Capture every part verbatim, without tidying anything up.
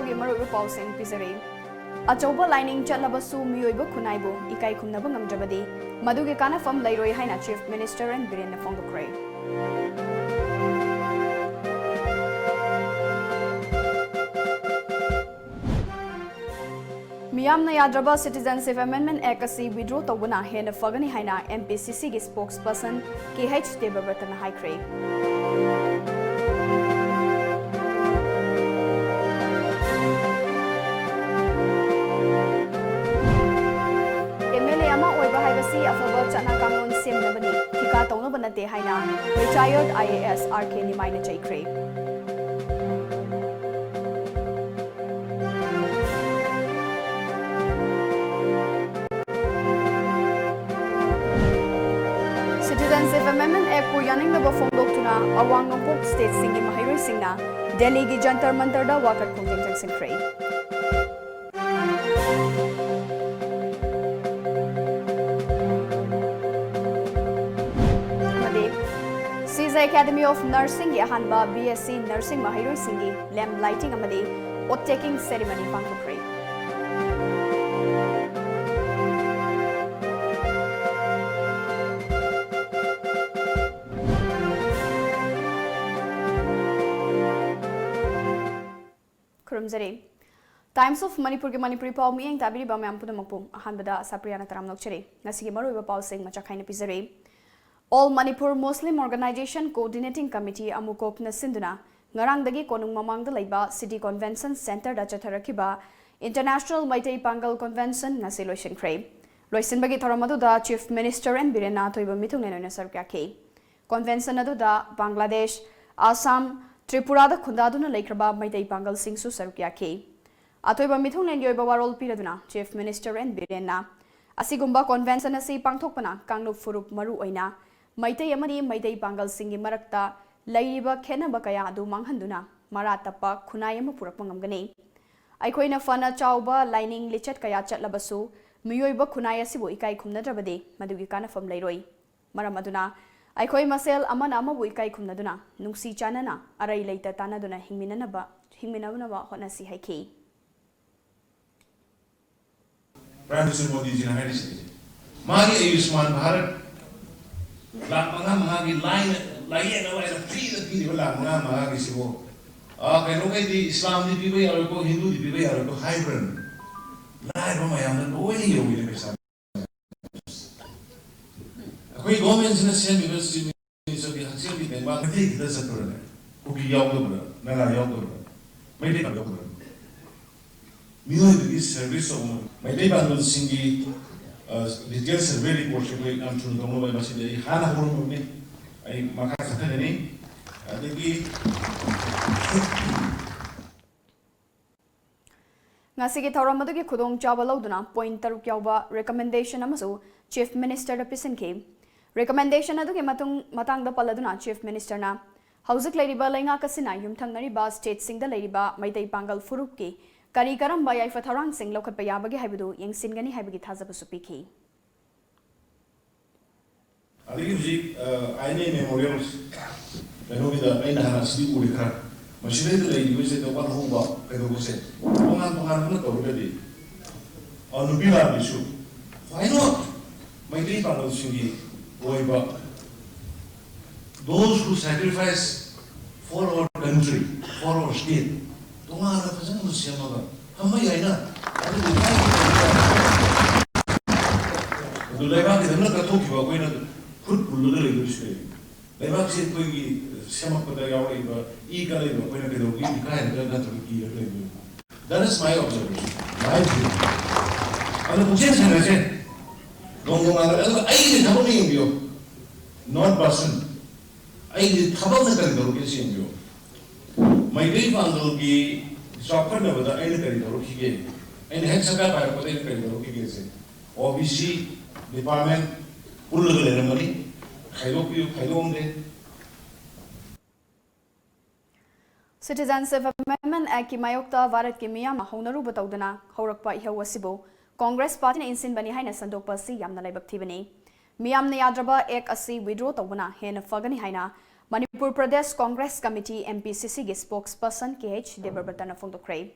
ꯒꯤ ꯃꯔꯨꯑꯣꯏꯕ ꯄꯥꯎꯁꯤꯡ ꯄꯤꯖꯔꯤ꯫ ꯑꯆꯧꯕ ꯂꯥꯏꯅꯤꯡ ꯆꯠꯂꯕꯁꯨ ꯃꯤꯑꯣꯏꯕ ꯈꯨꯟꯅꯥꯏꯕꯨ ꯏꯀꯥꯏ ꯈꯨꯝꯅꯕ ꯉꯝꯗ꯭ꯔꯕꯗꯤ ꯃꯗꯨꯒꯤ ꯀꯥꯟꯅꯐꯝ ꯂꯩꯔꯣꯏ ꯍꯥꯏꯅ Chief Minister N ꯕꯤꯔꯦꯟꯅ ꯐꯣꯡꯗꯣꯛꯈ꯭ꯔꯦ꯫ ꯃꯤꯌꯥꯝꯅ ꯌꯥꯗ꯭ꯔꯕ Citizenship Amendment Act ꯑꯁꯤ withdraw ꯇꯧꯕꯅ ꯍꯦꯟꯅ ꯐꯒꯅꯤ ꯍꯥꯏꯅ M P C C ꯒꯤ spokesperson K H ꯗꯦꯕꯕ꯭ꯔꯇꯅ ꯍꯥꯏꯈ꯭ꯔꯦ꯫ M L A ꯑꯃ ꯑꯣꯏꯕ ꯍꯥꯏꯕꯁꯤ ꯑꯐꯕ ꯆꯠꯅ ꯀꯥꯡꯂꯣꯟ ꯁꯦꯝꯅꯕꯅꯤ, ꯊꯤꯀꯥ ꯇꯧꯅꯕ ꯅꯠꯇꯦ ꯍꯥꯏꯅ retired I A S R K ꯅꯤꯃꯥꯏꯅ ꯆꯩꯈ꯭ꯔꯦ꯫ Citizenship Amendment Act ꯄꯨ ꯌꯥꯅꯤꯡꯗꯕ ꯐꯣꯡꯗꯣꯛꯇꯨꯅ ꯑꯋꯥꯡ ꯅꯣꯡꯄꯣꯛ state ꯁꯤꯡꯒꯤ ꯃꯍꯩꯔꯣꯏꯁꯤꯡꯅ ꯗꯦꯜꯂꯤꯒꯤ ꯖꯟꯇꯔ ꯃꯟꯇꯔꯗ ꯋꯥꯀꯠ ꯈꯣꯡꯖꯪ ꯆꯪꯁꯤꯟꯈ꯭ꯔꯦ꯫ ꯑꯃꯗꯤ Sijai Academy of Nursing ꯒꯤ ꯑꯍꯥꯟꯕ B S C Nursing ꯃꯍꯩꯔꯣꯏꯁꯤꯡꯒꯤ lamp lighting ꯑꯃꯗꯤ oath taking ceremony ꯄꯥꯡꯊꯣꯛꯈ꯭ꯔꯦ꯫ ꯈꯨꯔꯨꯝꯖꯔꯤ꯫ Times of ꯃꯅꯤꯄꯨꯔꯒꯤ ꯃꯅꯤꯄꯨꯔꯤ ꯄꯥꯎ ꯃꯤꯠꯌꯦꯡ ꯇꯥꯕꯤꯔꯤꯕ ꯃꯌꯥꯝ ꯄꯨꯝꯅꯃꯛꯄꯨ ꯑꯍꯥꯟꯕꯗ ꯑꯁꯥꯄ꯭ꯔꯤꯌꯥꯅ ꯇꯔꯥꯝꯅ ꯑꯣꯛꯆꯔꯤ꯫ ꯉꯁꯤꯒꯤ ꯃꯔꯨꯑꯣꯏꯕ ꯄꯥꯎꯁꯤꯡ ꯃꯆꯥꯛ ꯈꯥꯏꯅ ꯄꯤꯖꯔꯤ꯫ All Manipur Muslim Organization Coordinating Committee, ꯑꯃꯨꯀꯣꯛꯅ ꯁꯤꯟꯗꯨꯅ ꯉꯔꯥꯡꯗꯒꯤ ꯀꯣꯅꯨꯡ ꯃꯃꯥꯡꯗ ꯂꯩꯕ City Convention Centre ꯗ ꯆꯠꯊꯔꯛꯈꯤꯕ International ꯃꯩꯇꯩ ꯄꯥꯡꯒꯜ Convention ꯉꯁꯤ ꯂꯣꯏꯁꯤꯟꯈ꯭ꯔꯦ꯫ ꯂꯣꯏꯁꯤꯟꯕꯒꯤ ꯊꯧꯔꯝ ꯑꯗꯨꯗ Chief Minister N ꯕꯤꯔꯦꯟꯅ ꯑꯊꯣꯏꯕ ꯃꯤꯊꯨꯡꯂꯦꯟ ꯑꯣꯏꯅ ꯁꯔꯨꯛ ꯌꯥꯈꯤ꯫ Convention ꯑꯗꯨꯗ ꯕꯪꯒ꯭ꯂꯥꯗꯦꯁ, ꯑꯁꯥꯝ, ꯇ꯭ꯔꯤꯄꯨꯔꯥꯗ ꯈꯨꯟꯗꯥꯗꯨꯅ ꯂꯩꯈ꯭ꯔꯕ ꯃꯩꯇꯩ ꯄꯥꯡꯒꯜꯁꯤꯡꯁꯨ ꯁꯔꯨꯛ ꯌꯥꯈꯤ꯫ ꯑꯊꯣꯏꯕ ꯃꯤꯊꯨꯡꯂꯦꯟꯒꯤ ꯑꯣꯏꯕ ꯋꯥꯔꯣꯜ ꯄꯤꯔꯗꯨꯅ Chief Minister N ꯕꯤꯔꯦꯟꯅ ꯑꯁꯤꯒꯨꯝꯕ convention ꯑꯁꯤ ꯄꯥꯡꯊꯣꯛꯄꯅ ꯀꯥꯡꯂꯨꯞ ꯐꯨꯔꯨꯞ ꯃꯔꯨ ꯑꯣꯏꯅ ꯃꯩꯇꯩ ꯑꯃꯗꯤ ꯃꯩꯇꯩ ꯄꯥꯡꯒꯜꯁꯤꯡꯒꯤ ꯃꯔꯛꯇ ꯂꯩꯔꯤꯕ ꯈꯦꯠꯅꯕ ꯀꯌꯥ ꯑꯗꯨ ꯃꯥꯡꯍꯟꯗꯨꯅ ꯃꯔꯥ ꯇꯞꯄ ꯈꯨꯟꯅꯥꯏ ꯑꯃ ꯄꯨꯔꯛꯄ ꯉꯝꯒꯅꯤ꯫ ꯑꯩꯈꯣꯏꯅ ꯐꯅ ꯆꯥꯎꯕ ꯂꯥꯏꯅꯤꯡ ꯂꯤꯆꯠ ꯀꯌꯥ ꯆꯠꯂꯕꯁꯨ ꯃꯤꯑꯣꯏꯕ ꯈꯨꯟꯅꯥꯏ ꯑꯁꯤꯕꯨ ꯏꯀꯥꯏ ꯈꯨꯝꯅꯗ꯭ꯔꯕꯗꯤ ꯃꯗꯨꯒꯤ ꯀꯥꯟꯅꯐꯝ ꯂꯩꯔꯣꯏ꯫ ꯃꯔꯝ ꯑꯗꯨꯅ ꯑꯩꯈꯣꯏ ꯃꯁꯦꯜ ꯑꯃꯅ ꯑꯃꯕꯨ ꯏꯀꯥꯏ ꯈꯨꯝꯅꯗꯨꯅ ꯅꯨꯡꯁꯤ ꯆꯥꯟꯅꯅ ꯑꯔꯩ ꯂꯩꯇ ꯇꯥꯟꯅꯗꯨꯅ ꯍꯤꯡꯃꯤꯟꯅꯅꯕ ꯍꯤꯡꯃꯤꯟꯅꯅꯕ ꯍꯣꯠꯅꯁꯤ ꯍꯥꯏꯈꯤ꯫ Prime Minister ꯃꯣꯗꯤꯖꯤꯅ ꯍꯥꯏꯔꯤꯁꯤꯗꯤ ꯃꯥꯒꯤ ꯑꯌꯨꯁꯃꯥꯟ ꯚꯥꯔꯠ ꯂꯥꯛ ꯃꯉꯥ ꯃꯉꯥꯒꯤ ꯂꯥꯏꯅ ꯂꯥꯏꯌꯦꯡꯅꯕ ꯍꯥꯏꯅ ꯐ꯭ꯔꯤꯗ ꯄꯤꯔꯤꯕ ꯂꯥꯛ ꯃꯉꯥ ꯃꯉꯥꯒꯤꯁꯤꯕꯨ ꯑ, ꯀꯩꯅꯣꯈꯩꯗꯤ ꯏꯁꯂꯥꯝꯗꯤ ꯄꯤꯕ ꯌꯥꯔꯣꯏꯀꯣ, ꯍꯤꯟꯗꯨꯗꯤ ꯄꯤꯕ ꯌꯥꯔꯣꯏꯀꯣ ꯍꯥꯏꯕ꯭ꯔꯅꯦ? ꯂꯥꯏꯔꯕ ꯃꯌꯥꯝꯗ ꯂꯣꯏꯅ ꯌꯧꯋꯤꯅꯦ ꯄꯩꯁꯥ꯫ ꯑꯩꯈꯣꯏ ꯒꯣꯔꯃꯦꯟꯁꯤꯅ ꯁꯦꯝꯃꯤꯕ ꯆꯤꯐ ꯃꯤꯅꯤꯁꯇꯔꯒꯤ ꯍꯛꯁꯦꯜꯒꯤ ꯇꯦꯡꯕꯥꯡ ꯃꯩꯇꯩ ꯈꯤꯇ ꯆꯠꯄ꯭ꯔꯅꯦ? ꯀꯨꯀꯤ ꯌꯥꯎꯗꯕ꯭ꯔꯥ? ꯅꯥꯒꯥ ꯌꯥꯎꯗꯕ꯭ꯔꯥ? ꯃꯩꯇꯩ ꯌꯥꯎꯗꯕ꯭ꯔꯥ? ꯃꯤꯑꯣꯏꯕꯒꯤ ꯁꯔꯚꯤꯁ ꯇꯧꯕ ꯃꯩꯇꯩ ꯄꯥꯡꯒꯜꯁꯤꯡꯒꯤ ꯗꯤꯇꯦꯜ ꯁꯔꯚꯦ ꯔꯤꯄꯣꯔꯠꯁꯦ ꯑꯩꯈꯣꯏ ꯌꯥꯝ ꯊꯨꯅ ꯇꯧꯅꯕ ꯃꯁꯤꯗꯤ ꯑꯩ ꯍꯥꯟꯅ ꯍꯧꯔꯝꯃꯕꯅꯤ꯫ ꯑꯩ ꯃꯈꯥ ꯆꯠꯊꯒꯅꯤ꯫ ꯑꯗꯒꯤ ꯉꯁꯤꯒꯤ ꯊꯧꯔꯝ ꯑꯗꯨꯒꯤ ꯈꯨꯗꯣꯡꯆꯥꯕ ꯂꯧꯗꯨꯅ ꯄꯣꯏꯟꯠ ꯇꯔꯨꯛ ꯌꯥꯎꯕ ꯔꯤꯀꯃꯦꯟꯗꯦꯁꯟ ꯑꯃꯁꯨ ꯆꯤꯐ ꯃꯤꯅꯤꯁꯇꯔꯗ ꯄꯤꯁꯤꯟꯈꯤ꯫ ꯔꯤꯀꯃꯦꯟꯗꯦꯁꯟ ꯑꯗꯨꯒꯤ ꯃꯇꯨꯡ ꯃꯇꯥꯡꯗ ꯄꯜꯂꯗꯨꯅ ꯆꯤꯐ ꯃꯤꯅꯤꯁꯇꯔꯅ ꯍꯧꯖꯤꯛ ꯂꯩꯔꯤꯕ ꯂꯩꯉꯥꯛ ꯑꯁꯤꯅ ꯌꯨꯝꯊꯪꯅꯔꯤꯕ ꯁ꯭ꯇꯦꯠꯁꯤꯡꯗ ꯂꯩꯔꯤꯕ ꯃꯩꯇꯩ ꯄꯥꯡꯒꯜ ꯐꯨꯔꯨꯞꯀꯤ ꯀꯔꯤ ꯀꯔꯝꯕ ꯌꯥꯏꯐ ꯊꯧꯔꯥꯡꯁꯤꯡ ꯂꯧꯈꯠꯄ ꯌꯥꯕꯒꯦ ꯍꯥꯏꯕꯗꯨ ꯌꯦꯡꯁꯤꯟꯒꯅꯤ ꯍꯥꯏꯕꯒꯤ ꯊꯥꯖꯕꯁꯨ ꯄꯤꯈꯤ꯫ ꯑꯗꯒꯤ ꯍꯧꯖꯤꯛ ꯑꯥꯏ ꯑꯦꯟ ꯑꯦ ꯃꯦꯃꯣꯔꯤꯌꯦꯜ ꯀꯩꯅꯣꯒꯤꯗ ꯑꯩꯅ ꯍꯥꯟꯅ ꯁꯤꯗꯤ ꯎꯔꯦ ꯈꯔ, ꯃꯁꯤꯗꯩꯗ ꯂꯩꯔꯤꯕꯁꯦ ꯋꯥꯠꯍꯧꯕ ꯀꯩꯗꯧꯕꯁꯦ ꯇꯣꯉꯥꯟ ꯇꯣꯉꯥꯟꯕꯅ ꯇꯧꯔꯒꯗꯤ ꯑ, ꯅꯨꯄꯤ ꯂꯥꯟꯃꯤꯁꯨ why not ꯃꯩꯇꯩ ꯄꯥꯡꯒꯜꯁꯤꯡꯒꯤ ꯑꯣꯏꯕ those who sacrifice for our country, for our state ꯇꯣꯉꯥꯟꯅ ꯐꯖꯅ ꯁꯦꯝꯃꯒ ꯊꯝꯕ ꯌꯥꯏꯅ꯫ ꯑꯗꯨꯕꯨ ꯑꯗꯨ ꯂꯩꯕꯥꯛꯀꯤꯗꯃꯛ ꯀꯠꯊꯣꯛꯈꯤꯕ ꯑꯩꯈꯣꯏꯅ ꯈꯨꯠ ꯄꯨꯜꯂꯒ ꯂꯩꯗꯣꯏꯁꯦ ꯀꯩꯒꯤꯅꯣ? ꯂꯩꯕꯥꯛꯁꯤ ꯑꯩꯈꯣꯏꯒꯤ ꯁꯦꯝꯃꯛꯄꯗ ꯌꯥꯎꯔꯛꯏꯕ ꯏ ꯀꯠꯂꯛꯏꯕ ꯑꯩꯈꯣꯏꯅ ꯀꯩꯗꯧꯕꯒꯤ ꯏꯀꯥꯏꯔꯒ ꯅꯠꯇ꯭ꯔꯒ ꯀꯤꯔꯒ ꯂꯩꯗꯣꯏꯅꯣ? That is my observation, my view. ꯑꯗꯣ ꯄꯨꯛꯆꯦꯜ ꯁꯦꯡꯅꯁꯦ꯫ ꯅꯣꯡꯃ ꯅꯣꯡꯃ ꯑꯗꯨꯒ ꯑꯩꯒꯤ ꯊꯕꯛꯅ ꯌꯦꯡꯕꯤꯌꯨ, not person. ꯑꯩꯒꯤ ꯊꯕꯛꯅ ꯀꯔꯤ ꯇꯧꯔꯛꯀꯦ ꯁꯤ ꯌꯦꯡꯕꯤꯌꯨ꯫ ꯃꯩꯇꯩ ꯄꯥꯡꯒꯜꯒꯤ ꯆꯥꯎꯈꯠꯅꯕꯗ ꯑꯩꯅ ꯀꯔꯤ ꯇꯧꯔꯛꯈꯤꯒꯦ? ꯑꯩꯅ ꯍꯦꯛ ꯁꯔꯀꯥꯔ ꯄꯥꯏꯔꯛꯄꯗ ꯑꯩꯅ ꯀꯔꯤ ꯇꯧꯔꯛꯈꯤꯒꯦꯁꯦ ꯑꯣ ꯕꯤ ꯁꯤ ꯗꯤꯄꯥꯔꯠꯃꯦꯟ ꯄꯨꯜꯂꯒ ꯂꯩꯔꯝꯃꯅꯤ꯫ ꯈꯥꯏꯗꯣꯛꯄꯤꯌꯨ, ꯈꯥꯏꯗꯣꯛꯑꯝꯗꯦ꯫ Citizenship Amendment Actꯀꯤ ꯃꯥꯌꯣꯛꯇ ꯚꯥꯔꯠꯀꯤ ꯃꯤꯌꯥꯝꯅ ꯍꯧꯅꯔꯨꯕ ꯇꯧꯗꯅ ꯍꯧꯔꯛꯄ ꯏꯍꯧ ꯑꯁꯤꯕꯨ ꯀꯣꯡꯒ꯭ꯔꯦꯁ ꯄꯥꯔꯇꯤꯅ ꯏꯟꯁꯤꯟꯕꯅꯤ ꯍꯥꯏꯅ ꯁꯟꯗꯣꯛꯄ ꯑꯁꯤ ꯌꯥꯝꯅ ꯂꯥꯏꯕꯛ ꯊꯤꯕꯅꯤ꯫ ꯃꯤꯌꯥꯝꯅ ꯌꯥꯗ꯭ꯔꯕ ꯑꯦꯛ ꯑꯁꯤ ꯋꯤꯗ꯭ꯔꯣ ꯇꯧꯕꯅ ꯍꯦꯟꯅ ꯐꯒꯅꯤ ꯍꯥꯏꯅ Manipur Pradesh Congress committee, M P C C ꯒꯤ spokesperson K H ꯗꯦꯕꯕ꯭ꯔꯇꯅ ꯐꯣꯡꯗꯣꯛꯈ꯭ꯔꯦ꯫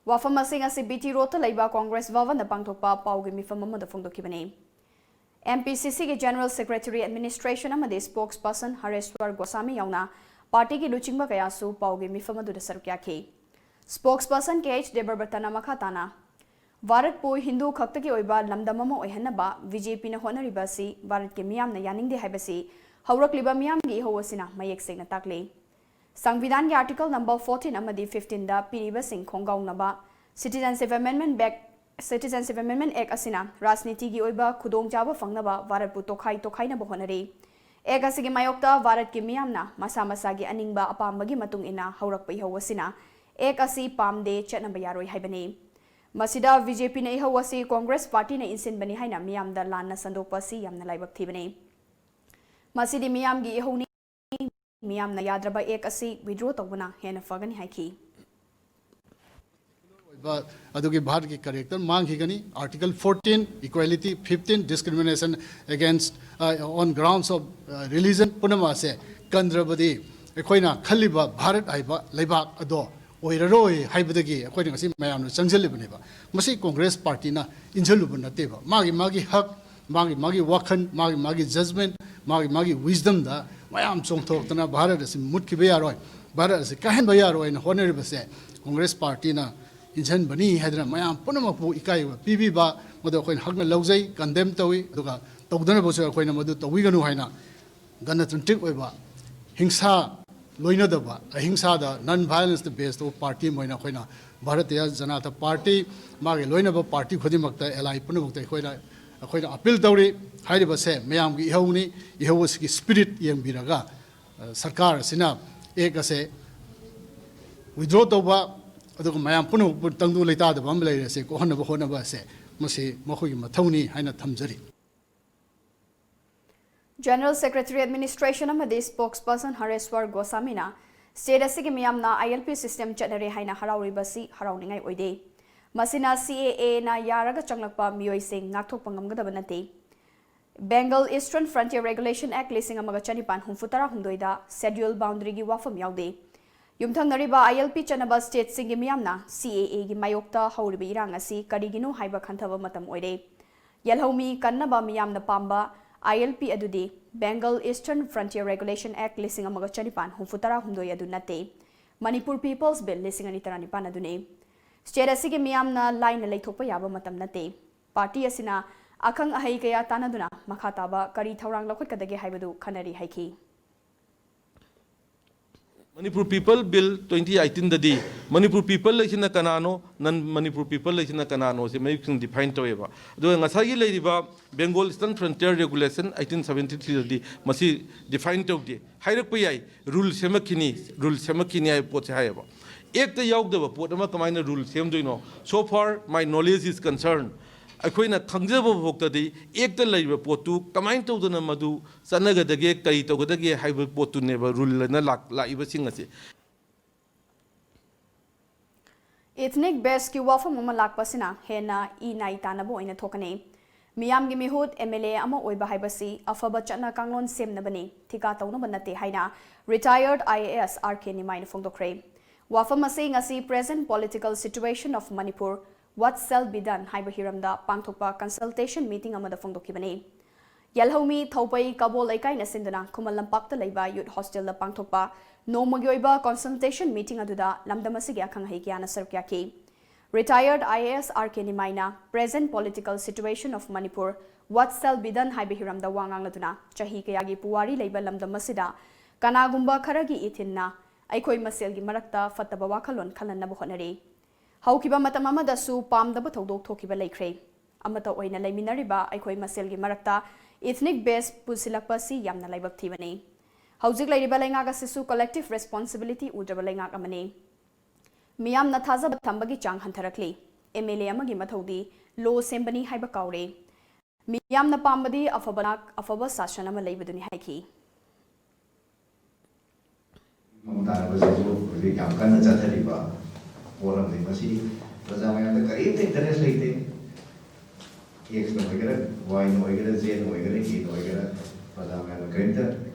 ꯋꯥꯐꯝ ꯑꯁꯤꯡ ꯑꯁꯤ B T ꯔꯣꯗꯇ ꯂꯩꯕ ꯀꯣꯡꯒ꯭ꯔꯦꯁ ꯚꯕꯟꯗ ꯄꯥꯡꯊꯣꯛꯄ ꯄꯥꯎꯒꯤ ꯃꯤꯐꯝ ꯑꯃꯗ ꯐꯣꯡꯗꯣꯛꯈꯤꯕꯅꯤ꯫ M P C C ꯒꯤ General Secretary, Administration ꯑꯃꯗꯤ spokesperson ꯍꯔꯦꯁ꯭ꯋꯔ ꯒꯣꯁꯥꯃꯤ ꯌꯥꯎꯅ ꯄꯥꯔꯇꯤꯒꯤ ꯂꯨꯆꯤꯡꯕ ꯀꯌꯥꯁꯨ ꯄꯥꯎꯒꯤ ꯃꯤꯐꯝ ꯑꯗꯨꯗ ꯁꯔꯨꯛ ꯌꯥꯈꯤ꯫ Spokesperson K H ꯗꯦꯕꯕ꯭ꯔꯇꯅ ꯃꯈꯥ ꯇꯥꯅ, ꯚꯥꯔꯠꯄꯨ ꯍꯤꯟꯗꯨ ꯈꯛꯇꯒꯤ ꯑꯣꯏꯕ ꯂꯝꯗꯝ ꯑꯃ ꯑꯣꯏꯍꯟꯅꯕ B J P ꯅ ꯍꯣꯠꯅꯔꯤꯕ ꯑꯁꯤ ꯚꯥꯔꯠꯀꯤ ꯃꯤꯌꯥꯝꯅ ꯌꯥꯅꯤꯡꯗꯦ ꯍꯥꯏꯕꯁꯤ ꯍꯧꯔꯛꯂꯤꯕ ꯃꯤꯌꯥꯝꯒꯤ ꯏꯍꯧ ꯑꯁꯤꯅ ꯃꯌꯦꯛ ꯁꯦꯡꯅ ꯇꯥꯛꯂꯤ꯫ ꯁꯪꯕꯤꯙꯥꯟꯒꯤ Article number fourteen ꯑꯃꯗꯤ fifteen ꯗ ꯄꯤꯔꯤꯕꯁꯤꯡ ꯈꯣꯡꯒꯥꯎꯅꯕ Citizenship Amendment Act, Citizenship Amendment Act ꯑꯁꯤꯅ ꯔꯥꯖꯅꯤꯇꯤꯒꯤ ꯑꯣꯏꯕ ꯈꯨꯗꯣꯡꯆꯥꯕ ꯐꯪꯅꯕ ꯚꯥꯔꯠꯄꯨ ꯇꯣꯈꯥꯏ ꯇꯣꯈꯥꯏꯅꯕ ꯍꯣꯠꯅꯔꯤ꯫ Act ꯑꯁꯤꯒꯤ ꯃꯥꯌꯣꯛꯇ ꯚꯥꯔꯠꯀꯤ ꯃꯤꯌꯥꯝꯅ ꯃꯁꯥ ꯃꯁꯥꯒꯤ ꯑꯅꯤꯡꯕ ꯑꯄꯥꯝꯕꯒꯤ ꯃꯇꯨꯡ ꯏꯟꯅ ꯍꯧꯔꯛꯄ ꯏꯍꯧ ꯑꯁꯤꯅ Act ꯑꯁꯤ ꯄꯥꯝꯗꯦ, ꯆꯠꯅꯕ ꯌꯥꯔꯣꯏ ꯍꯥꯏꯕꯅꯤ꯫ ꯃꯁꯤꯗ B J P ꯅ ꯏꯍꯧ ꯑꯁꯤ ꯀꯣꯡꯒ꯭ꯔꯦꯁ ꯄꯥꯔꯇꯤꯅ ꯏꯟꯁꯤꯟꯕꯅꯤ ꯍꯥꯏꯅ ꯃꯤꯌꯥꯝꯗ ꯂꯥꯟꯅ ꯁꯟꯗꯣꯛꯄ ꯑꯁꯤ ꯌꯥꯝꯅ ꯂꯥꯏꯕꯛ ꯊꯤꯕꯅꯤ꯫ ꯃꯁꯤꯗꯤ ꯃꯤꯌꯥꯝꯒꯤ ꯏꯍꯧꯅꯤ, ꯃꯤꯌꯥꯝꯅ ꯌꯥꯗ꯭ꯔꯕ Act ꯑꯁꯤ withdraw ꯇꯧꯕꯅ ꯍꯦꯟꯅ ꯐꯒꯅꯤ ꯍꯥꯏꯈꯤ꯫ ꯑꯣꯏꯕ ꯑꯗꯨꯒꯤ ꯚꯥꯔꯠꯀꯤ character ꯃꯥꯡꯈꯤꯒꯅꯤ꯫ Article fourteen, equality, fifteen, discrimination against, uh, on grounds of, uh, religion ꯄꯨꯝꯅꯃꯛ ꯑꯁꯦ ꯀꯟꯗ꯭ꯔꯕꯗꯤ ꯑꯩꯈꯣꯏꯅ ꯈꯜꯂꯤꯕ ꯚꯥꯔꯠ ꯍꯥꯏꯕ ꯂꯩꯕꯥꯛ ꯑꯗꯣ ꯑꯣꯏꯔꯔꯣꯏ ꯍꯥꯏꯕꯗꯒꯤ ꯑꯩꯈꯣꯏꯅ ꯉꯁꯤ ꯃꯌꯥꯝꯅ ꯆꯪꯁꯤꯜꯂꯤꯕꯅꯦꯕ꯫ ꯃꯁꯤ ꯀꯣꯡꯒ꯭ꯔꯦꯁ ꯄꯥꯔꯇꯤꯅ ꯏꯟꯁꯤꯜꯂꯨꯕ ꯅꯠꯇꯦꯕ꯫ ꯃꯥꯒꯤ ꯃꯥꯒꯤ ꯍꯛ, ꯃꯥꯒꯤ ꯃꯥꯒꯤ ꯋꯥꯈꯜ, ꯃꯥꯒꯤ ꯃꯥꯒꯤ judgment, ꯃꯥꯒꯤ ꯃꯥꯒꯤ wisdom ꯗ ꯃꯌꯥꯝ ꯆꯣꯡꯊꯣꯛꯇꯅ ꯚꯥꯔꯠ ꯑꯁꯤ ꯃꯨꯠꯈꯤꯕ ꯌꯥꯔꯣꯏ, ꯚꯥꯔꯠ ꯑꯁꯤ ꯀꯥꯏꯍꯟꯕ ꯌꯥꯔꯣꯏꯅ ꯍꯣꯠꯅꯔꯤꯕꯁꯦ ꯀꯣꯡꯒ꯭ꯔꯦꯁ ꯄꯥꯔꯇꯤꯅ ꯏꯟꯁꯤꯟꯕꯅꯤ ꯍꯥꯏꯗꯅ ꯃꯌꯥꯝ ꯄꯨꯝꯅꯃꯛꯄꯨ ꯏꯀꯥꯏꯕ ꯄꯤꯕꯤꯕ, ꯃꯗꯨ ꯑꯩꯈꯣꯏꯅ ꯍꯛꯅ ꯂꯧꯖꯩ, condemn ꯇꯧꯏ, ꯑꯗꯨꯒ ꯇꯧꯗꯅꯕꯁꯨ ꯑꯩꯈꯣꯏꯅ ꯃꯗꯨ ꯇꯧꯕꯤꯒꯅꯨ ꯍꯥꯏꯅ ꯒꯅꯇꯟꯇ꯭ꯔꯤꯛ ꯑꯣꯏꯕ, ꯍꯤꯡꯁꯥ ꯂꯣꯏꯅꯗꯕ, ꯑꯍꯤꯡꯁꯥꯗ non violence ꯇ base ꯇꯧꯕ ꯄꯥꯔꯇꯤ ꯑꯃ ꯑꯣꯏꯅ ꯑꯩꯈꯣꯏꯅ ꯚꯥꯔꯇꯤꯌ ꯖꯅꯇꯥ ꯄꯥꯔꯇꯤ, ꯃꯥꯒꯤ ꯂꯣꯏꯅꯕ ꯄꯥꯔꯇꯤ ꯈꯨꯗꯤꯡꯃꯛꯇ, ally ꯄꯨꯝꯅꯃꯛꯇ ꯑꯩꯈꯣꯏꯅ, ꯑꯩꯈꯣꯏꯅ appeal ꯇꯧꯔꯤ꯫ ꯍꯥꯏꯔꯤꯕꯁꯦ ꯃꯌꯥꯝꯒꯤ ꯏꯍꯧꯅꯤ, ꯏꯍꯧ ꯑꯁꯤꯒꯤ spirit ꯌꯦꯡꯕꯤꯔꯒ, ꯑ, ꯁꯔꯀꯥꯔ ꯑꯁꯤꯅ Act ꯑꯁꯦ withdraw ꯇꯧꯕ, ꯑꯗꯨꯒ ꯃꯌꯥꯝ ꯄꯨꯝꯅꯃꯛꯄꯨ ꯇꯪꯗꯨ ꯂꯩꯇꯥꯗꯕ ꯑꯃ ꯂꯩꯔꯦ, ꯑꯁꯤ ꯀꯣꯛꯍꯟꯅꯕ ꯍꯣꯠꯅꯕ ꯑꯁꯦ ꯃꯁꯤ ꯃꯈꯣꯏꯒꯤ ꯃꯊꯧꯅꯤ ꯍꯥꯏꯅ ꯊꯝꯖꯔꯤ꯫ General Secretary, Administration ꯑꯃꯗꯤ spokesperson ꯍꯔꯦꯁ꯭ꯋꯔ ꯒꯣꯁꯥꯃꯤꯅ state ꯑꯁꯤꯒꯤ ꯃꯤꯌꯥꯝꯅ I L P system ꯆꯠꯅꯔꯦ ꯍꯥꯏꯅ ꯍꯔꯥꯎꯔꯤꯕ ꯑꯁꯤ ꯍꯔꯥꯎꯅꯤꯡꯉꯥꯏ ꯑꯣꯏꯗꯦ꯫ ꯃꯁꯤꯅ C A A ꯅ ꯌꯥꯔꯒ ꯆꯪꯂꯛꯄ ꯃꯤꯑꯣꯏꯁꯤꯡ ꯉꯥꯛꯊꯣꯛꯄ ꯉꯝꯒꯗꯕ ꯅꯠꯇꯦ꯫ Bengal Eastern Frontier Regulation Act ꯂꯤꯁꯤꯡ ꯑꯃꯒ ꯆꯅꯤꯄꯥꯟ ꯍꯨꯝꯐꯨ ꯇꯔꯥ ꯍꯨꯝꯗꯣꯏꯗ Schedule Boundary ꯒꯤ ꯋꯥꯐꯝ ꯌꯥꯎꯗꯦ꯫ ꯌꯨꯝꯊꯪꯅꯔꯤꯕ I L P ꯆꯠꯅꯕ state ꯁꯤꯡꯒꯤ ꯃꯤꯌꯥꯝꯅ C A A ꯒꯤ ꯃꯥꯌꯣꯛꯇ ꯍꯧꯔꯤꯕ ꯏꯔꯥꯡ ꯑꯁꯤ ꯀꯔꯤꯒꯤꯅꯣ ꯍꯥꯏꯕ ꯈꯟꯊꯕ ꯃꯇꯝ ꯑꯣꯏꯔꯦ꯫ ꯌꯦꯜꯍꯧꯃꯤ ꯀꯟꯅꯕ ꯃꯤꯌꯥꯝꯅ ꯄꯥꯝꯕ I L P ꯑꯗꯨꯗꯤ Bengal Eastern Frontier Regulation Act ꯂꯤꯁꯤꯡ ꯑꯃꯒ ꯆꯅꯤꯄꯥꯟ ꯍꯨꯝꯐꯨ ꯇꯔꯥ ꯍꯨꯝꯗꯣꯏ ꯑꯗꯨ ꯅꯠꯇꯦ꯫ Manipur People's Bill ꯂꯤꯁꯤꯡ ꯑꯅꯤ ꯇꯔꯥꯅꯤꯄꯥꯟ ꯑꯗꯨꯅꯤ꯫ State ꯑꯁꯤꯒꯤ ꯃꯤꯌꯥꯝꯅ ꯂꯥꯏꯅ ꯂꯩꯊꯣꯛꯄ ꯌꯥꯕ ꯃꯇꯝ ꯅꯠꯇꯦ꯫ Party ꯑꯁꯤꯅ ꯑꯈꯪ ꯑꯍꯩ ꯀꯌꯥ ꯇꯥꯟꯅꯗꯨꯅ ꯃꯈꯥ ꯇꯥꯕ ꯀꯔꯤ ꯊꯧꯔꯥꯡ ꯂꯧꯈꯠꯀꯗꯒꯦ ꯍꯥꯏꯕꯗꯨ ꯈꯟꯅꯔꯤ ꯍꯥꯏꯈꯤ꯫ Manipur People Bill twenty eighteen ꯗꯗꯤ Manipur People ꯍꯥꯏꯁꯤꯅ ꯀꯅꯥꯅꯣ, non Manipur People ꯍꯥꯏꯁꯤꯅ ꯀꯅꯥꯅꯣꯁꯦ ꯃꯌꯦꯛ ꯁꯦꯡꯅ define ꯇꯧꯋꯦꯕ꯫ ꯑꯗꯨꯒ ꯉꯁꯥꯏꯒꯤ ꯂꯩꯔꯤꯕ Bengal Eastern Frontier Regulation eighteen seventy three ꯗꯗꯤ ꯃꯁꯤ define ꯇꯧꯗꯦ꯫ ꯍꯥꯏꯔꯛꯄ ꯌꯥꯏ, rule ꯁꯦꯝꯃꯛꯈꯤꯅꯤ, rule ꯁꯦꯝꯃꯛꯈꯤꯅꯤ ꯍꯥꯏꯕ ꯄꯣꯠꯁꯦ ꯍꯥꯏꯌꯦꯕ꯫ Act ꯇ ꯌꯥꯎꯗꯕ ꯄꯣꯠ ꯑꯃ ꯀꯃꯥꯏꯅ rule ꯁꯦꯝꯗꯣꯏꯅꯣ? So far my knowledge is concerned, ꯑꯩꯈꯣꯏꯅ ꯈꯪꯖꯕ ꯐꯥꯎꯗꯗꯤ Act ꯇ ꯂꯩꯔꯤꯕ ꯄꯣꯠꯇꯨ ꯀꯃꯥꯏꯅ ꯇꯧꯗꯅ ꯃꯗꯨ ꯆꯠꯅꯒꯗꯒꯦ, ꯀꯔꯤ ꯇꯧꯒꯗꯒꯦ ꯍꯥꯏꯕ ꯄꯣꯠꯇꯨꯅꯦꯕ rule ꯑꯅ ꯂꯥꯛ-, ꯂꯥꯛꯏꯕꯁꯤꯡ ꯑꯁꯤ꯫ Ethnic based ꯀꯤ ꯋꯥꯐꯝ ꯑꯃ ꯂꯥꯛꯄꯁꯤꯅ ꯍꯦꯟꯅ ꯏ ꯅꯥꯏ ꯇꯥꯅꯕ ꯑꯣꯏꯅ ꯊꯣꯛꯀꯅꯤ꯫ ꯃꯤꯌꯥꯝꯒꯤ ꯃꯤꯍꯨꯠ M L A ꯑꯃ ꯑꯣꯏꯕ ꯍꯥꯏꯕꯁꯤ ꯑꯐꯕ ꯆꯠꯅ ꯀꯥꯡꯂꯣꯟ ꯁꯦꯝꯅꯕꯅꯤ, ꯊꯤꯀꯥ ꯇꯧꯅꯕ ꯅꯠꯇꯦ ꯍꯥꯏꯅ retired I A S R K ꯅꯤꯃꯥꯏꯅ ꯐꯣꯡꯗꯣꯛꯈ꯭ꯔꯦ꯫ ꯋꯥꯐꯝ ꯑꯁꯤ ꯉꯁꯤ Present Political Situation of Manipur, What Shall Be Done ꯍꯥꯏꯕ ꯍꯤꯔꯝꯗ ꯄꯥꯡꯊꯣꯛꯄ consultation meeting ꯑꯃꯗ ꯐꯣꯡꯗꯣꯛꯈꯤꯕꯅꯤ꯫ ꯌꯦꯜꯍꯧꯃꯤ ꯊꯧꯕꯩ ꯀꯕꯣ ꯂꯩꯀꯥꯏꯅ ꯁꯤꯟꯗꯨꯅ ꯈꯨꯃꯟ ꯂꯝꯄꯥꯛꯇ ꯂꯩꯕ youth hostel ꯗ ꯄꯥꯡꯊꯣꯛꯄ ꯅꯣꯡꯃꯒꯤ ꯑꯣꯏꯕ consultation meeting ꯑꯗꯨꯗ ꯂꯝꯗꯝ ꯑꯁꯤꯒꯤ ꯑꯈꯪ ꯑꯍꯩ ꯀꯌꯥꯅ ꯁꯔꯨꯛ ꯌꯥꯈꯤ꯫ Retired I A S R K ꯅꯤꯃꯥꯏꯅ Present Political Situation of Manipur, What Shall Be Done ꯍꯥꯏꯕ ꯍꯤꯔꯝꯗ ꯋꯥ ꯉꯥꯡꯂꯗꯨꯅ ꯆꯍꯤ ꯀꯌꯥꯒꯤ ꯄꯨꯋꯥꯔꯤ ꯂꯩꯕ ꯂꯝꯗꯝ ꯑꯁꯤꯗ ꯀꯅꯥꯒꯨꯝꯕ ꯈꯔꯒꯤ ꯏꯊꯤꯟꯅ ꯑꯩꯈꯣꯏ ꯃꯁꯦꯜꯒꯤ ꯃꯔꯛꯇ ꯐꯠꯇꯕ ꯋꯥꯈꯜꯂꯣꯟ ꯈꯜꯍꯟꯅꯕ ꯍꯣꯠꯅꯔꯤ꯫ ꯍꯧꯈꯤꯕ ꯃꯇꯝ ꯑꯃꯗꯁꯨ ꯄꯥꯝꯗꯕ ꯊꯧꯗꯣꯛ ꯊꯣꯛꯈꯤꯕ ꯂꯩꯈ꯭ꯔꯦ꯫ ꯑꯃꯠꯇ ꯑꯣꯏꯅ ꯂꯩꯃꯤꯟꯅꯔꯤꯕ ꯑꯩꯈꯣꯏ ꯃꯁꯦꯜꯒꯤ ꯃꯔꯛꯇ ethnic based ꯄꯨꯁꯤꯜꯂꯛꯄ ꯑꯁꯤ ꯌꯥꯝꯅ ꯂꯥꯏꯕꯛ ꯊꯤꯕꯅꯤ꯫ ꯍꯧꯖꯤꯛ ꯂꯩꯔꯤꯕ ꯂꯩꯉꯥꯛ ꯑꯁꯤꯁꯨ collective responsibility ꯎꯗ꯭ꯔꯕ ꯂꯩꯉꯥꯛ ꯑꯃꯅꯤ꯫ ꯃꯤꯌꯥꯝꯅ ꯊꯥꯖꯕ ꯊꯝꯕꯒꯤ ꯆꯥꯡ ꯍꯟꯊꯔꯛꯂꯤ꯫ M L A ꯑꯃꯒꯤ ꯃꯊꯧꯗꯤ law ꯁꯦꯝꯕꯅꯤ ꯍꯥꯏꯕ ꯀꯥꯎꯔꯦ꯫ ꯃꯤꯌꯥꯝꯅ ꯄꯥꯝꯕꯗꯤ ꯑꯐꯕ ꯂꯩꯉꯥꯛ, ꯑꯐꯕ ꯁꯥꯁꯟ ꯑꯃ ꯂꯩꯕꯗꯨꯅꯤ ꯍꯥꯏꯈꯤ꯫ ꯃꯃꯨ ꯇꯥꯔꯕꯁꯤꯁꯨ ꯍꯧꯖꯤꯛ ꯌꯥꯝ ꯀꯟꯅ ꯆꯠꯊꯔꯤꯕ ꯄꯣꯠ ꯑꯃꯅꯤ꯫ ꯃꯁꯤ ꯄ꯭ꯔꯖꯥ ꯃꯌꯥꯝꯗ ꯀꯔꯤꯝꯇ interest ꯂꯩꯇꯦ꯫ ꯑꯦꯛꯁꯅ ꯑꯣꯏꯒꯦꯔꯥ, ꯋꯥꯏꯅ ꯑꯣꯏꯒꯦꯔꯥ, ꯖꯦꯅ ꯑꯣꯏꯒꯦꯔꯥ, ꯑꯦꯅ ꯑꯣꯏꯒꯦꯔꯥ, ꯄ꯭ꯔꯖꯥ ꯃꯌꯥꯝꯅ ꯀꯔꯤꯝꯇ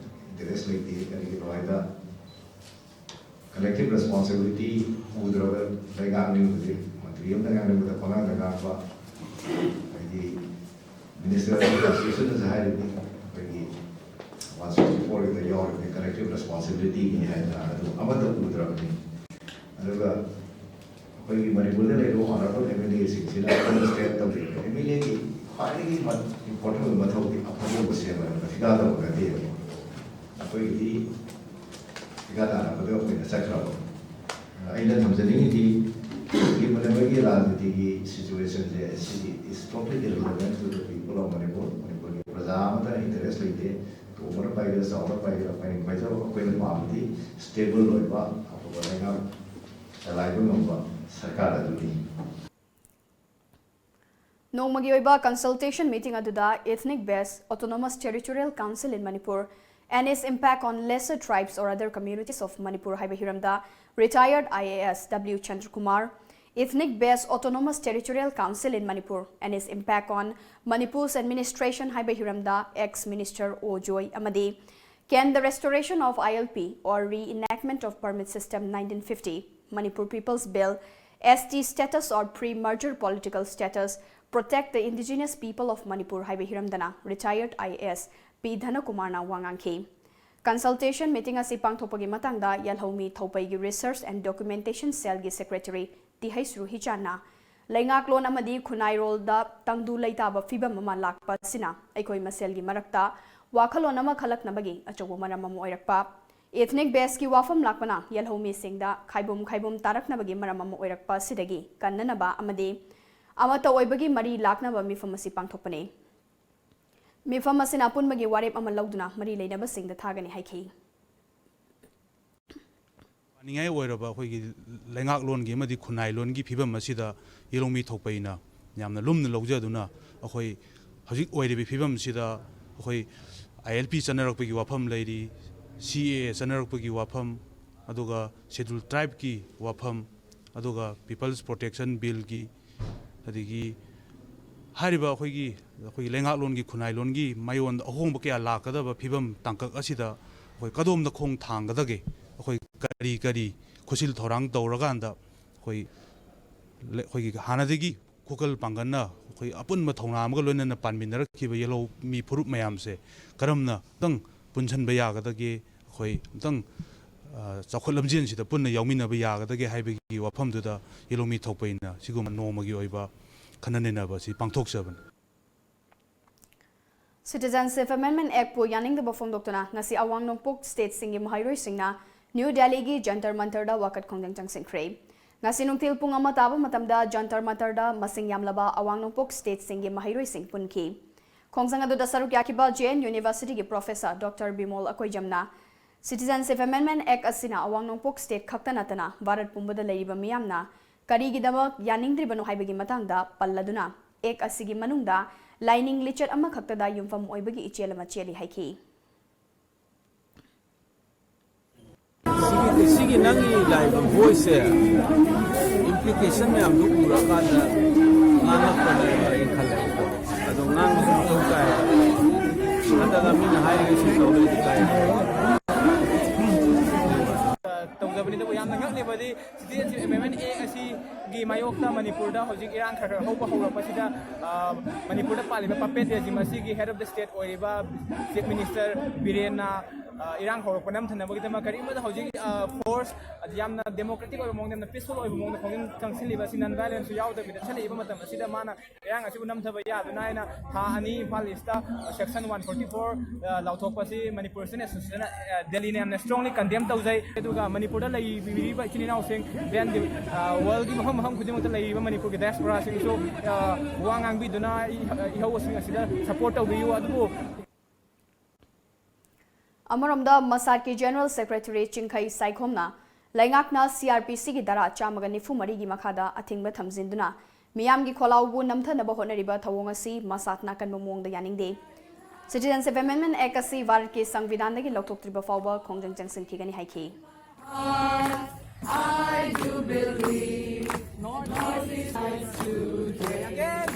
ꯏꯟꯇꯔꯦꯁ ꯂꯩꯇꯦ꯫ ꯀꯔꯤꯒꯤꯅꯣ ꯍꯥꯏꯗ, ꯀꯂꯦꯛꯇꯤꯚ ꯔꯦꯁꯄꯣꯟꯁꯤꯕꯤꯂꯤꯇꯤ ꯎꯗ꯭ꯔꯕ ꯂꯩꯉꯥꯛꯅꯤ꯫ ꯍꯧꯖꯤꯛ ꯃꯟꯇ꯭ꯔꯤ ꯑꯃꯅ ꯉꯥꯡꯅꯤꯡꯕꯗ ꯄꯉꯥꯡꯗ ꯉꯥꯡꯕ, ꯍꯥꯏꯗꯤ ꯃꯤꯅꯤꯁꯇꯔ ꯑꯣꯐ ꯀꯟꯁꯇꯤꯇ꯭ꯌꯨꯁꯟꯅꯁꯨ ꯍꯥꯏꯔꯤꯅꯤ, ꯑꯩꯈꯣꯏꯒꯤ ꯋꯥꯟ ꯁꯤꯛꯁꯇꯤ ꯐꯣꯔꯒꯤꯗ ꯌꯥꯎꯔꯤꯕꯅꯤ, ꯀꯂꯦꯛꯇꯤꯚ ꯔꯦꯁꯄꯣꯟꯁꯤꯕꯤꯂꯤꯇꯤꯅꯤ ꯍꯥꯏꯗꯅ, ꯑꯗꯨ ꯑꯃꯠꯇ ꯎꯗ꯭ꯔꯕꯅꯤ꯫ ꯑꯗꯨꯒ ꯑꯩꯈꯣꯏꯒꯤ ꯃꯅꯤꯄꯨꯔꯗ ꯂꯩꯔꯤꯕ ꯑꯣꯅꯔꯦꯕꯜ ꯑꯦꯝ ꯑꯦꯜ ꯑꯦꯁꯤꯡꯁꯤꯅ ꯑꯩꯈꯣꯏꯅ ꯁ꯭ꯇꯦꯠ ꯇꯧꯔꯤꯕ ꯑꯦꯝ ꯑꯦꯜ ꯑꯦꯒꯤ ꯈ꯭ꯋꯥꯏꯗꯒꯤ ꯏꯝꯄꯣꯔꯇꯦꯟ ꯑꯣꯏꯕ ꯃꯊꯧꯗꯤ ꯑꯐꯕ ꯁꯦꯝꯕ ꯍꯥꯏꯕ ꯊꯤꯀꯥ ꯇꯧꯕ ꯅꯠꯇꯦꯕ꯫ ꯑꯩꯈꯣꯏꯒꯤꯗꯤ ꯊꯤꯀꯥ ꯇꯥꯟꯅꯕꯗ ꯑꯩꯈꯣꯏꯅ ꯆꯠꯈ꯭ꯔꯕ꯫ ꯑꯩꯅ ꯊꯝꯖꯅꯤꯡꯉꯤꯗꯤ, ꯍꯧꯖꯤꯛꯀꯤ ꯃꯅꯤꯄꯨꯔꯒꯤ ꯔꯥꯖꯅꯤꯇꯤꯒꯤ ꯁꯤꯆꯨꯋꯦꯁꯟꯁꯦ, ꯁꯤꯗꯤ is totally irrelevant to the people of Manipur꯫ ꯃꯅꯤꯄꯨꯔꯒꯤ ꯄ꯭ꯔꯖꯥ ꯑꯃꯠꯇꯅ ꯏꯟꯇꯔꯦꯁ ꯂꯩꯇꯦ꯫ ꯇꯣꯡꯕꯅ ꯄꯥꯏꯒꯦꯔꯥ, ꯆꯥꯎꯕꯅ ꯄꯥꯏꯒꯦꯔꯥ, ꯄꯥꯏꯅꯤꯡ ꯄꯥꯏꯖꯧ꯫ ꯑꯩꯈꯣꯏꯅ ꯄꯥꯝꯕꯗꯤ ꯁ꯭ꯇꯦꯕꯜ ꯑꯣꯏꯕ, ꯑꯐꯕ ꯂꯩꯉꯥꯛ ꯆꯂꯥꯏꯕ ꯉꯝꯕ ꯁꯔꯀꯥꯔ ꯑꯗꯨꯅꯤ꯫ ꯅꯣꯡꯃꯒꯤ ꯑꯣꯏꯕ consultation meeting ꯑꯗꯨꯗ Ethnic Based Autonomous Territorial Council in Manipur and its impact on lesser tribes or other communities of Manipur ꯍꯥꯏꯕ ꯍꯤꯔꯝꯗ retired I A S W Chandrakumar, Ethnic Based Autonomous Territorial Council in Manipur and its impact on Manipur's administration ꯍꯥꯏꯕ ꯍꯤꯔꯝꯗ ex Minister O Joy ꯑꯃꯗꯤ Can the restoration of I L P or reenactment of permit system nineteen fifty, Manipur People's Bill, S T status or pre-merger political status protect the indigenous people of Manipur ꯍꯥꯏꯕ ꯍꯤꯔꯝꯗꯅ retired I A S P ꯙꯅꯀꯨꯃꯥꯔꯅ ꯋꯥ ꯉꯥꯡꯈꯤ꯫ Consultation meeting ꯑꯁꯤ ꯄꯥꯡꯊꯣꯛꯄꯒꯤ ꯃꯇꯥꯡꯗ ꯌꯦꯜꯍꯧꯃꯤ ꯊꯧꯄꯩꯒꯤ Research and Documentation Cell ꯒꯤ Secretary ꯇꯤꯍꯩꯁ꯭ꯔꯨ ꯍꯤꯆꯥꯟꯅ ꯂꯩꯉꯥꯛꯂꯣꯟ ꯑꯃꯗꯤ ꯈꯨꯟꯅꯥꯏꯔꯣꯜꯗ ꯇꯪꯗꯨ ꯂꯩꯇꯥꯕ ꯐꯤꯕꯝ ꯑꯃ ꯂꯥꯛꯄ ꯑꯁꯤꯅ ꯑꯩꯈꯣꯏ ꯃꯁꯦꯜꯒꯤ ꯃꯔꯛꯇ ꯋꯥꯈꯜꯂꯣꯟ ꯑꯃ ꯈꯜꯂꯛꯅꯕꯒꯤ ꯑꯆꯧꯕ ꯃꯔꯝ ꯑꯃ ꯑꯣꯏꯔꯛꯄ, ethnic base ꯀꯤ ꯋꯥꯐꯝ ꯂꯥꯛꯄꯅ ꯌꯦꯜꯍꯧꯃꯤꯁꯤꯡꯗ ꯈꯥꯏꯕꯨꯝ ꯈꯥꯏꯕꯨꯝ ꯇꯥꯔꯛꯅꯕꯒꯤ ꯃꯔꯝ ꯑꯃ ꯑꯣꯏꯔꯛꯄ ꯑꯁꯤꯗꯒꯤ ꯀꯟꯅꯅꯕ ꯑꯃꯗꯤ ꯑꯃꯠꯇ ꯑꯣꯏꯕꯒꯤ ꯃꯔꯤ ꯂꯥꯛꯅꯕ ꯃꯤꯐꯝ ꯑꯁꯤ ꯄꯥꯡꯊꯣꯛꯄꯅꯤ꯫ ꯃꯤꯐꯝ ꯑꯁꯤꯅ ꯑꯄꯨꯟꯕꯒꯤ ꯋꯥꯔꯦꯞ ꯑꯃ ꯂꯧꯗꯨꯅ ꯃꯔꯤ ꯂꯩꯅꯕꯁꯤꯡꯗ ꯊꯥꯒꯅꯤ ꯍꯥꯏꯈꯤ꯫ ꯄꯥꯅꯤꯡꯉꯥꯏ ꯑꯣꯏꯔꯕ ꯑꯩꯈꯣꯏꯒꯤ ꯂꯩꯉꯥꯛꯂꯣꯟꯒꯤ ꯑꯃꯗꯤ ꯈꯨꯟꯅꯥꯏꯂꯣꯟꯒꯤ ꯐꯤꯕꯝ ꯑꯁꯤꯗ ꯌꯦꯜꯍꯧꯃꯤ ꯊꯧꯄꯩꯅ ꯌꯥꯝꯅ ꯂꯨꯝꯅ ꯂꯧꯖꯗꯨꯅ, ꯑꯩꯈꯣꯏ ꯍꯧꯖꯤꯛ ꯑꯣꯏꯔꯤꯕ ꯐꯤꯕꯝꯁꯤꯗ ꯑꯩꯈꯣꯏ I L P ꯆꯠꯅꯔꯛꯄꯒꯤ ꯋꯥꯐꯝ ꯂꯩꯔꯤ, C A A ꯆꯠꯅꯔꯛꯄꯒꯤ ꯋꯥꯐꯝ, ꯑꯗꯨꯒ Scheduled Tribe ꯀꯤ ꯋꯥꯐꯝ, ꯑꯗꯨꯒ People's Protection Bill ꯒꯤ, ꯑꯗꯒꯤ ꯍꯥꯏꯔꯤꯕ ꯑꯩꯈꯣꯏꯒꯤ ꯑꯩꯈꯣꯏꯒꯤ ꯂꯩꯉꯥꯛꯂꯣꯟꯒꯤ ꯈꯨꯟꯅꯥꯏꯂꯣꯟꯒꯤ ꯃꯥꯏꯌꯣꯟꯗ ꯑꯍꯣꯡꯕ ꯀꯌꯥ ꯂꯥꯛꯀꯗꯕ ꯐꯤꯕꯝ ꯇꯥꯡꯀꯛ ꯑꯁꯤꯗ ꯑꯩꯈꯣꯏ ꯀꯗꯣꯝꯗ ꯈꯣꯡ ꯊꯥꯡꯒꯗꯒꯦ? ꯑꯩꯈꯣꯏ ꯀꯔꯤ ꯀꯔꯤ ꯈꯨꯠꯁꯤꯜ ꯊꯧꯔꯥꯡ ꯇꯧꯔꯀꯥꯟꯗ ꯑꯩꯈꯣꯏ ꯂꯩ-, ꯑꯩꯈꯣꯏꯒꯤ ꯍꯥꯟꯅꯗꯒꯤ ꯈꯨꯀꯜ ꯄꯥꯡꯒꯜꯅ ꯑꯩꯈꯣꯏ ꯑꯄꯨꯟꯕ ꯊꯧꯅꯥ ꯑꯃꯒ ꯂꯣꯏꯅꯅ ꯄꯥꯟꯃꯤꯟꯅꯔꯛꯈꯤꯕ ꯌꯦꯜꯍꯧꯃꯤ ꯐꯨꯔꯨꯞ ꯃꯌꯥꯝꯁꯦ ꯀꯔꯝꯅ ꯑꯃꯨꯛꯇꯪ ꯄꯨꯟꯁꯤꯟꯕ ꯌꯥꯒꯗꯒꯦ? ꯑꯩꯈꯣꯏ ꯑꯃꯨꯛꯇꯪ, ꯑ, ꯆꯥꯎꯈꯠ ꯂꯝꯖꯦꯟꯁꯤꯗ ꯄꯨꯟꯅ ꯌꯥꯎꯃꯤꯟꯅꯕ ꯌꯥꯒꯗꯒꯦ ꯍꯥꯏꯕꯒꯤ ꯋꯥꯐꯝꯗꯨꯗ ꯌꯦꯜꯍꯧꯃꯤ ꯊꯣꯛꯄ ꯑꯩꯅ ꯁꯤꯒꯨꯝꯕ ꯅꯣꯡꯃꯒꯤ ꯑꯣꯏꯕ ꯈꯟꯅ ꯅꯩꯅꯕ ꯑꯁꯤ ꯄꯥꯡꯊꯣꯛꯆꯕꯅꯤ꯫ Citizenship Amendment Act ꯄꯨ ꯌꯥꯅꯤꯡꯗꯕ ꯐꯣꯡꯗꯣꯛꯇꯨꯅ ꯉꯁꯤ ꯑꯋꯥꯡ ꯅꯣꯡꯄꯣꯛ state ꯁꯤꯡꯒꯤ ꯃꯍꯩꯔꯣꯏꯁꯤꯡꯅ ꯅ꯭ꯌꯨ ꯗꯦꯜꯂꯤꯒꯤ ꯖꯟꯇꯔ ꯃꯟꯇꯔꯗ ꯋꯥꯀꯠ ꯈꯣꯡꯖꯪ ꯆꯪꯁꯤꯟꯈ꯭ꯔꯦ꯫ ꯉꯁꯤ ꯅꯨꯡꯊꯤꯜ ꯄꯨꯡ ꯑꯃ ꯇꯥꯕ ꯃꯇꯝꯗ ꯖꯟꯇꯔ ꯃꯟꯇꯔꯗ ꯃꯁꯤꯡ ꯌꯥꯝꯂꯕ ꯑꯋꯥꯡ ꯅꯣꯡꯄꯣꯛ state ꯁꯤꯡꯒꯤ ꯃꯍꯩꯔꯣꯏꯁꯤꯡ ꯄꯨꯟꯈꯤ꯫ ꯈꯣꯡꯖꯪ ꯑꯗꯨꯗ ꯁꯔꯨꯛ ꯌꯥꯈꯤꯕ J N University ꯒꯤ professor Doctor Bimol ꯑꯀꯣꯏꯖꯝꯅ Citizenship Amendment Act ꯑꯁꯤꯅ ꯑꯋꯥꯡ ꯅꯣꯡꯄꯣꯛ state ꯈꯛꯇ ꯅꯠꯇꯅ ꯚꯥꯔꯠ ꯄꯨꯝꯕꯗ ꯂꯩꯔꯤꯕ ꯃꯤꯌꯥꯝꯅ ꯀꯔꯤꯒꯤꯗꯃꯛ ꯌꯥꯅꯤꯡꯗ꯭ꯔꯤꯕꯅꯣ ꯍꯥꯏꯕꯒꯤ ꯃꯇꯥꯡꯗ ꯄꯜꯂꯗꯨꯅ, Act ꯑꯁꯤꯒꯤ ꯃꯅꯨꯡꯗ ꯂꯥꯏꯅꯤꯡ ꯂꯤꯆꯠ ꯑꯃꯈꯛꯇꯗ ꯌꯨꯝꯐꯝ ꯑꯣꯏꯕꯒꯤ ꯏꯆꯦꯜ ꯑꯃ ꯆꯦꯜꯂꯤ ꯍꯥꯏꯈꯤ꯫ ꯁꯤꯒꯤ, ꯁꯤꯒꯤ ꯅꯪꯒꯤ ꯂꯥꯛꯏꯕ voice ꯁꯦ, implication ꯃꯌꯥꯝꯗꯨ ꯎꯔꯀꯥꯟꯗ ꯉꯥꯡꯉꯛꯄꯅꯦꯅ ꯑꯩ ꯈꯜꯂꯦꯕꯀꯣ꯫ ꯑꯗꯣ ꯉꯥꯡꯕꯁꯨ ꯃꯊꯧ ꯇꯥꯏ꯫ ꯅꯠꯇ꯭ꯔꯒ ꯃꯤꯅ ꯍꯥꯏꯔꯤꯉꯩ ꯁꯨꯝ ꯇꯧ ꯂꯩꯔꯗꯤ ꯀꯥꯏ꯫ ꯇꯧꯖꯕꯅꯤ꯫ ꯑꯗꯨꯕꯨ ꯌꯥꯝꯅ ꯉꯛꯂꯤꯕꯗꯤ Citizenship Amendment Act ꯑꯁꯤꯒꯤ ꯃꯥꯌꯣꯛꯇ ꯃꯅꯤꯄꯨꯔꯗ ꯍꯧꯖꯤꯛ ꯏꯔꯥꯡ ꯈꯔ ꯈꯔ ꯍꯧꯕ ꯍꯧꯔꯛꯄꯁꯤꯗ, ꯑ, ꯃꯅꯤꯄꯨꯔꯗ ꯄꯥꯜꯂꯤꯕ puppet regime ꯑꯁꯤꯒꯤ head of the state ꯑꯣꯏꯔꯤꯕ Chief Minister ꯕꯤꯔꯦꯟꯅ, ꯑ, ꯏꯔꯥꯡ ꯍꯧꯔꯛꯄ ꯅꯝꯊꯅꯕꯒꯤꯗꯃꯛ ꯀꯔꯤꯒꯨꯝꯕꯗ ꯍꯧꯖꯤꯛ, ꯑ, force ꯌꯥꯝꯅ democratic ꯑꯣꯏꯕ ꯃꯑꯣꯡꯗ, ꯌꯥꯝꯅ peaceful ꯑꯣꯏꯕ ꯃꯑꯣꯡꯗ ꯈꯣꯡꯖꯪ ꯆꯪꯁꯤꯜꯂꯤꯕ ꯑꯁꯤ non violence ꯁꯨ ꯌꯥꯎꯗꯕꯤꯗ ꯆꯠꯂꯛꯏꯕ ꯃꯇꯝ ꯑꯁꯤꯗ ꯃꯥꯅ ꯏꯔꯥꯡ ꯑꯁꯤꯕꯨ ꯅꯝꯊꯕ ꯌꯥꯗꯨꯅ ꯍꯥꯏꯅ ꯊꯥ ꯑꯅꯤ ꯏꯝꯐꯥꯜ East ꯇ section one forty four, ꯑ, ꯂꯥꯎꯊꯣꯛꯄꯁꯤ ꯃꯅꯤꯄꯨꯔ Student Association, ꯑ, ꯗꯦꯜꯂꯤꯅ ꯌꯥꯝꯅ strongly condemn ꯇꯧꯖꯩ꯫ ꯑꯗꯨꯒ ꯃꯅꯤꯄꯨꯔꯗ ꯂꯩꯕꯤꯔꯤꯕ ꯏꯆꯤꯟ ꯏꯅꯥꯎꯁꯤꯡ, then, ꯑ, world ꯒꯤ ꯃꯐꯝ ꯃꯐꯝ ꯈꯨꯗꯤꯡꯃꯛꯇ ꯂꯩꯔꯤꯕ ꯃꯅꯤꯄꯨꯔꯒꯤ diaspora ꯁꯤꯡꯁꯨ, ꯑ, ꯋꯥ ꯉꯥꯡꯕꯤꯗꯨꯅ ꯏ-, ꯏꯍꯧꯁꯤꯡ ꯑꯁꯤꯗ support ꯇꯧꯕꯤꯌꯨ꯫ ꯑꯗꯨꯕꯨ ꯑꯃꯔꯣꯝꯗ, ꯃꯁꯥꯠꯀꯤ General Secretary ꯆꯤꯡꯈꯩ ꯁꯥꯏꯈꯣꯝꯅ ꯂꯩꯉꯥꯛꯅ C R P C ꯒꯤ ꯙꯥꯔꯥ ꯆꯥꯝꯃꯒ ꯅꯤꯐꯨ ꯃꯔꯤꯒꯤ ꯃꯈꯥꯗ ꯑꯊꯤꯡꯕ ꯊꯝꯖꯤꯟꯗꯨꯅ ꯃꯤꯌꯥꯝꯒꯤ ꯈꯣꯜꯂꯥꯎꯕꯨ ꯅꯝꯊꯅꯕ ꯍꯣꯠꯅꯔꯤꯕ ꯊꯧꯑꯣꯡ ꯑꯁꯤ ꯃꯁꯥꯠꯅ ꯑꯀꯟꯕ ꯃꯑꯣꯡꯗ ꯌꯥꯅꯤꯡꯗꯦ꯫ Citizenship Amendment Act ꯑꯁꯤ ꯚꯥꯔꯠꯀꯤ ꯁꯪꯕꯤꯙꯥꯟꯗꯒꯤ ꯂꯧꯊꯣꯛꯇ꯭ꯔꯤꯕ ꯐꯥꯎꯕ ꯈꯣꯡꯖꯪ ꯆꯪꯁꯤꯟꯈꯤꯒꯅꯤ ꯍꯥꯏꯈꯤ꯫ I do believe North East is today.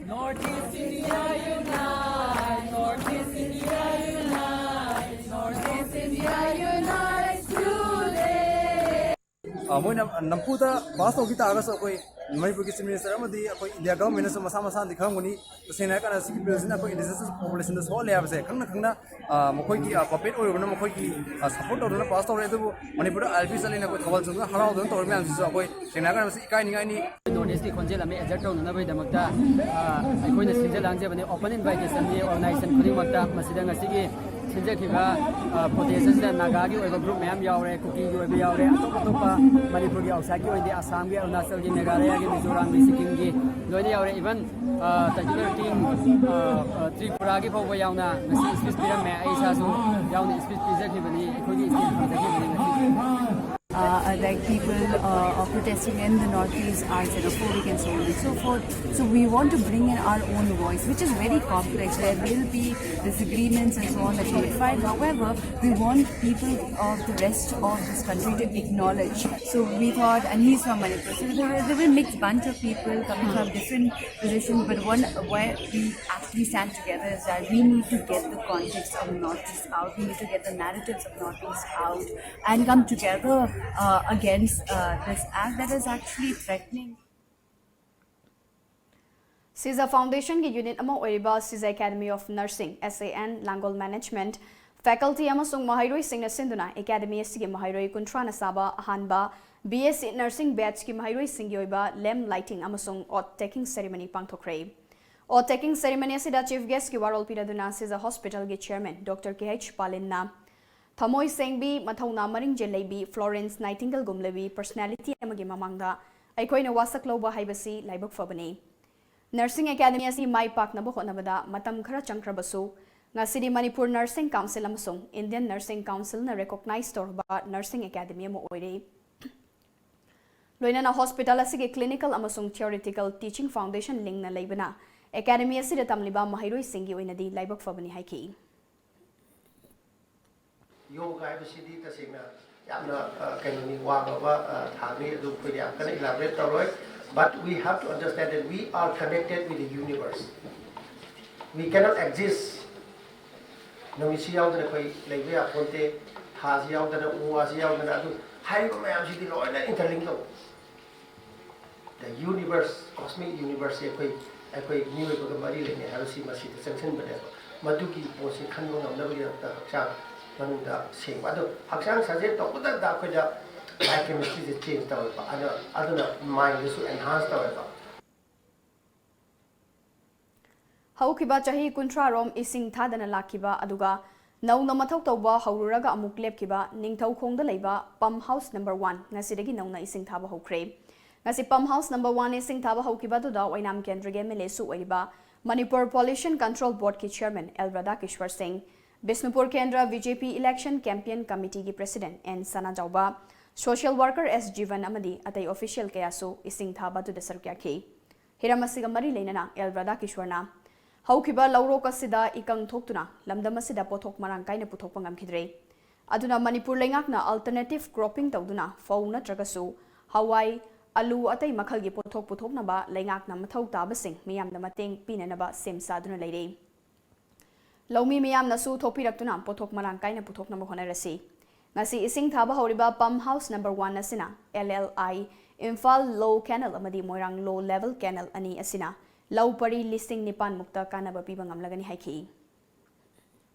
North East India unite, North East India unite, North East India unites today. ꯑ, ꯃꯣꯏꯅ ꯅꯝꯐꯨꯗ ꯄꯥꯁ ꯇꯧꯈꯤ ꯇꯥꯔꯒꯁꯨ ꯑꯩꯈꯣꯏ ꯃꯅꯤꯄꯨꯔꯒꯤ ꯆꯤꯐ ꯃꯤꯅꯤꯁꯇꯔ ꯑꯃꯗꯤ ꯑꯩꯈꯣꯏ ꯏꯟꯗꯤꯌꯥ ꯒꯚꯔꯟꯃꯦꯟꯅꯁꯨ ꯃꯁꯥ ꯃꯁꯥꯅꯗꯤ ꯈꯪꯉꯝꯒꯅꯤ꯫ ꯇꯁꯦꯡꯅ ꯍꯥꯏꯔꯀꯥꯟꯗ ꯁꯤꯒꯤ ꯕꯤꯜꯁꯤꯅ ꯑꯩꯈꯣꯏ ꯏꯟꯗꯤꯖꯤꯅꯁ ꯄꯣꯄꯨꯂꯦꯁꯟꯗ ꯁꯣꯛꯍꯜꯂꯦ ꯍꯥꯏꯕꯁꯦ ꯈꯪꯅ ꯈꯪꯅ, ꯑ, ꯃꯈꯣꯏꯒꯤ, ꯑ, ꯄꯄꯦꯠ ꯑꯣꯏꯔꯨꯕꯅ ꯃꯈꯣꯏꯒꯤ, ꯑ, ꯁꯄꯣꯔꯠ ꯇꯧꯗꯨꯅ ꯄꯥꯁ ꯇꯧꯔꯦ꯫ ꯑꯗꯨꯕꯨ ꯃꯅꯤꯄꯨꯔꯗ ꯑꯥꯏ ꯑꯦꯜ ꯄꯤ ꯆꯠꯂꯦꯅ ꯑꯩꯈꯣꯏ ꯊꯧꯕꯥꯜ ꯆꯣꯡꯗꯨꯅ ꯍꯔꯥꯎꯗꯨꯅ ꯇꯧꯔꯤꯕ ꯃꯌꯥꯝꯁꯤꯁꯨ ꯑꯩꯈꯣꯏ ꯁꯦꯡꯅ ꯍꯥꯏꯔꯀꯥꯟꯗ ꯃꯁꯤ ꯏꯀꯥꯏꯅꯤꯡꯉꯥꯏꯅꯤ꯫ ꯅꯣꯔꯠ ꯏꯁꯀꯤ ꯈꯣꯟꯖꯦꯜ ꯑꯃ ꯑꯦꯖꯔꯠ ꯇꯧꯅꯅꯕꯒꯤꯗꯃꯛꯇ, ꯑ, ꯑꯩꯈꯣꯏꯅ ꯁꯤꯟꯖ ꯂꯥꯡꯖꯕꯅꯤ꯫ ꯑꯣꯄꯟ ꯏꯟꯚꯥꯏꯇꯦꯁꯟꯅꯤ ꯑꯣꯔꯒꯅꯥꯏꯖꯦꯁꯟ ꯈꯨꯗꯤꯡꯃꯛꯇ꯫ ꯃꯁꯤꯗ ꯉꯁꯤꯒꯤ ꯁꯤꯟꯖꯈꯤꯕ, ꯑ, ꯄ꯭ꯔꯣꯇꯦꯁ ꯑꯁꯤꯗ ꯅꯥꯒꯥꯒꯤ ꯑꯣꯏꯕ ꯒ꯭ꯔꯨꯞ ꯃꯌꯥꯝ ꯌꯥꯎꯔꯦ, ꯀꯨꯀꯤꯒꯤ ꯑꯣꯏꯕ ꯌꯥꯎꯔꯦ, ꯑꯇꯣꯞ ꯑꯇꯣꯞꯄ ꯃꯅꯤꯄꯨꯔꯒꯤ ꯑꯥꯎꯠꯁꯥꯏꯠꯀꯤ ꯑꯣꯏꯅꯗꯤ ꯑꯁꯥꯝꯒꯤ, ꯑꯔꯨꯅꯥꯆꯜꯒꯤ, ꯃꯦꯘꯥꯂꯌꯥꯒꯤ, ꯃꯤꯖꯣꯔꯥꯝꯒꯤ, ꯁꯤꯛꯀꯤꯝꯒꯤ ꯂꯣꯏꯅ ꯌꯥꯎꯔꯦ꯫ ꯏꯚꯟ, ꯑ, ꯇ꯭ꯔꯤꯄꯨꯔꯥꯒꯤ ꯐꯥꯎꯕ ꯌꯥꯎꯅ ꯉꯁꯤ ꯁ꯭ꯄꯤꯆ ꯄꯤꯔꯝꯃꯦ꯫ ꯑꯩ ꯏꯁꯥꯁꯨ ꯌꯥꯎꯅ ꯁ꯭ꯄꯤꯆ ꯄꯤꯖꯈꯤꯕꯅꯤ, ꯑꯩꯈꯣꯏꯒꯤ ꯁ꯭ꯄꯤꯆ ꯄꯤꯖꯈꯤꯕꯅꯤ ꯉꯁꯤ꯫ Uh, uh, like people uh, are protesting in the Northeast are xenophobic and so on and so forth. So we want to bring in our own voice, which is very complex. There will be disagreements and so on that we will find. However, we want people of the rest of this country to acknowledge. So we thought, and he's from Manipur. So there were, there were a mixed bunch of people coming from different positions, but one where we actually stand together is that we need to get the context of Northeast out. We need to get the narratives of Northeast out and come together uh, against uh, this act that is actually threatening. Shija ꯐꯥꯎꯟꯗꯦꯁꯟꯒꯤ unit ꯑꯃ ꯑꯣꯏꯔꯤꯕ Shija academy of nursing, S A N, Langol management, faculty ꯑꯃꯁꯨꯡ ꯃꯍꯩꯔꯣꯏꯁꯤꯡꯅ ꯁꯤꯟꯗꯨꯅ academy ꯑꯁꯤꯒꯤ ꯃꯍꯩꯔꯣꯏ ꯀꯨꯟꯊ꯭ꯔꯥꯅ ꯁꯥꯕ ꯑꯍꯥꯟꯕ ꯕꯤ ꯑꯦꯁ ꯁꯤ ꯅꯔꯁꯤꯡ ꯕꯦꯠꯆꯀꯤ ꯃꯍꯩꯔꯣꯏꯁꯤꯡꯒꯤ ꯑꯣꯏꯕ ꯂꯦꯝꯞ ꯂꯥꯏꯇꯤꯡ ꯑꯃꯁꯨꯡ ꯑꯣꯠ ꯇꯦꯀꯤꯡ ꯁꯦꯔꯤꯃꯅꯤ ꯄꯥꯡꯊꯣꯛꯈ꯭ꯔꯦ꯫ ꯑꯣꯠ ꯇꯦꯀꯤꯡ ꯁꯦꯔꯤꯃꯅꯤ ꯑꯁꯤꯗ ꯆꯤꯐ ꯒꯦꯁ꯭ꯠꯀꯤ ꯋꯥꯔꯣꯜ ꯄꯤꯅꯗꯨꯅ ꯁꯤꯖ ꯍꯣꯁꯄꯤꯇꯥꯜꯒꯤ ꯆꯦꯌꯔꯃꯦꯟ ꯗꯣꯛꯇꯔ ꯀꯦ ꯑꯩꯆ ꯄꯥꯂꯤꯟꯅ ꯊꯃꯣꯏ ꯁꯦꯡꯕꯤ, ꯃꯊꯧꯅꯥ ꯃꯔꯤꯡꯖꯦꯜ ꯂꯩꯕꯤ, ꯐ꯭ꯂꯣꯔꯦꯟꯁ ꯅꯥꯏꯇꯤꯡꯒꯦꯜꯒꯨꯝꯂꯕꯤ ꯄꯔꯁꯣꯅꯥꯂꯤꯇꯤ ꯑꯃꯒꯤ ꯃꯃꯥꯡꯗ ꯑꯩꯈꯣꯏꯅ ꯋꯥꯁꯛ ꯂꯧꯕ ꯍꯥꯏꯕꯁꯤ ꯂꯥꯏꯕꯛ ꯐꯕꯅꯤ꯫ ꯅꯔꯁꯤꯡ ꯑꯦꯀꯥꯗꯃꯤ ꯑꯁꯤ ꯃꯥꯏ ꯄꯥꯛꯅꯕ ꯍꯣꯠꯅꯕꯗ ꯃꯇꯝ ꯈꯔ ꯆꯪꯈ꯭ꯔꯕꯁꯨ, ꯉꯁꯤꯗꯤ ꯃꯅꯤꯄꯨꯔ ꯅꯔꯁꯤꯡ ꯀꯥꯎꯟꯁꯤꯜ ꯑꯃꯁꯨꯡ ꯏꯟꯗꯤꯌꯟ ꯅꯔꯁꯤꯡ ꯀꯥꯎꯟꯁꯤꯜꯅ ꯔꯦꯀꯣꯒꯅꯥꯏꯖ ꯇꯧꯔꯕ ꯅꯔꯁꯤꯡ ꯑꯦꯀꯥꯗꯃꯤ ꯑꯃ ꯑꯣꯏꯔꯦ꯫ ꯂꯣꯏꯅꯅ ꯍꯣꯁꯄꯤꯇꯥꯜ ꯑꯁꯤꯒꯤ ꯀ꯭ꯂꯤꯅꯤꯀꯦꯜ ꯑꯃꯁꯨꯡ ꯊꯤꯑꯣꯔꯤꯇꯤꯀꯦꯜ ꯇꯤꯆꯤꯡ ꯐꯥꯎꯟꯗꯦꯁꯟ ꯂꯤꯡꯅ ꯂꯩꯕꯅ ꯑꯦꯀꯥꯗꯃꯤ ꯑꯁꯤꯗ ꯇꯝꯂꯤꯕ ꯃꯍꯩꯔꯣꯏꯁꯤꯡꯒꯤ ꯑꯣꯏꯅꯗꯤ ꯂꯥꯏꯕꯛ ꯐꯕꯅꯤ ꯍꯥꯏꯈꯤ꯫ ꯌꯣꯒ ꯍꯥꯏꯕꯁꯤꯗꯤ ꯇꯁꯦꯡꯅ ꯌꯥꯝꯅ, ꯑ, ꯀꯩꯅꯣꯅꯤ, ꯋꯥꯡꯂꯕ, ꯑ, ꯊꯥꯛꯅꯤ꯫ ꯑꯗꯨ ꯑꯩꯈꯣꯏꯅ ꯌꯥꯝ ꯀꯟꯅ ꯏꯂꯥꯕꯣꯔꯦꯠ ꯇꯧꯔꯣꯏ꯫ But we have to understand that we are connected with the universe. We cannot exist. ꯅꯨꯃꯤꯠꯁꯤ ꯌꯥꯎꯗꯅ ꯑꯩꯈꯣꯏ ꯂꯩꯕ ꯌꯥꯄꯣꯟꯇꯦ, ꯊꯥꯁꯤ ꯌꯥꯎꯗꯅ, ꯎ ꯋꯥꯁꯤ ꯌꯥꯎꯗꯅ, ꯑꯗꯨ ꯍꯥꯏꯔꯤꯕ ꯃꯌꯥꯝꯁꯤꯗꯤ ꯂꯣꯏꯅ interlink ꯇꯧꯕ꯫ The universe, cosmic universe ꯁꯦ ꯑꯩꯈꯣꯏ, ꯑꯩꯈꯣꯏ ꯃꯤꯑꯣꯏꯕꯒ ꯃꯔꯤ ꯂꯩꯅꯩ ꯍꯥꯏꯕꯁꯤ ꯃꯁꯤꯗ ꯆꯪꯁꯤꯟꯕꯅꯦꯕ꯫ ꯃꯗꯨꯒꯤ ꯄꯣꯠꯁꯤ ꯈꯟꯕ ꯉꯝꯅꯕꯒꯤꯗꯃꯛꯇ ꯍꯛꯆꯥꯡ ꯃꯅꯨꯡꯗ ꯁꯦꯡꯕ꯫ ꯑꯗꯣ ꯍꯛꯆꯥꯡ ꯁꯥꯖꯦꯜ ꯇꯧꯕꯗ ꯑꯩꯈꯣꯏꯗ biochemistry ꯁꯦ change ꯇꯧꯋꯦꯕ꯫ ꯑꯗꯣ, ꯑꯗꯨꯅ mind ꯗꯁꯨ enhance ꯇꯧꯋꯦꯕ꯫ ꯍꯧꯈꯤꯕ ꯆꯍꯤ ꯀꯨꯟꯊ꯭ꯔꯥ ꯔꯣꯝ ꯏꯁꯤꯡ ꯊꯥꯗꯅ ꯂꯥꯛꯈꯤꯕ ꯑꯗꯨꯒ ꯅꯧꯅ ꯃꯊꯧ ꯇꯧꯕ ꯍꯧꯔꯨꯔꯒ ꯑꯃꯨꯛ ꯂꯦꯞꯈꯤꯕ ꯅꯤꯡꯊꯧꯈꯣꯡꯗ ꯂꯩꯕ pump house number one ꯉꯁꯤꯗꯒꯤ ꯅꯧꯅ ꯏꯁꯤꯡ ꯊꯥꯕ ꯍꯧꯈ꯭ꯔꯦ꯫ ꯉꯁꯤ pump house number one ꯏꯁꯤꯡ ꯊꯥꯕ ꯍꯧꯈꯤꯕ ꯑꯗꯨꯗ ꯑꯣꯏꯅꯥꯝ ꯀꯦꯟꯗ꯭ꯔꯒꯤ MLA ꯁꯨ ꯑꯣꯏꯔꯤꯕ ꯃꯅꯤꯄꯨꯔ Pollution Control Board ꯀꯤ Chairman ꯑꯦꯜ ꯔꯥꯙꯥꯀꯤꯁ꯭ꯋꯔ ꯁꯤꯡ, ꯕꯤꯁꯅꯨꯄꯨꯔ ꯀꯦꯟꯗ꯭ꯔ BJP Election Campaign Committee ꯒꯤ President and Sanajaoba, social worker ꯑꯦꯁ ꯖꯤꯕꯟ ꯑꯃꯗꯤ ꯑꯇꯩ official ꯀꯌꯥꯁꯨ ꯏꯁꯤꯡ ꯊꯥꯕ ꯑꯗꯨꯗ ꯁꯔꯨꯛ ꯌꯥꯈꯤ꯫ ꯍꯤꯔꯝ ꯑꯁꯤꯒ ꯃꯔꯤ ꯂꯩꯅꯅ ꯑꯦꯜ ꯔꯥꯙꯥꯀꯤꯁ꯭ꯋꯔꯅ, ꯍꯧꯈꯤꯕ ꯂꯧꯔꯣꯛ ꯑꯁꯤꯗ ꯏꯀꯪ ꯊꯣꯛꯇꯨꯅ ꯂꯝꯗꯝ ꯑꯁꯤꯗ ꯄꯣꯠꯊꯣꯛ ꯃꯔꯥꯡ ꯀꯥꯏꯅ ꯄꯨꯊꯣꯛꯄ ꯉꯝꯈꯤꯗ꯭ꯔꯦ꯫ ꯑꯗꯨꯅ ꯃꯅꯤꯄꯨꯔ ꯂꯩꯉꯥꯛꯅ alternative cropping ꯇꯧꯗꯨꯅ ꯐꯧ ꯅꯠꯇ꯭ꯔꯒꯁꯨ ꯍꯋꯥꯏ, ꯑꯂꯨ, ꯑꯇꯩ ꯃꯈꯜꯒꯤ ꯄꯣꯠꯊꯣꯛ ꯄꯨꯊꯣꯛꯅꯕ ꯂꯩꯉꯥꯛꯅ ꯃꯊꯧ ꯇꯥꯕꯁꯤꯡ ꯃꯤꯌꯥꯝꯗ ꯃꯇꯦꯡ ꯄꯤꯅꯅꯕ ꯁꯦꯝ ꯁꯥꯗꯨꯅ ꯂꯩꯔꯦ꯫ ꯂꯧꯃꯤ ꯃꯤꯌꯥꯝꯅꯁꯨ ꯊꯣꯛꯄꯤꯔꯛꯇꯨꯅ ꯄꯣꯠꯊꯣꯛ ꯃꯔꯥꯡ ꯀꯥꯏꯅ ꯄꯨꯊꯣꯛꯅꯕ ꯍꯣꯠꯅꯔꯁꯤ꯫ ꯉꯁꯤ ꯏꯁꯤꯡ ꯊꯥꯕ ꯍꯧꯔꯤꯕ pump house number one ꯑꯁꯤꯅ L L I, Imphal Low Canal ꯑꯃꯗꯤ ꯃꯣꯏꯔꯥꯡ Low Level Canal ꯑꯅꯤ ꯑꯁꯤꯅ ꯂꯧ ꯄꯔꯤ ꯂꯤꯁꯤꯡ ꯅꯤꯄꯥꯟ ꯃꯨꯛꯇ ꯀꯥꯟꯅꯕ ꯄꯤꯕ ꯉꯝꯂꯒꯅꯤ ꯍꯥꯏꯈꯤ꯫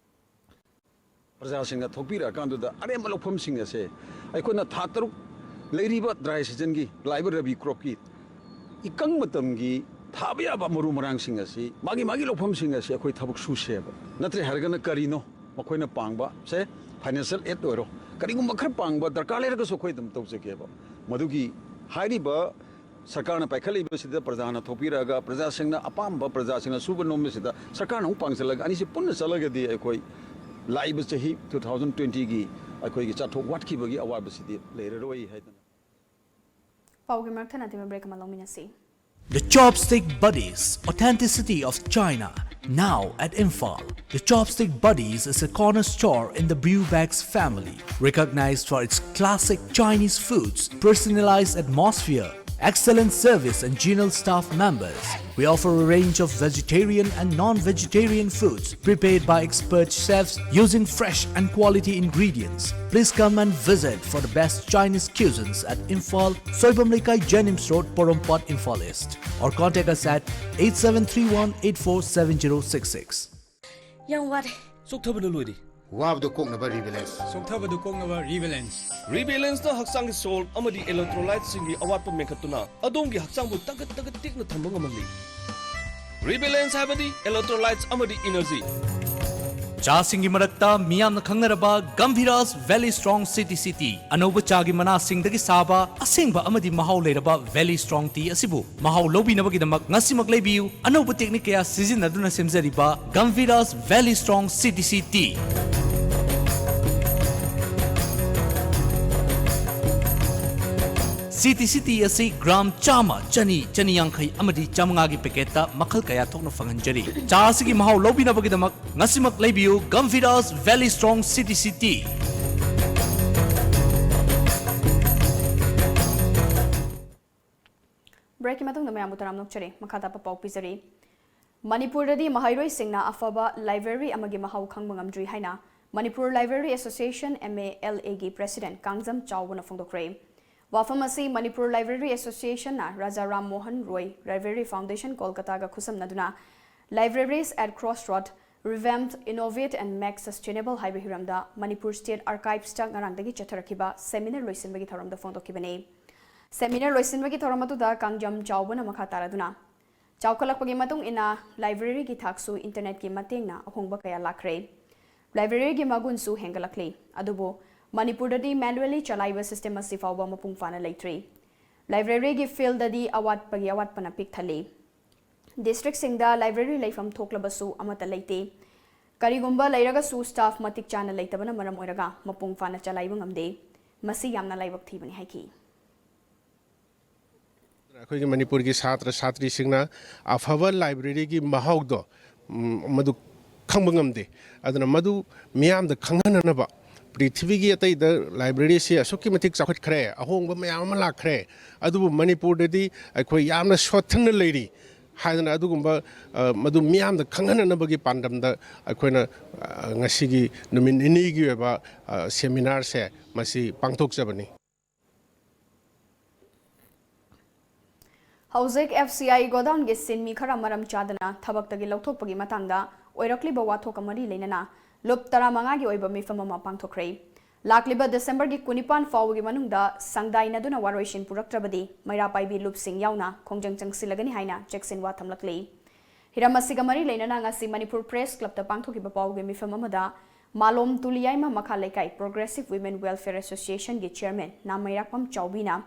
ꯄ꯭ꯔꯖꯥꯁꯤꯡꯅ ꯊꯣꯛꯄꯤꯔꯛꯑꯀꯥꯟꯗꯨꯗ ꯑꯔꯦꯝꯕ ꯂꯧꯐꯝꯁꯤꯡ ꯑꯁꯦ ꯑꯩꯈꯣꯏꯅ ꯊꯥ ꯇꯔꯨꯛ ꯂꯩꯔꯤꯕ dry season ꯒꯤ, ꯂꯥꯛꯏꯕ ꯔꯕꯤ crop ꯀꯤ ꯏꯀꯪ ꯃꯇꯝꯒꯤ ꯊꯥꯕ ꯌꯥꯕ ꯃꯔꯨ ꯃꯔꯥꯡꯁꯤꯡ ꯑꯁꯤ ꯃꯥꯒꯤ ꯃꯥꯒꯤ ꯂꯧꯐꯝꯁꯤꯡ ꯑꯁꯤ ꯑꯩꯈꯣꯏ ꯊꯕꯛ ꯁꯨꯁꯦꯕ꯫ ꯅꯠꯇ꯭ꯔꯦ ꯍꯥꯏꯔꯒꯅ ꯀꯔꯤꯅꯣ ꯃꯈꯣꯏꯅ ꯄꯥꯡꯕ ꯁꯦ, financial aid ꯑꯣꯏꯔꯣ, ꯀꯔꯤꯒꯨꯝꯕ ꯈꯔ ꯄꯥꯡꯕ ꯗꯔꯀꯥꯔ ꯂꯩꯔꯒꯁꯨ ꯑꯩꯈꯣꯏ ꯑꯗꯨꯝ ꯇꯧꯖꯒꯦꯕ꯫ ꯃꯗꯨꯒꯤ ꯍꯥꯏꯔꯤꯕ ꯁꯔꯀꯥꯔꯅ ꯄꯥꯏꯈꯠꯂꯛꯏꯕꯁꯤꯗ ꯄ꯭ꯔꯖꯥꯅ ꯊꯣꯛꯄꯤꯔꯛꯑꯒ ꯄ꯭ꯔꯖꯥꯁꯤꯡꯅ ꯑꯄꯥꯝꯕ ꯄ꯭ꯔꯖꯥꯁꯤꯡꯅ ꯁꯨꯕ ꯅꯣꯝꯕꯁꯤꯗ ꯁꯔꯀꯥꯔꯅ ꯑꯃꯨꯛ ꯄꯥꯡꯁꯤꯜꯂꯒ ꯑꯅꯤꯁꯤ ꯄꯨꯟꯅ ꯆꯠꯂꯒꯗꯤ ꯑꯩꯈꯣꯏ ꯂꯥꯛꯏꯕ ꯆꯍꯤ two thousand twenty ꯒꯤ ꯑꯩꯈꯣꯏꯒꯤ ꯆꯥꯊꯣꯛ ꯋꯥꯠꯈꯤꯕꯒꯤ ꯑꯋꯥꯕꯁꯤꯗꯤ ꯂꯩꯔꯔꯣꯏ ꯍꯥꯏꯗꯅ꯫ ꯄꯥꯎꯒꯤ ꯃꯔꯛ ꯊꯠꯅ ꯑꯇꯦꯟꯕ break ꯑꯃ ꯂꯧꯃꯤꯟꯅꯁꯤ꯫ The Chopstick Buddies, authenticity of China, now at Imphal. The Chopstick Buddies is a corner store in the Brewbags family, recognized for its classic Chinese foods, personalized atmosphere, Excellent service and genial staff members. We offer a range of vegetarian and non-vegetarian foods prepared by expert chefs using fresh and quality ingredients. Please come and visit for the best Chinese cuisines at Imphal, Soibam Leikai, Jenims Road, Porompat, Imphal East. Or contact us at eight seven three one eight four seven zero six six. ꯌꯥꯝ ꯋꯥꯔꯦ꯫ ꯆꯣꯛꯊꯕꯅ ꯂꯣꯏꯔꯦ꯫ ꯋꯥꯕꯗꯨ ꯀꯣꯛꯅꯕ ꯔꯤꯕꯦꯂꯦꯟꯁ꯫ ꯆꯣꯛꯊꯕꯗꯨ ꯀꯣꯛꯅꯕ ꯔꯤꯕꯦꯂꯦꯟꯁ꯫ ꯔꯤꯕꯦꯂꯦꯟꯁꯅ ꯍꯛꯆꯥꯡꯒꯤ soul ꯑꯃꯗꯤ ꯏꯂꯦꯛꯇ꯭ꯔꯣꯂꯥꯏꯠꯁꯤꯡꯒꯤ ꯑꯋꯥꯠꯄ ꯃꯦꯟꯈꯠꯇꯨꯅ ꯑꯗꯣꯝꯒꯤ ꯍꯛꯆꯥꯡꯕꯨ ꯇꯒꯠ ꯇꯒꯠ ꯇꯦꯛꯅ ꯊꯝꯕ ꯉꯝꯍꯜꯂꯤ꯫ ꯔꯤꯕꯦꯂꯦꯟꯁ ꯍꯥꯏꯕꯗꯤ ꯏꯂꯦꯛꯇ꯭ꯔꯣꯂꯥꯏꯠꯁ ꯑꯃꯗꯤ ꯏꯅꯔꯖꯤ꯫ ꯆꯥꯁꯤꯡꯒꯤ ꯃꯔꯛꯇ ꯃꯤꯌꯥꯝꯅ ꯈꯪꯅꯔꯕ Gambhiras very strong C T C tea. ꯑꯅꯧꯕ ꯆꯥꯒꯤ ꯃꯅꯥꯁꯤꯡꯗꯒꯤ ꯁꯥꯕ ꯑꯁꯦꯡꯕ ꯑꯃꯗꯤ ꯃꯍꯥꯎ ꯂꯩꯔꯕ ꯚꯦꯂꯤ ꯁ꯭ꯇ꯭ꯔꯣꯡ ꯇꯤ ꯑꯁꯤꯕꯨ ꯃꯍꯥꯎ ꯂꯧꯕꯤꯅꯕꯒꯤꯗꯃꯛ ꯉꯁꯤꯃꯛ ꯂꯩꯕꯤꯌꯨ꯫ ꯑꯅꯧꯕ ꯇꯦꯛꯅꯤꯛ ꯀꯌꯥ ꯁꯤꯖꯤꯟꯅꯗꯨꯅ ꯁꯦꯝꯖꯔꯤꯕ Gambhiras very strong C T C T. C T C tea ꯑꯁꯤ ꯒ꯭ꯔꯥꯝ ꯆꯥꯝꯃ, ꯆꯅꯤ, ꯆꯅꯤ ꯌꯥꯡꯈꯩ ꯑꯃꯗꯤ ꯆꯥꯃꯉꯥꯒꯤ ꯄꯦꯀꯦꯠꯇ ꯃꯈꯜ ꯀꯌꯥ ꯊꯣꯛꯅ ꯐꯪꯍꯟꯖꯔꯤ꯫ ꯆꯥ ꯑꯁꯤꯒꯤ ꯃꯍꯥꯎ ꯂꯧꯕꯤꯅꯕꯒꯤꯗꯃꯛ ꯉꯁꯤꯃꯛ ꯂꯩꯕꯤꯌꯨ Gambhiras very strong C T C tea. ꯕ꯭ꯔꯦꯛꯀꯤ ꯃꯇꯨꯡꯗ ꯃꯌꯥꯝꯕꯨ ꯇꯔꯥꯝꯅ ꯑꯣꯛꯆꯔꯤ꯫ ꯃꯈꯥ ꯇꯥꯕ ꯄꯥꯎ ꯄꯤꯖꯔꯤ꯫ ꯃꯅꯤꯄꯨꯔꯗꯗꯤ ꯃꯍꯩꯔꯣꯏꯁꯤꯡꯅ ꯑꯐꯕ ꯂꯥꯏꯕ꯭ꯔꯦꯔꯤ ꯑꯃꯒꯤ ꯃꯍꯥꯎ ꯈꯪꯕ ꯉꯝꯗ꯭ꯔꯤ ꯍꯥꯏꯅ Manipur library association, M A L ꯑꯦꯒꯤ ꯄ꯭ꯔꯦꯁꯤꯗꯦꯟꯠ ꯀꯥꯡꯖꯝ ꯆꯥꯎꯕꯅ ꯐꯣꯡꯗꯣꯛꯈ꯭ꯔꯦ꯫ ꯋꯥꯐꯝ ꯑꯁꯤ ꯃꯅꯤꯄꯨꯔ ꯂꯥꯏꯕ꯭ꯔꯦꯔꯤ ꯑꯦꯁꯣꯁꯤꯌꯦꯁꯟꯅ ꯔꯥꯖꯥ ꯔꯥꯝ ꯃꯣꯍꯟ ꯔꯣꯏ ꯂꯥꯏꯕ꯭ꯔꯦꯔꯤ ꯐꯥꯎꯟꯗꯦꯁꯟ ꯀꯣꯜꯀꯇꯥꯒ ꯈꯨꯠꯁꯝꯅꯗꯨꯅ Libraries at Crossroad, Revamp, Innovate and Make Sustainable ꯍꯥꯏꯕ ꯍꯤꯔꯝꯗ ꯃꯅꯤꯄꯨꯔ ꯁ꯭ꯇꯦꯠ ꯑꯥꯔꯀꯥꯏꯚꯁꯇ ꯉꯔꯥꯡꯗꯒꯤ ꯆꯠꯊꯔꯛꯈꯤꯕ ꯁꯦꯃꯤꯅꯥꯔ ꯂꯣꯏꯁꯤꯟꯕꯒꯤ ꯊꯧꯔꯝꯗ ꯐꯣꯡꯗꯣꯛꯈꯤꯕꯅꯤ꯫ ꯁꯦꯃꯤꯅꯥꯔ ꯂꯣꯏꯁꯤꯟꯕꯒꯤ ꯊꯧꯔꯝ ꯑꯗꯨꯗ ꯀꯥꯡꯖꯝ ꯆꯥꯎꯕꯅ ꯃꯈꯥ ꯇꯥꯔꯗꯨꯅ, ꯆꯥꯎꯈꯠꯂꯛꯄꯒꯤ ꯃꯇꯨꯡ ꯏꯟꯅ ꯂꯥꯏꯕ꯭ꯔꯦꯔꯤꯒꯤ ꯊꯥꯛꯁꯨ ꯏꯟꯇꯔꯅꯦꯠꯀꯤ ꯃꯇꯦꯡꯅ ꯑꯍꯣꯡꯕ ꯀꯌꯥ ꯂꯥꯛꯈ꯭ꯔꯦ꯫ ꯂꯥꯏꯕ꯭ꯔꯦꯔꯤꯒꯤ ꯃꯒꯨꯟꯁꯨ ꯍꯦꯟꯒꯠꯂꯛꯂꯤ꯫ ꯑꯗꯨꯕꯨ ꯃꯅꯤꯄꯨꯔꯗꯗꯤ manually ꯆꯂꯥꯏꯕ ꯁꯤꯁꯇꯦꯝ ꯑꯁꯤ ꯐꯥꯎꯕ ꯃꯄꯨꯡ ꯐꯥꯅ ꯂꯩꯇ꯭ꯔꯤ꯫ ꯂꯥꯏꯕ꯭ꯔꯦꯔꯤꯒꯤ ꯐꯤꯜꯗꯗꯤ ꯑꯋꯥꯠꯄꯒꯤ ꯑꯋꯥꯠꯄꯅ ꯄꯤꯛ ꯊꯜꯂꯤ꯫ ꯗꯤꯁꯇ꯭ꯔꯤꯛꯁꯤꯡꯗ ꯂꯥꯏꯕ꯭ꯔꯦꯔꯤ ꯂꯩꯐꯝ ꯊꯣꯛꯂꯕꯁꯨ ꯑꯃꯠꯇ ꯂꯩꯇꯦ꯫ ꯀꯔꯤꯒꯨꯝꯕ ꯂꯩꯔꯒꯁꯨ ꯁ꯭ꯇꯥꯐ ꯃꯇꯤꯛ ꯆꯥꯅ ꯂꯩꯇꯕꯅ ꯃꯔꯝ ꯑꯣꯏꯔꯒ ꯃꯄꯨꯡ ꯐꯥꯅ ꯆꯂꯥꯏꯕ ꯉꯝꯗꯦ꯫ ꯃꯁꯤ ꯌꯥꯝꯅ ꯂꯥꯏꯕꯛ ꯊꯤꯕꯅꯤ ꯍꯥꯏꯈꯤ꯫ ꯑꯩꯈꯣꯏꯒꯤ ꯃꯅꯤꯄꯨꯔꯒꯤ ꯁꯥꯇ꯭ꯔ ꯁꯥꯇ꯭ꯔꯤꯁꯤꯡꯅ ꯑꯐꯕ ꯂꯥꯏꯕ꯭ꯔꯦꯔꯤꯒꯤ ꯃꯍꯥꯎꯗꯣ, ꯎꯝ, ꯃꯗꯨ ꯈꯪꯕ ꯉꯝꯗꯦ꯫ ꯑꯗꯨꯅ ꯃꯗꯨ ꯃꯤꯌꯥꯝꯗ ꯈꯪꯍꯟꯅꯅꯕ ꯄ꯭ꯔꯤꯊꯤꯕꯤꯒꯤ ꯑꯇꯩꯗ ꯂꯥꯏꯕ꯭ꯔꯦꯔꯤꯁꯤ ꯑꯁꯨꯛꯀꯤ ꯃꯇꯤꯛ ꯆꯥꯎꯈꯠꯈ꯭ꯔꯦ, ꯑꯍꯣꯡꯕ ꯃꯌꯥꯝ ꯑꯃ ꯂꯥꯛꯈ꯭ꯔꯦ, ꯑꯗꯨꯕꯨ ꯃꯅꯤꯄꯨꯔꯗꯗꯤ ꯑꯩꯈꯣꯏ ꯌꯥꯝꯅ ꯁꯣꯠꯊꯅ ꯂꯩꯔꯤ ꯍꯥꯏꯗꯅ ꯑꯗꯨꯒꯨꯝꯕ, ꯑ, ꯃꯗꯨ ꯃꯤꯌꯥꯝꯗ ꯈꯪꯍꯟꯅꯅꯕꯒꯤ ꯄꯥꯟꯗꯝꯗ ꯑꯩꯈꯣꯏꯅ, ꯑ, ꯉꯁꯤꯒꯤ ꯅꯨꯃꯤꯠ ꯅꯤꯅꯤꯒꯤ ꯑꯣꯏꯕ, ꯑ, ꯁꯦꯃꯤꯅꯥꯔꯁꯦ ꯃꯁꯤ ꯄꯥꯡꯊꯣꯛꯆꯕꯅꯤ꯫ ꯍꯧꯖꯤꯛ ꯑꯦꯐ ꯁꯤ ꯑꯥꯏ ꯒꯣꯗꯥꯎꯟꯒꯤ ꯁꯤꯟꯃꯤ ꯈꯔ ꯃꯔꯝ ꯆꯥꯗꯅ ꯊꯕꯛꯇꯒꯤ ꯂꯧꯊꯣꯛꯄꯒꯤ ꯃꯇꯥꯡꯗ ꯑꯣꯏꯔꯛꯂꯤꯕ ꯋꯥꯊꯣꯛꯀ ꯃꯔꯤ ꯂꯩꯅꯅ ꯂꯨꯞ ꯇꯔꯥꯃꯉꯥꯒꯤ ꯑꯣꯏꯕ ꯃꯤꯐꯝ ꯑꯃ ꯄꯥꯡꯊꯣꯛꯈ꯭ꯔꯦ꯫ ꯂꯥꯛꯂꯤꯕ ꯗꯤꯁꯦꯝꯕꯔꯒꯤ ꯀꯨꯟꯅꯤꯄꯥꯟ ꯐꯥꯎꯕꯒꯤ ꯃꯅꯨꯡꯗ ꯁꯪꯗꯥꯏꯅꯗꯨꯅ ꯋꯥꯔꯣꯏꯁꯤꯟ ꯄꯨꯔꯛꯇ꯭ꯔꯕꯗꯤ ꯃꯩꯔꯥ ꯄꯥꯏꯕꯤ ꯂꯨꯞꯁꯤꯡ ꯌꯥꯎꯅ ꯈꯣꯡꯖꯪ ꯆꯪꯁꯤꯜꯂꯒꯅꯤ ꯍꯥꯏꯅ ꯆꯦꯛꯁꯤꯟꯋꯥ ꯊꯝꯂꯛꯂꯤ꯫ ꯍꯤꯔꯝ ꯑꯁꯤꯒ ꯃꯔꯤ ꯂꯩꯅꯅ ꯉꯁꯤ ꯃꯅꯤꯄꯨꯔ ꯄ꯭ꯔꯦꯁ ꯀ꯭ꯂꯕꯇ ꯄꯥꯡꯊꯣꯛꯈꯤꯕ ꯄꯥꯎꯒꯤ ꯃꯤꯐꯝ ꯑꯃꯗ ꯃꯥꯂꯣꯝ ꯇꯨꯂꯤꯌꯥꯏꯃ ꯃꯈꯥ ꯂꯩꯀꯥꯏ ꯄ꯭ꯔꯣꯒ꯭ꯔꯦꯁꯤꯚ ꯋꯤꯃꯦꯟ ꯋꯦꯜꯐꯤꯌꯔ ꯑꯦꯁꯣꯁꯤꯌꯦꯁꯟꯒꯤ ꯆꯤꯌꯔꯃꯦꯟ ꯅꯥꯃꯩꯔꯥꯛꯄꯝ ꯆꯥꯎꯕꯤꯅ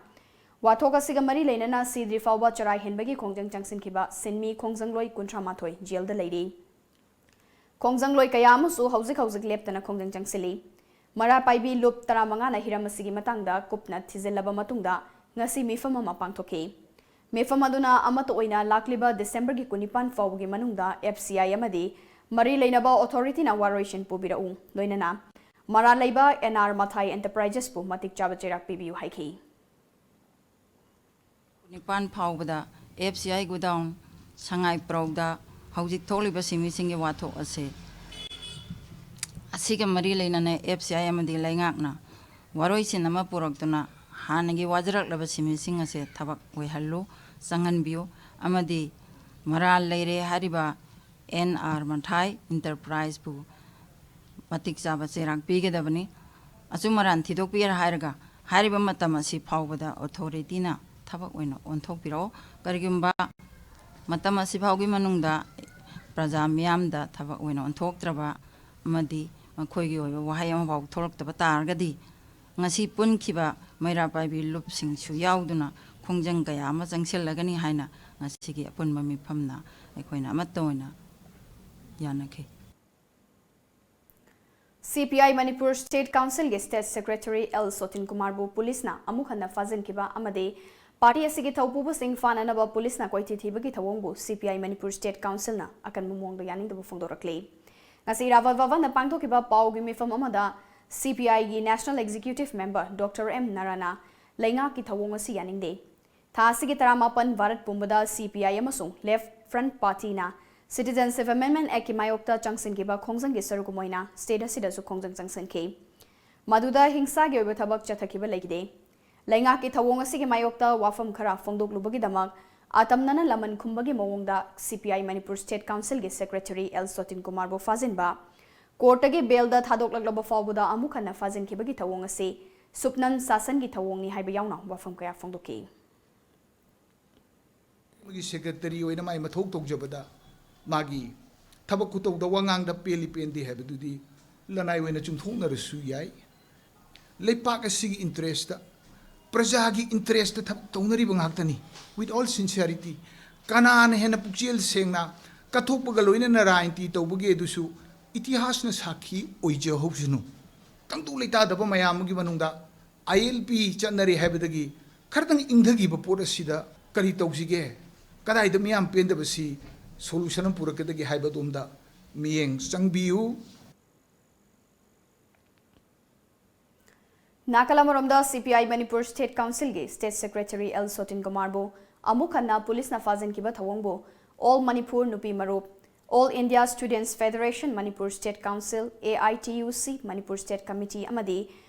ꯋꯥꯊꯣꯛ ꯑꯁꯤꯒ ꯃꯔꯤ ꯂꯩꯅꯅ ꯁꯤꯗ꯭ꯔꯤ ꯐꯥꯎꯕ ꯆꯔꯥꯏ ꯍꯦꯟꯕꯒꯤ ꯈꯣꯡꯖꯪ ꯆꯪꯁꯤꯟꯈꯤꯕ ꯁꯤꯟꯃꯤ ꯈꯣꯡꯖꯪꯂꯣꯏ ꯀꯨꯟꯊ꯭ꯔꯥ ꯃꯥꯊꯣꯏ ꯖꯦꯜꯗ ꯂꯩꯔꯤ꯫ ꯈꯣꯡꯖꯪꯂꯣꯏ ꯀꯌꯥ ꯑꯃꯁꯨ ꯍꯧꯖꯤꯛ ꯍꯧꯖꯤꯛ ꯂꯦꯞꯇꯅ ꯈꯣꯡꯖꯪ ꯆꯪꯁꯤꯜꯂꯤ꯫ ꯃꯩꯔꯥ ꯄꯥꯏꯕꯤ ꯂꯨꯞ ꯇꯔꯥꯃꯉꯥꯅ ꯍꯤꯔꯝ ꯑꯁꯤꯒꯤ ꯃꯇꯥꯡꯗ ꯀꯨꯞꯅ ꯊꯤꯖꯤꯜꯂꯕ ꯃꯇꯨꯡꯗ ꯉꯁꯤ ꯃꯤꯐꯝ ꯑꯃ ꯄꯥꯡꯊꯣꯛꯈꯤ꯫ ꯃꯤꯐꯝ ꯑꯗꯨꯅ ꯑꯃꯠꯇ ꯑꯣꯏꯅ ꯂꯥꯛꯂꯤꯕ ꯗꯤꯁꯦꯝꯕꯔꯒꯤ ꯀꯨꯟꯅꯤꯄꯥꯟ ꯐꯥꯎꯕꯒꯤ ꯃꯅꯨꯡꯗ ꯑꯦꯐ ꯁꯤ ꯑꯥꯏ ꯑꯃꯗꯤ ꯃꯔꯤ ꯂꯩꯅꯕ ꯑꯣꯊꯣꯔꯤꯇꯤꯅ ꯋꯥꯔꯣꯏꯁꯤꯟ ꯄꯨꯕꯤꯔꯛꯎ, ꯂꯣꯏꯅꯅ ꯃꯔꯥꯜ ꯂꯩꯕ ꯑꯦꯟ ꯑꯥꯔ ꯃꯊꯥꯏ ꯑꯦꯟꯇꯔꯄ꯭ꯔꯥꯏꯖꯦꯁꯄꯨ ꯃꯇꯤꯛ ꯆꯥꯕ ꯆꯩꯔꯥꯛ ꯄꯤꯕꯤꯌꯨ ꯍꯥꯏꯈꯤ꯫ ꯀꯨꯟꯅꯤꯄꯥꯟ ꯐꯥꯎꯕꯗ ꯑꯦꯐ ꯁꯤ ꯑꯥꯏ ꯒꯣꯗꯥꯎꯟ ꯁꯉꯥꯏꯄ꯭ꯔꯧꯗ ꯍꯧꯖꯤꯛ ꯊꯣꯛꯂꯤꯕ ꯁꯤꯟꯃꯤꯁꯤꯡꯒꯤ ꯋꯥꯊꯣꯛ ꯑꯁꯦ, ꯑꯁꯤꯒ ꯃꯔꯤ ꯂꯩꯅꯅ ꯑꯦꯐ ꯁꯤ ꯑꯥꯏ ꯑꯃꯗꯤ ꯂꯩꯉꯥꯛꯅ ꯋꯥꯔꯣꯏꯁꯤꯟ ꯑꯃ ꯄꯨꯔꯛꯇꯨꯅ ꯍꯥꯟꯅꯒꯤ ꯋꯥꯖꯔꯛꯂꯕ ꯁꯤꯟꯃꯤꯁꯤꯡ ꯑꯁꯦ ꯊꯕꯛ ꯑꯣꯏꯍꯜꯂꯨ, ꯆꯪꯍꯟꯕꯤꯌꯨ ꯑꯃꯗꯤ ꯃꯔꯥꯜ ꯂꯩꯔꯦ ꯍꯥꯏꯔꯤꯕ ꯑꯦꯟ ꯑꯥꯔ ꯃꯊꯥꯏ ꯏꯟꯇꯔꯄ꯭ꯔꯥꯏꯖꯄꯨ ꯃꯇꯤꯛ ꯆꯥꯕ ꯆꯩꯔꯥꯛ ꯄꯤꯒꯗꯕꯅꯤ꯫ ꯑꯆꯨꯝ ꯑꯔꯥꯟ ꯊꯤꯗꯣꯛꯄꯤꯔ ꯍꯥꯏꯔꯒ ꯍꯥꯏꯔꯤꯕ ꯃꯇꯝ ꯑꯁꯤ ꯐꯥꯎꯕꯗ ꯑꯣꯊꯣꯔꯤꯇꯤꯅ ꯊꯕꯛ ꯑꯣꯏꯅ ꯑꯣꯟꯊꯣꯛꯄꯤꯔꯛꯎ꯫ ꯀꯔꯤꯒꯨꯝꯕ ꯃꯇꯝ ꯑꯁꯤ ꯐꯥꯎꯒꯤ ꯃꯅꯨꯡꯗ ꯄ꯭ꯔꯖꯥ ꯃꯤꯌꯥꯝꯗ ꯊꯕꯛ ꯑꯣꯏꯅ ꯑꯣꯟꯊꯣꯛꯇ꯭ꯔꯕ ꯑꯃꯗꯤ ꯃꯈꯣꯏꯒꯤ ꯑꯣꯏꯕ ꯋꯥꯍꯩ ꯑꯃꯐꯥꯎ ꯊꯣꯛꯂꯛꯇꯕ ꯇꯥꯔꯒꯗꯤ ꯉꯁꯤ ꯄꯨꯟꯈꯤꯕ ꯃꯩꯔꯥ ꯄꯥꯏꯕꯤ ꯂꯨꯞꯁꯤꯡꯁꯨ ꯌꯥꯎꯗꯨꯅ ꯈꯣꯡꯖꯪ ꯀꯌꯥ ꯑꯃ ꯆꯪꯁꯤꯜꯂꯒꯅꯤ ꯍꯥꯏꯅ ꯉꯁꯤꯒꯤ ꯑꯄꯨꯟꯕ ꯃꯤꯐꯝꯅ ꯑꯩꯈꯣꯏꯅ ꯑꯃꯠꯇ ꯑꯣꯏꯅ ꯌꯥꯅꯈꯤ꯫ ꯁꯤ ꯄꯤ ꯑꯥꯏ ꯃꯅꯤꯄꯨꯔ ꯁ꯭ꯇꯦꯠ ꯀꯥꯎꯟꯁꯤꯜꯒꯤ ꯁ꯭ꯇꯦꯠ ꯁꯦꯀ꯭ꯔꯦꯇꯔꯤ ꯑꯦꯜ ꯁꯣꯇꯤꯟ ꯀꯨꯃꯥꯔꯕꯨ ꯄꯨꯂꯤꯁꯅ ꯑꯃꯨꯛ ꯍꯟꯅ ꯐꯥꯖꯤꯟꯈꯤꯕ ꯑꯃꯗꯤ ꯄꯥꯔꯇꯤ ꯑꯁꯤꯒꯤ ꯊꯧꯄꯨꯕꯁꯤꯡ ꯐꯥꯅꯅꯕ ꯄꯨꯂꯤꯁꯅ ꯀꯣꯏꯊꯤ ꯊꯤꯕꯒꯤ ꯊꯧꯑꯣꯡꯕꯨ ꯁꯤ ꯄꯤ ꯑꯥꯏ ꯃꯅꯤꯄꯨꯔ ꯁ꯭ꯇꯦꯠ ꯀꯥꯎꯟꯁꯤꯜꯅ ꯑꯀꯟꯕ ꯃꯑꯣꯡꯗ ꯌꯥꯅꯤꯡꯗꯕ ꯐꯣꯡꯗꯣꯔꯛꯂꯤ꯫ ꯉꯁꯤ ꯏꯔꯥꯕꯣꯠ ꯚꯕꯟꯗ ꯄꯥꯡꯊꯣꯛꯈꯤꯕ ꯄꯥꯎꯒꯤ ꯃꯤꯐꯝ ꯑꯃꯗ CPIꯒꯤ National Executive Member Doctor M ꯅꯥꯔꯥꯅ ꯂꯩꯉꯥꯛꯀꯤ ꯊꯧꯑꯣꯡ ꯑꯁꯤ ꯌꯥꯅꯤꯡꯗꯦ꯫ ꯊꯥ ꯑꯁꯤꯒꯤ ꯇꯔꯥꯃꯥꯄꯟ ꯚꯥꯔꯠ ꯄꯨꯝꯕꯗ CPI ꯑꯃꯁꯨꯡ Left Front Partyꯅ Citizenship Amendment Actꯀꯤ ꯃꯥꯌꯣꯛꯇ ꯆꯪꯁꯤꯟꯈꯤꯕ ꯈꯣꯡꯖꯪꯒꯤ ꯁꯔꯨꯛ ꯑꯃ ꯑꯣꯏꯅ state ꯑꯁꯤꯗꯁꯨ ꯈꯣꯡꯖꯪ ꯆꯪꯁꯤꯟꯈꯤ꯫ ꯃꯗꯨꯗ ꯍꯤꯡꯁꯥꯒꯤ ꯑꯣꯏꯕ ꯊꯕꯛ ꯆꯠꯊꯈꯤꯕ ꯂꯩꯈꯤꯗꯦ꯫ ꯂꯩꯉꯥꯛꯀꯤ ꯊꯧꯑꯣꯡ ꯑꯁꯤꯒꯤ ꯃꯥꯌꯣꯛꯇ ꯋꯥꯐꯝ ꯈꯔ ꯐꯣꯡꯗꯣꯛꯂꯨꯕꯒꯤꯗꯃꯛ ꯑꯇꯝꯅꯅ ꯂꯃꯟ ꯈꯨꯝꯕꯒꯤ ꯃꯑꯣꯡꯗ CPI Manipur State Councilꯒꯤ Secretary L ꯁꯣꯇꯤꯟ ꯀꯨꯃꯥꯔꯕꯨ ꯐꯥꯖꯤꯟꯕ, courtꯇꯒꯤ bailꯗ ꯊꯥꯗꯣꯛꯂꯛꯂꯕ ꯐꯥꯎꯕꯗ ꯑꯃꯨꯛ ꯍꯟꯅ ꯐꯥꯖꯤꯟꯈꯤꯕꯒꯤ ꯊꯧꯑꯣꯡ ꯑꯁꯤ ꯁꯨꯞꯅꯟ ꯁꯥꯁꯟꯒꯤ ꯊꯧꯑꯣꯡꯅꯤ ꯍꯥꯏꯕ ꯌꯥꯎꯅ ꯋꯥꯐꯝ ꯀꯌꯥ ꯐꯣꯡꯗꯣꯛꯈꯤ꯫ ꯑꯃꯒꯤ secretary ꯑꯣꯏꯅ ꯃꯥꯏ ꯃꯊꯧ ꯇꯧꯖꯕꯗ ꯃꯥꯒꯤ ꯊꯕꯛ ꯈꯨꯇꯧꯗ ꯋꯥꯉꯥꯡꯗ ꯄꯦꯜꯂꯤ ꯄꯦꯟꯗꯦ ꯍꯥꯏꯕꯗꯨꯗꯤ ꯂꯅꯥꯏ ꯑꯣꯏꯅ ꯆꯨꯝꯊꯣꯛꯅꯔꯁꯨ ꯌꯥꯏ꯫ ꯂꯩꯄꯥꯛ ꯑꯁꯤꯒꯤ interestꯇ, ꯄ꯭ꯔꯖꯥꯒꯤ interestꯇ ꯊꯕꯛ ꯇꯧꯅꯔꯤꯕ ꯉꯥꯛꯇꯅꯤ꯫ With all sincerity, ꯀꯅꯥꯅ ꯍꯦꯟꯅ ꯄꯨꯛꯆꯦꯜ ꯁꯦꯡꯅ ꯀꯠꯊꯣꯛꯄꯒ ꯂꯣꯏꯅꯅ ꯔꯥꯖꯅꯤꯇꯤ ꯇꯧꯕꯒꯦ ꯑꯗꯨꯁꯨ ꯏꯇꯤꯍꯥꯁꯅ ꯁꯥꯈꯤ ꯑꯣꯏꯖꯍꯧꯁꯅꯨ꯫ ꯇꯪꯗꯨ ꯂꯩꯇꯥꯗꯕ ꯃꯌꯥꯝ ꯑꯃꯒꯤ ꯃꯅꯨꯡꯗ ILP ꯆꯠꯅꯔꯦ ꯍꯥꯏꯕꯗꯒꯤ ꯈꯔꯇꯪ ꯏꯪꯊꯈꯤꯕ ꯄꯣꯠ ꯑꯁꯤꯗ ꯀꯔꯤ ꯇꯧꯁꯤꯒꯦ, ꯀꯗꯥꯏꯗ ꯃꯤꯌꯥꯝ ꯄꯦꯟꯗꯕꯁꯤ solution ꯑꯃ ꯄꯨꯔꯛꯀꯗꯒꯦ ꯍꯥꯏꯕ ꯑꯗꯣꯝꯗ ꯃꯤꯠꯌꯦꯡ ꯆꯪꯕꯤꯌꯨ꯫ ꯅꯥꯀꯜ ꯑꯃꯔꯣꯝꯗ, CPI Manipur State Councilꯒꯤ State Secretary L ꯁꯣꯇꯤꯟ ꯀꯨꯃꯥꯔꯕꯨ ꯑꯃꯨꯛ ꯍꯟꯅ ꯄꯨꯂꯤꯁꯅ ꯐꯥꯖꯤꯟꯈꯤꯕ ꯊꯧꯑꯣꯡꯕꯨ All Manipur ꯅꯨꯄꯤ ꯃꯔꯨꯞ, All India Students Federation, Manipur State Council, AITUC, Manipur State Committee ꯑꯃꯗꯤ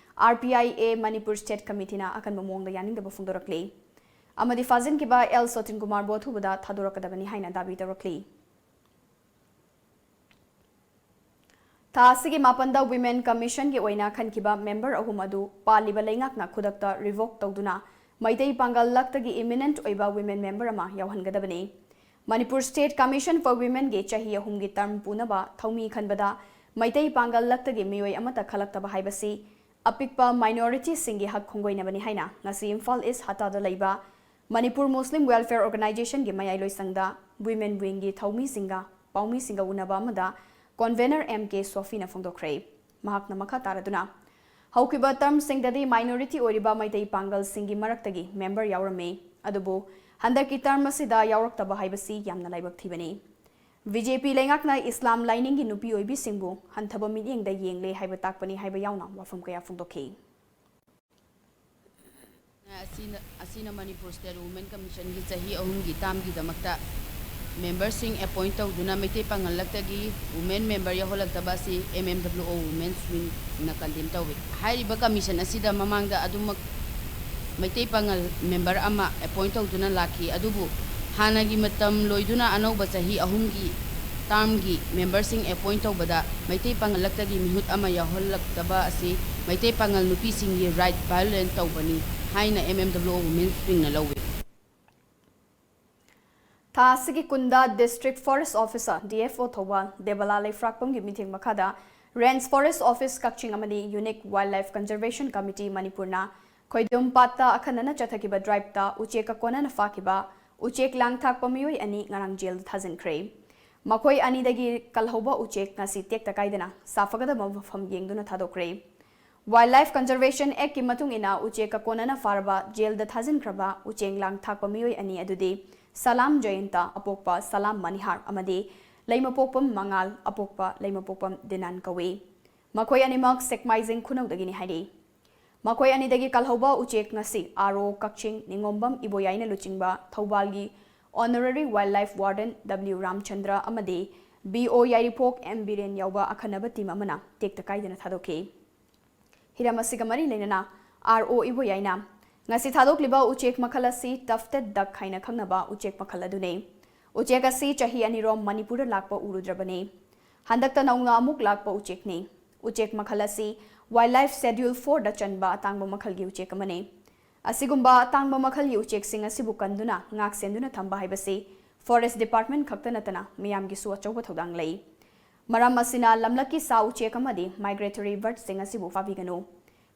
RPIA Manipur State Committeeꯅ ꯑꯀꯟꯕ ꯃꯑꯣꯡꯗ ꯌꯥꯅꯤꯡꯗꯕ ꯐꯣꯡꯗꯣꯔꯛꯂꯤ ꯑꯃꯗꯤ ꯐꯥꯖꯤꯟꯈꯤꯕ L ꯁꯣꯇꯤꯟ ꯀꯨꯃꯥꯔꯕꯨ ꯑꯊꯨꯕꯗ ꯊꯥꯗꯣꯔꯛꯀꯗꯕꯅꯤ ꯍꯥꯏꯅ ꯗꯥꯕꯤ ꯇꯧꯔꯛꯂꯤ꯫ ꯊꯥ ꯑꯁꯤꯒꯤ ꯃꯥꯄꯟꯗ Women Commissionꯒꯤ ꯑꯣꯏꯅ ꯈꯟꯈꯤꯕ member ꯑꯍꯨꯝ ꯑꯗꯨ ꯄꯥꯜꯂꯤꯕ ꯂꯩꯉꯥꯛꯅ ꯈꯨꯗꯛꯇ revoke ꯇꯧꯗꯨꯅ ꯃꯩꯇꯩ ꯄꯥꯡꯒꯜ ꯂꯛꯇꯒꯤ eminent ꯑꯣꯏꯕ women member ꯑꯃ ꯌꯥꯎꯍꯟꯒꯗꯕꯅꯤ꯫ Manipur State Commission for Womenꯒꯤ ꯆꯍꯤ ꯑꯍꯨꯝꯒꯤ term ꯄꯨꯅꯕ ꯊꯧꯃꯤ ꯈꯟꯕꯗ ꯃꯩꯇꯩ ꯄꯥꯡꯒꯜ ꯂꯛꯇꯒꯤ ꯃꯤꯑꯣꯏ ꯑꯃꯠꯇ ꯈꯜꯂꯛꯇꯕ ꯍꯥꯏꯕꯁꯤ ꯑꯄꯤꯛꯄ minorityꯁꯤꯡꯒꯤ ꯍꯛ ꯈꯣꯡꯒꯣꯏꯅꯕꯅꯤ ꯍꯥꯏꯅ ꯉꯁꯤ ꯏꯝꯐꯥꯜ East ꯍꯠꯇꯥꯗ ꯂꯩꯕ Manipur Muslim Welfare Organizationꯒꯤ ꯃꯌꯥꯏ ꯂꯣꯏꯁꯪꯗ women wingꯒꯤ ꯊꯧꯃꯤꯁꯤꯡꯒ ꯄꯥꯎꯃꯤꯁꯤꯡꯒ ꯎꯅꯕ ꯑꯃꯗ convener M K ꯁꯣꯐꯤꯅ ꯐꯣꯡꯗꯣꯛꯈ꯭ꯔꯦ꯫ ꯃꯍꯥꯛꯅ ꯃꯈꯥ ꯇꯥꯔꯗꯨꯅ, ꯍꯧꯈꯤꯕ termꯁꯤꯡꯗꯗꯤ minority ꯑꯣꯏꯔꯤꯕ ꯃꯩꯇꯩ ꯄꯥꯡꯒꯜꯁꯤꯡꯒꯤ ꯃꯔꯛꯇꯒꯤ member ꯌꯥꯎꯔꯝꯃꯤ, ꯑꯗꯨꯕꯨ ꯍꯟꯗꯛꯀꯤ term ꯑꯁꯤꯗ ꯌꯥꯎꯔꯛꯇꯕ ꯍꯥꯏꯕꯁꯤ ꯌꯥꯝꯅ ꯂꯥꯏꯕꯛ ꯊꯤꯕꯅꯤ꯫ ꯕꯤ ꯖꯦ ꯄꯤ ꯂꯩꯉꯥꯛꯅ ꯏꯁꯂꯥꯝ ꯂꯥꯏꯅꯤꯡꯒꯤ ꯅꯨꯄꯤ ꯑꯣꯏꯕꯤꯁꯤꯡꯕꯨ ꯍꯟꯊꯕ ꯃꯤꯠꯌꯦꯡꯗ ꯌꯦꯡꯂꯦ ꯍꯥꯏꯕ ꯇꯥꯛꯄꯅꯤ ꯍꯥꯏꯕ ꯌꯥꯎꯅ ꯋꯥꯐꯝ ꯀꯌꯥ ꯐꯣꯡꯗꯣꯛꯈꯤ꯫ ꯑꯁꯤꯅ, ꯑꯁꯤꯅ ꯃꯅꯤꯄꯨꯔ ꯁ꯭ꯇꯦꯠ ꯋꯨꯃꯦꯟ ꯀꯃꯤꯁꯟꯒꯤ ꯆꯍꯤ ꯑꯍꯨꯝꯒꯤ ꯇꯥꯝꯒꯤꯗꯃꯛꯇ ꯃꯦꯝꯕꯔꯁꯤꯡ ꯑꯦꯄꯣꯏꯟꯠ ꯇꯧꯗꯨꯅ ꯃꯩꯇꯩ ꯄꯥꯉꯜ ꯂꯛꯇꯒꯤ ꯋꯨꯃꯦꯟ ꯃꯦꯝꯕꯔ ꯌꯥꯎꯍꯜꯂꯛꯇꯕ ꯑꯁꯤ M M W O womens ꯋꯤꯡꯅ condemn ꯇꯧꯏ꯫ ꯍꯥꯏꯔꯤꯕ ꯀꯃꯤꯁꯟ ꯑꯁꯤꯗ ꯃꯃꯥꯡꯗ ꯑꯗꯨꯃꯛ ꯃꯩꯇꯩ ꯄꯥꯉꯜ ꯃꯦꯝꯕꯔ ꯑꯃ ꯑꯦꯄꯣꯏꯟꯠ ꯇꯧꯗꯨꯅ ꯂꯥꯛꯈꯤ, ꯑꯗꯨꯕꯨ ꯍꯥꯟꯅꯒꯤ ꯃꯇꯝ ꯂꯣꯏꯗꯨꯅ ꯑꯅꯧꯕ ꯆꯍꯤ ꯑꯍꯨꯝꯒꯤ ꯇꯥꯝꯒꯤ ꯃꯦꯝꯕꯔꯁꯤꯡ ꯑꯦꯄꯣꯏꯟꯠ ꯇꯧꯕꯗ ꯃꯩꯇꯩ ꯄꯥꯉꯜ ꯂꯛꯇꯒꯤ ꯃꯤꯍꯨꯠ ꯑꯃ ꯌꯥꯎꯍꯜꯂꯛꯇꯕ ꯑꯁꯤ ꯃꯩꯇꯩ ꯄꯥꯉꯜ ꯅꯨꯄꯤꯁꯤꯡꯒꯤ ꯔꯥꯏꯠ ꯚꯥꯏꯑꯣꯂꯦꯠ ꯇꯧꯕꯅꯤ ꯍꯥꯏꯅ M M W O womens ꯋꯤꯡꯅ ꯂꯧꯏ꯫ ꯊꯥ ꯑꯁꯤꯒꯤ ꯀꯨꯟꯗ district forest officer, D F O, Thoubal, ꯗꯦꯕꯂꯥ ꯂꯩꯐ꯭ꯔꯥꯛꯄꯝꯒꯤ ꯃꯤꯠꯌꯦꯡ ꯃꯈꯥꯗ ꯔꯦꯟꯖ ꯐꯣꯔꯦꯁ ꯑꯣꯐꯤꯁ ꯀꯛꯆꯤꯡ ꯑꯃꯗꯤ unique wild life conservation committee ꯃꯅꯤꯄꯨꯔꯅ ꯈꯣꯏꯗꯨꯝ ꯄꯥꯠꯇ ꯑꯈꯟꯅꯅ ꯆꯠꯊꯈꯤꯕ ꯗ꯭ꯔꯥꯏꯚꯇ ꯎꯆꯦꯛꯀ ꯀꯣꯟꯅꯅ ꯐꯥꯈꯤꯕ ꯎꯆꯦꯛ ꯂꯥꯡ ꯊꯥꯛꯄ ꯃꯤꯑꯣꯏ ꯑꯅꯤ ꯉꯔꯥꯡ ꯖꯦꯜꯗ ꯊꯥꯖꯤꯟꯈ꯭ꯔꯦ꯫ ꯃꯈꯣꯏ ꯑꯅꯤꯗꯒꯤ ꯀꯜꯍꯧꯕ ꯎꯆꯦꯛ ꯉꯁꯤ ꯇꯦꯛꯇ ꯀꯥꯏꯗꯅ ꯁꯥꯐꯒꯗꯕ ꯃꯐꯝ ꯌꯦꯡꯗꯨꯅ ꯊꯥꯗꯣꯛꯈ꯭ꯔꯦ꯫ ꯋꯥꯏꯜꯗ ꯂꯥꯏꯐ ꯀꯟꯖꯔꯕꯦꯁꯟ ꯑꯦꯛꯀꯤ ꯃꯇꯨꯡ ꯏꯟꯅ ꯎꯆꯦꯛꯀ ꯀꯣꯟꯅꯅ ꯐꯥꯔꯕ ꯖꯦꯜꯗ ꯊꯥꯖꯤꯟꯈ꯭ꯔꯕ ꯎꯆꯦꯛ ꯂꯥꯡ ꯊꯥꯛꯄ ꯃꯤꯑꯣꯏ ꯑꯅꯤ ꯑꯗꯨꯗꯤ ꯁꯂꯥꯝ ꯖꯌꯟꯇ, ꯑꯄꯣꯛꯄ ꯁꯂꯥꯝ ꯃꯅꯤꯍꯥꯔ, ꯑꯃꯗꯤ ꯂꯩꯃꯄꯣꯛꯄꯝ ꯃꯉꯥꯜ, ꯑꯄꯣꯛꯄ ꯂꯩꯃꯄꯣꯛꯄꯝ ꯗꯤꯅꯥꯟ ꯀꯧꯏ꯫ ꯃꯈꯣꯏ ꯑꯅꯤꯃꯛ ꯁꯦꯛꯃꯥꯏꯖꯤꯡ ꯈꯨꯅꯧꯗꯒꯤꯅꯤ ꯍꯥꯏꯔꯤ꯫ ꯃꯈꯣꯏ ꯑꯅꯤꯗꯒꯤ ꯀꯜꯍꯧꯕ ꯎꯆꯦꯛ ꯉꯁꯤ ꯑꯥꯔ ꯑꯣ ꯀꯛꯆꯤꯡ, ꯅꯤꯉꯣꯝꯕꯝ ꯏꯕꯣꯌꯥꯏꯅ ꯂꯨꯆꯤꯡꯕ ꯊꯧꯕꯥꯜꯒꯤ honorary wild life warden W Ramchandra ꯑꯃꯗꯤ ꯕꯤ ꯑꯣ ꯌꯥꯏꯔꯤꯄꯣꯛ ꯑꯦꯝ ꯕꯤꯔꯦꯟ ꯌꯥꯎꯕ ꯑꯈꯟꯅꯕ ꯇꯤꯝ ꯑꯃꯅ ꯇꯦꯛꯇ ꯀꯥꯏꯗꯅ ꯊꯥꯗꯣꯛꯈꯤ꯫ ꯍꯤꯔꯝ ꯑꯁꯤꯒ ꯃꯔꯤ ꯂꯩꯅꯅ ꯑꯥꯔ ꯑꯣ ꯏꯕꯣꯌꯥꯏꯅ ꯉꯁꯤ ꯊꯥꯗꯣꯛꯂꯤꯕ ꯎꯆꯦꯛ ꯃꯈꯜ ꯑꯁꯤ ꯇꯐꯇꯦꯗ ꯗꯛ ꯍꯥꯏꯅ ꯈꯪꯅꯕ ꯎꯆꯦꯛ ꯃꯈꯜ ꯑꯗꯨꯅꯤ꯫ ꯎꯆꯦꯛ ꯑꯁꯤ ꯆꯍꯤ ꯑꯅꯤꯔꯣꯝ ꯃꯅꯤꯄꯨꯔꯗ ꯂꯥꯛꯄ ꯎꯔꯨꯗ꯭ꯔꯕꯅꯤ꯫ ꯍꯟꯗꯛꯇ ꯅꯧꯅ ꯑꯃꯨꯛ ꯂꯥꯛꯄ ꯎꯆꯦꯛꯅꯤ꯫ ꯎꯆꯦꯛ ꯃꯈꯜ ꯑꯁꯤ ꯋꯥꯏꯜꯗ ꯂꯥꯏꯐ ꯁꯦꯗ꯭ꯌꯨꯜ ꯐꯣꯔꯗ ꯆꯟꯕ ꯑꯇꯥꯡꯕ ꯃꯈꯜꯒꯤ ꯎꯆꯦꯛ ꯑꯃꯅꯤ꯫ ꯑꯁꯤꯒꯨꯝꯕ ꯑꯇꯥꯡꯕ ꯃꯈꯜꯒꯤ ꯎꯆꯦꯛꯁꯤꯡ ꯑꯁꯤꯕꯨ ꯀꯟꯗꯨꯅ ꯉꯥꯛ ꯁꯦꯟꯗꯨꯅ ꯊꯝꯕ ꯍꯥꯏꯕꯁꯤ ꯐꯣꯔꯦꯁ ꯗꯤꯄꯥꯔꯠꯃꯦꯟꯠ ꯈꯛꯇ ꯅꯠꯇꯅ ꯃꯤꯌꯥꯝꯒꯤꯁꯨ ꯑꯆꯧꯕ ꯊꯧꯗꯥꯡ ꯂꯩ꯫ ꯃꯔꯝ ꯑꯁꯤꯅ ꯂꯝꯂꯛꯀꯤ ꯁꯥ ꯎꯆꯦꯛ ꯑꯃꯗꯤ ꯃꯥꯏꯒ꯭ꯔꯦꯇꯣꯔꯤ ꯕꯔꯗꯁꯤꯡ ꯑꯁꯤꯕꯨ ꯐꯥꯕꯤꯒꯅꯨ꯫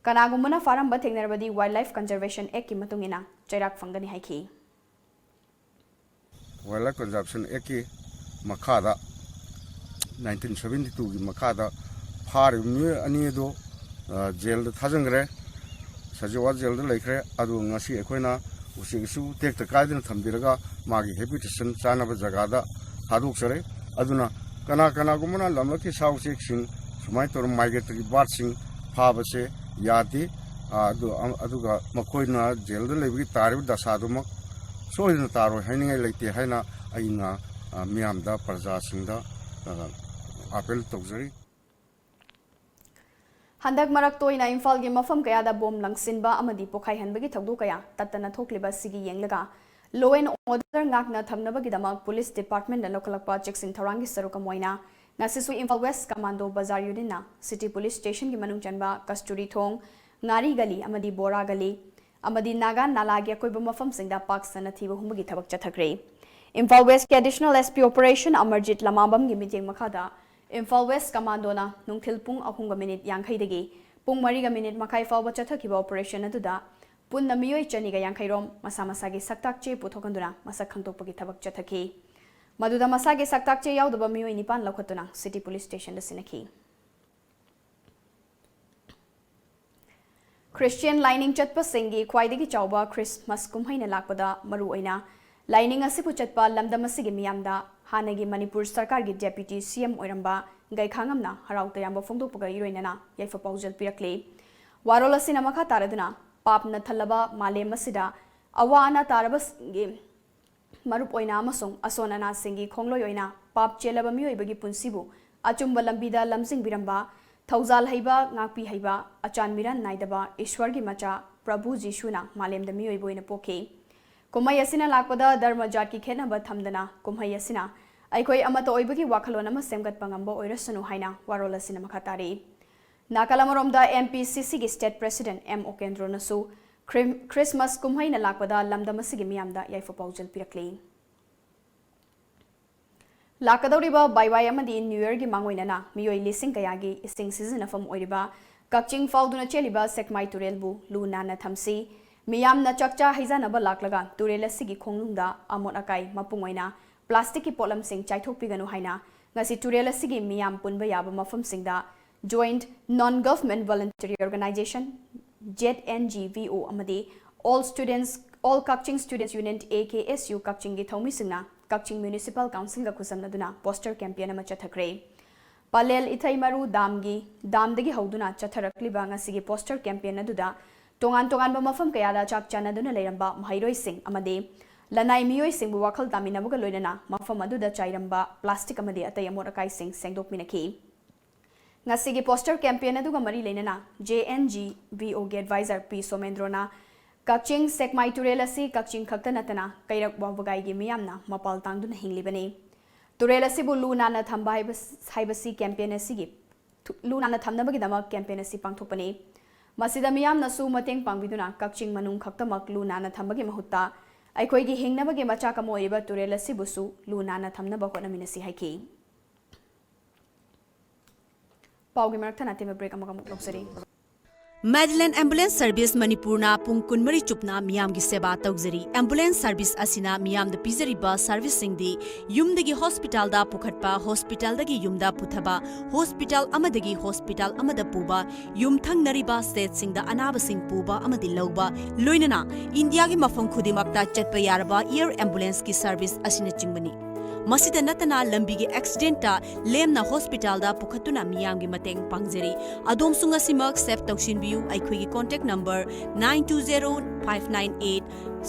ꯀꯅꯥꯒꯨꯝꯕꯅ ꯐꯥꯔꯝꯕ ꯊꯦꯡꯅꯔꯕꯗꯤ ꯋꯥꯏꯜꯗ ꯂꯥꯏꯐ ꯀꯟꯖꯔꯕꯦꯁꯟ ꯑꯦꯛꯀꯤ ꯃꯇꯨꯡ ꯏꯟꯅ ꯆꯩꯔꯥꯛ ꯐꯪꯒꯅꯤ ꯍꯥꯏꯈꯤ꯫ ꯋꯥꯏꯜꯗ ꯂꯥꯏꯐ ꯀꯟꯖꯥꯔꯕꯦꯁꯟ ꯑꯦꯛꯀꯤ ꯃꯈꯥꯗ, ꯅꯥꯏꯟꯇꯤꯟ ꯁꯚꯦꯟꯇꯤ ꯇꯨꯒꯤ ꯃꯈꯥꯗ ꯐꯥꯔꯤꯕ ꯃꯤꯑꯣꯏ ꯑꯅꯤ ꯑꯗꯨ, ꯑ, ꯖꯦꯜꯗ ꯊꯥꯖꯤꯟꯈ꯭ꯔꯦ, ꯁꯖꯤꯋꯥ ꯖꯦꯜꯗ ꯂꯩꯈ꯭ꯔꯦ꯫ ꯑꯗꯨ ꯉꯁꯤ ꯑꯩꯈꯣꯏꯅ ꯎꯆꯦꯛ ꯑꯁꯤꯕꯨ ꯇꯦꯛꯇ ꯀꯥꯏꯗꯅ ꯊꯝꯕꯤꯔꯒ ꯃꯥꯒꯤ ꯍꯦꯕꯤꯇꯦꯁꯟ ꯆꯥꯅꯕ ꯖꯒꯥꯗ ꯊꯥꯗꯣꯛꯆꯔꯦ꯫ ꯑꯗꯨꯅ ꯀꯅꯥ ꯀꯅꯥꯒꯨꯝꯕꯅ ꯂꯝꯂꯛꯀꯤ ꯁꯥ ꯎꯆꯦꯛꯁꯤꯡ ꯁꯨꯃꯥꯏꯅ ꯇꯧꯔꯒ migratory birdꯁꯤꯡ ꯐꯥꯕꯁꯦ ꯌꯥꯗꯦ꯫ ꯑꯗꯨ ꯑꯗꯨꯒ ꯃꯈꯣꯏꯅ ꯖꯦꯜꯗ ꯂꯩꯕꯒꯤ ꯇꯥꯔꯤꯕ ꯗꯁꯥꯗꯨꯃꯛ ꯁꯣꯏꯗꯅ ꯇꯥꯔꯣꯏ ꯍꯥꯏꯅꯤꯡꯉꯥꯏ ꯂꯩꯇꯦ ꯍꯥꯏꯅ ꯑꯩꯅ ꯃꯤꯌꯥꯝꯗ, ꯄ꯭ꯔꯖꯥꯁꯤꯡꯗ appeal ꯇꯧꯖꯔꯤ꯫ ꯍꯟꯗꯛ ꯃꯔꯛ ꯇꯣꯏꯅ ꯏꯝꯐꯥꯜꯒꯤ ꯃꯐꯝ ꯀꯌꯥꯗ ꯕꯣꯝ ꯂꯪꯁꯤꯟꯕ ꯑꯃꯗꯤ ꯄꯣꯈꯥꯏꯍꯟꯕꯒꯤ ꯊꯧꯗꯣꯛ ꯀꯌꯥ ꯇꯠꯇꯅ ꯊꯣꯛꯂꯤꯕ ꯑꯁꯤꯒꯤ ꯌꯦꯡꯂꯒ law and order ꯉꯥꯛꯅ ꯊꯝꯅꯕꯒꯤꯗꯃꯛ police departmentꯅ ꯂꯧꯈꯠꯂꯛꯄ ꯆꯦꯛꯁꯤꯟ ꯊꯧꯔꯥꯡꯒꯤ ꯁꯔꯨꯛ ꯑꯃ ꯑꯣꯏꯅ ꯉꯁꯤꯁꯨ Imphal West Commando Bazar Unitꯅ City Police Stationꯒꯤ ꯃꯅꯨꯡ ꯆꯟꯕ ꯀꯁꯇꯨꯔꯤ ꯊꯣꯡ, ꯉꯥꯔꯤ ꯒꯂꯤ ꯑꯃꯗꯤ ꯕꯣꯔꯥ ꯒꯂꯤ ꯑꯃꯗꯤ ꯅꯥꯒꯥ ꯅꯥꯂꯥꯒꯤ ꯑꯀꯣꯏꯕ ꯃꯐꯝꯁꯤꯡꯗ ꯄꯥꯛ ꯁꯟꯅ ꯊꯤꯕ ꯍꯨꯝꯕꯒꯤ ꯊꯕꯛ ꯆꯠꯊꯈ꯭ꯔꯦ꯫ Imphal Westꯀꯤ Additional SP Operation Amarjit ꯂꯃꯥꯕꯝꯒꯤ ꯃꯤꯠꯌꯦꯡ ꯃꯈꯥꯗ ꯏꯝꯐꯥꯜ West Commandoꯅ ꯅꯨꯡꯊꯤꯜ ꯄꯨꯡ ꯑꯍꯨꯝꯒ ꯃꯤꯅꯤꯠ ꯌꯥꯡꯈꯩꯗꯒꯤ ꯄꯨꯡ ꯃꯔꯤꯒ ꯃꯤꯅꯤꯠ ꯃꯈꯥꯏ ꯐꯥꯎꯕ ꯆꯠꯊꯈꯤꯕ operation ꯑꯗꯨꯗ ꯄꯨꯟꯅ ꯃꯤꯑꯣꯏ ꯆꯅꯤꯒ ꯌꯥꯡꯈꯩ ꯔꯣꯝ ꯃꯁꯥ ꯃꯁꯥꯒꯤ ꯁꯛꯇꯥꯛ ꯆꯦ ꯄꯨꯊꯣꯛꯍꯟꯗꯨꯅ ꯃꯁꯛ ꯈꯪꯗꯣꯛꯄꯒꯤ ꯊꯕꯛ ꯆꯠꯊꯈꯤ꯫ ꯃꯗꯨꯗ ꯃꯁꯥꯒꯤ ꯁꯛꯇꯥꯛ ꯆꯦ ꯌꯥꯎꯗꯕ ꯃꯤꯑꯣꯏ ꯅꯤꯄꯥꯟ ꯂꯧꯈꯠꯇꯨꯅ City Police Stationꯗ ꯁꯤꯟꯅꯈꯤ꯫ ꯈ꯭ꯔꯤꯁꯇꯤꯌꯟ ꯂꯥꯏꯅꯤꯡ ꯆꯠꯄꯁꯤꯡꯒꯤ ꯈ꯭ꯋꯥꯏꯗꯒꯤ ꯆꯥꯎꯕ ꯈ꯭ꯔꯤꯁꯃꯥꯁ ꯀꯨꯝꯍꯩꯅ ꯂꯥꯛꯄꯗ ꯃꯔꯨꯑꯣꯏꯅ ꯂꯥꯏꯅꯤꯡ ꯑꯁꯤꯕꯨ ꯆꯠꯄ ꯂꯝꯗꯝ ꯑꯁꯤꯒꯤ ꯃꯤꯌꯥꯝꯗ ꯍꯥꯟꯅꯒꯤ ꯃꯅꯤꯄꯨꯔ ꯁꯔꯀꯥꯔꯒꯤ Deputy CM ꯑꯣꯏꯔꯝꯕ ꯒꯩꯈꯥꯉꯝꯅ ꯍꯔꯥꯎ ꯇꯌꯥꯝꯕ ꯐꯣꯡꯗꯣꯛꯄꯒ ꯏꯔꯣꯏꯅꯅ ꯌꯥꯏꯐ ꯄꯥꯎꯖꯦꯜ ꯄꯤꯔꯛꯂꯤ꯫ ꯋꯥꯔꯣꯜ ꯑꯁꯤꯅ ꯃꯈꯥ ꯇꯥꯔꯗꯨꯅ ꯄꯥꯞꯅ ꯊꯜꯂꯕ ꯃꯥꯂꯦꯝ ꯑꯁꯤꯗ ꯑꯋꯥ ꯑꯅꯥ ꯇꯥꯔꯕꯁꯤꯡꯒꯤ ꯃꯔꯨꯞ ꯑꯣꯏꯅ ꯑꯃꯁꯨꯡ ꯑꯁꯣꯟ ꯑꯅꯥꯁꯤꯡꯒꯤ ꯈꯣꯡꯂꯣꯏ ꯑꯣꯏꯅ ꯄꯥꯞ ꯆꯦꯜꯂꯕ ꯃꯤꯑꯣꯏꯕꯒꯤ ꯄꯨꯟꯁꯤꯕꯨ ꯑꯆꯨꯝꯕ ꯂꯝꯕꯤꯗ ꯂꯝꯖꯤꯡꯕꯤꯔꯝꯕ, ꯊꯧꯖꯥꯜ ꯍꯩꯕ, ꯉꯥꯛꯄꯤ ꯍꯩꯕ, ꯑꯆꯥꯟ ꯃꯤꯔꯥꯟ ꯅꯥꯏꯗꯕ ꯏꯁ꯭ꯋꯔꯒꯤ ꯃꯆꯥ ꯄ꯭ꯔꯚꯨ ꯖꯤꯁꯨꯅ ꯃꯥꯂꯦꯝꯗ ꯃꯤꯑꯣꯏꯕ ꯑꯣꯏꯅ ꯄꯣꯛꯈꯤ꯫ ꯀꯨꯝꯍꯩ ꯑꯁꯤꯅ ꯂꯥꯛꯄꯗ ꯙꯔꯃ ꯖꯥꯠꯀꯤ ꯈꯦꯠꯅꯕ ꯊꯝꯗꯅ ꯀꯨꯝꯍꯩ ꯑꯁꯤꯅ ꯑꯩꯈꯣꯏ ꯑꯃꯠꯇ ꯑꯣꯏꯕꯒꯤ ꯋꯥꯈꯜꯂꯣꯟ ꯑꯃ ꯁꯦꯝꯒꯠꯄ ꯉꯝꯕ ꯑꯣꯏꯔꯁꯅꯨ ꯍꯥꯏꯅ ꯋꯥꯔꯣꯜ ꯑꯁꯤꯅ ꯃꯈꯥ ꯇꯥꯔꯤ꯫ ꯅꯥꯀꯜ ꯑꯃꯔꯣꯝꯗ MPCCꯒꯤ State President M ꯎꯀꯦꯟꯗ꯭ꯔꯣꯅꯁꯨ ꯈ꯭ꯔꯤꯝ-, ꯈ꯭ꯔꯤꯁꯃꯥꯁ ꯀꯨꯝꯍꯩꯅ ꯂꯥꯛꯄꯗ ꯂꯝꯗꯝ ꯑꯁꯤꯒꯤ ꯃꯤꯌꯥꯝꯗ ꯌꯥꯏꯐ ꯄꯥꯎꯖꯦꯜ ꯄꯤꯔꯛꯂꯤ꯫ ꯂꯥꯛꯀꯗꯧꯔꯤꯕ ꯕꯥꯏꯋꯥꯏ ꯑꯃꯗꯤ New Yearꯒꯤ ꯃꯥꯡꯑꯣꯏꯅꯅ ꯃꯤꯑꯣꯏ ꯂꯤꯁꯤꯡ ꯀꯌꯥꯒꯤ ꯏꯁꯤꯡ ꯁꯤꯖꯤꯟꯅꯐꯝ ꯑꯣꯏꯔꯤꯕ ꯀꯛꯆꯤꯡ ꯐꯥꯎꯗꯨꯅ ꯆꯦꯜꯂꯤꯕ ꯁꯦꯛꯃꯥꯏ ꯇꯨꯔꯦꯜꯕꯨ ꯂꯨ ꯅꯥꯟꯅ ꯊꯝꯁꯤ꯫ ꯃꯤꯌꯥꯝꯅ ꯆꯥꯛꯆꯥ ꯍꯩꯖꯥꯟꯅꯕ ꯂꯥꯛꯂꯒ ꯇꯨꯔꯦꯜ ꯑꯁꯤꯒꯤ ꯈꯣꯡꯅꯨꯡꯗ ꯑꯃꯣꯠ ꯑꯀꯥꯏ ꯃꯄꯨꯡ ꯑꯣꯏꯅ plasticꯀꯤ ꯄꯣꯠꯂꯝꯁꯤꯡ ꯆꯥꯏꯊꯣꯛꯄꯤꯒꯅꯨ ꯍꯥꯏꯅ ꯉꯁꯤ ꯇꯨꯔꯦꯜ ꯑꯁꯤꯒꯤ ꯃꯤꯌꯥꯝ ꯄꯨꯟꯕ ꯌꯥꯕ ꯃꯐꯝꯁꯤꯡꯗ Joint Non-Government Voluntary Organization, ZNGVO, ꯑꯃꯗꯤ All Students, All Kakching Students Union, AKSU, ꯀꯛꯆꯤꯡꯒꯤ ꯊꯧꯃꯤꯁꯤꯡꯅ ꯀꯛꯆꯤꯡ ꯃ꯭ꯌꯨꯅꯤꯁꯤꯄꯥꯜ ꯀꯥꯎꯟꯁꯤꯜꯒ ꯈꯨꯠꯁꯝꯅꯗꯨꯅ ꯄꯣꯁꯇꯔ ꯀꯦꯝꯄꯦꯟ ꯑꯃ ꯆꯠꯊꯈ꯭ꯔꯦ꯫ ꯄꯂꯦꯜ ꯏꯊꯩ ꯃꯔꯨ ꯗꯥꯝꯒꯤ, ꯗꯥꯝꯗꯒꯤ ꯍꯧꯗꯨꯅ ꯆꯠꯊꯔꯛꯂꯤꯕ ꯉꯁꯤꯒꯤ ꯄꯣꯁꯇꯔ ꯀꯦꯝꯄꯦꯟ ꯑꯗꯨꯗ ꯇꯣꯉꯥꯟ ꯇꯣꯉꯥꯟꯕ ꯃꯐꯝ ꯀꯌꯥꯗ ꯆꯥꯛ ꯆꯥꯅꯗꯨꯅ ꯂꯩꯔꯝꯕ ꯃꯍꯩꯔꯣꯏꯁꯤꯡ ꯑꯃꯗꯤ ꯂꯅꯥꯏ ꯃꯤꯑꯣꯏꯁꯤꯡꯕꯨ ꯋꯥꯈꯜ ꯇꯥꯃꯤꯟꯅꯕꯒ ꯂꯣꯏꯅꯅ ꯃꯐꯝ ꯑꯗꯨꯗ ꯆꯥꯏꯔꯝꯕ ꯄ꯭ꯂꯥꯁꯇꯤꯛ ꯑꯃꯗꯤ ꯑꯇꯩ ꯑꯃꯣꯠ ꯑꯀꯥꯏꯁꯤꯡ ꯁꯦꯡꯗꯣꯛꯃꯤꯟꯅꯈꯤ꯫ ꯉꯁꯤꯒꯤ ꯄꯣꯁꯇꯔ ꯀꯦꯝꯄꯦꯟ ꯑꯗꯨꯒ ꯃꯔꯤ ꯂꯩꯅꯅ J N G V O ꯒꯤ ꯑꯦꯗꯚꯥꯏꯖꯔ ꯄꯤ ꯁꯣꯃꯦꯟꯗ꯭ꯔꯣꯅ ꯀꯛꯆꯤꯡ ꯁꯦꯛꯃꯥꯏ ꯇꯨꯔꯦꯜ ꯑꯁꯤ ꯀꯛꯆꯤꯡ ꯈꯛꯇ ꯅꯠꯇꯅ ꯀꯩꯔꯛ ꯋꯥꯕꯒꯥꯏꯒꯤ ꯃꯤꯌꯥꯝꯅ ꯃꯄꯥꯜ ꯇꯥꯡꯗꯨꯅ ꯍꯤꯡꯂꯤꯕꯅꯤ꯫ ꯇꯨꯔꯦꯜ ꯑꯁꯤꯕꯨ ꯂꯨ ꯅꯥꯟꯅ ꯊꯝꯕ ꯍꯥꯏꯕ, ꯍꯥꯏꯕꯁꯤ ꯀꯦꯝꯄꯦꯟ ꯑꯁꯤꯒꯤ ꯊꯨ-, ꯂꯨ ꯅꯥꯟꯅ ꯊꯝꯅꯕꯒꯤꯗꯃꯛ ꯀꯦꯝꯄꯦꯟ ꯑꯁꯤ ꯄꯥꯡꯊꯣꯛꯄꯅꯤ꯫ ꯃꯁꯤꯗ ꯃꯤꯌꯥꯝꯅꯁꯨ ꯃꯇꯦꯡ ꯄꯥꯡꯕꯤꯗꯨꯅ ꯀꯛꯆꯤꯡ ꯃꯅꯨꯡ ꯈꯛꯇꯃꯛ ꯂꯨ ꯅꯥꯟꯅ ꯊꯝꯕꯒꯤ ꯃꯍꯨꯠꯇ ꯑꯩꯈꯣꯏꯒꯤ ꯍꯤꯡꯅꯕꯒꯤ ꯃꯆꯥꯛ ꯑꯃ ꯑꯣꯏꯔꯤꯕ ꯇꯨꯔꯦꯜ ꯑꯁꯤꯕꯨꯁꯨ ꯂꯨ ꯅꯥꯟꯅ ꯊꯝꯅꯕ ꯍꯣꯠꯅꯃꯤꯟꯅꯁꯤ ꯍꯥꯏꯈꯤ꯫ ꯄꯥꯎꯒꯤ ꯃꯔꯛ ꯊꯠꯅ ꯑꯇꯦꯟꯕ ꯕ꯭ꯔꯦꯛ ꯑꯃꯒ ꯑꯃꯨꯛ ꯂꯧꯖꯔꯤ꯫ Madeline Ambulance Service ꯃꯅꯤꯄꯨꯔꯅ ꯄꯨꯡ ꯀꯨꯟꯃꯔꯤ ꯆꯨꯞꯅ ꯃꯤꯌꯥꯝꯒꯤ ꯁꯦꯕꯥ ꯇꯧꯖꯔꯤ꯫ ꯑꯦꯝꯕꯨꯂꯦꯟꯁ ꯁꯔꯚꯤꯁ ꯑꯁꯤꯅ ꯃꯤꯌꯥꯝꯗ ꯄꯤꯖꯔꯤꯕ ꯁꯔꯚꯤꯁꯁꯤꯡꯗꯤ ꯌꯨꯝꯗꯒꯤ ꯍꯣꯁꯄꯤꯇꯥꯜꯗ ꯄꯨꯈꯠꯄ, ꯍꯣꯁꯄꯤꯇꯥꯜꯗꯒꯤ ꯌꯨꯝꯗ ꯄꯨꯊꯕ, ꯍꯣꯁꯄꯤꯇꯥꯜ ꯑꯃꯗꯒꯤ ꯍꯣꯁꯄꯤꯇꯥꯜ ꯑꯃꯗ ꯄꯨꯕ, ꯌꯨꯝꯊꯪꯅꯔꯤꯕ ꯁ꯭ꯇꯦꯠꯁꯤꯡꯗ ꯑꯅꯥꯕꯁꯤꯡ ꯄꯨꯕ ꯑꯃꯗꯤ ꯂꯧꯕ, ꯂꯣꯏꯅꯅ ꯏꯟꯗꯤꯌꯥꯒꯤ ꯃꯐꯝ ꯈꯨꯗꯤꯡꯃꯛꯇ ꯆꯠꯄ ꯌꯥꯔꯕ ꯑꯦꯌꯔ ꯑꯦꯝꯕꯨꯂꯦꯟꯁꯀꯤ ꯁꯔꯚꯤꯁ ꯑꯁꯤꯅꯆꯤꯡꯕꯅꯤ꯫ ꯃꯁꯤꯗ ꯅꯠꯇꯅ ꯂꯝꯕꯤꯒꯤ ꯑꯦꯛꯁꯤꯗꯦꯟꯇ ꯂꯦꯝꯅ ꯍꯣꯁꯄꯤꯇꯥꯜꯗ ꯄꯨꯈꯠꯇꯨꯅ ꯃꯤꯌꯥꯝꯒꯤ ꯃꯇꯦꯡ ꯄꯥꯡꯖꯔꯤ꯫ ꯑꯗꯣꯝꯁꯨ ꯉꯁꯤꯃꯛ ꯁꯦꯚ ꯇꯧꯁꯤꯟꯕꯤꯌꯨ꯫ ꯑꯩꯈꯣꯏꯒꯤ contact number nine two zero five nine eight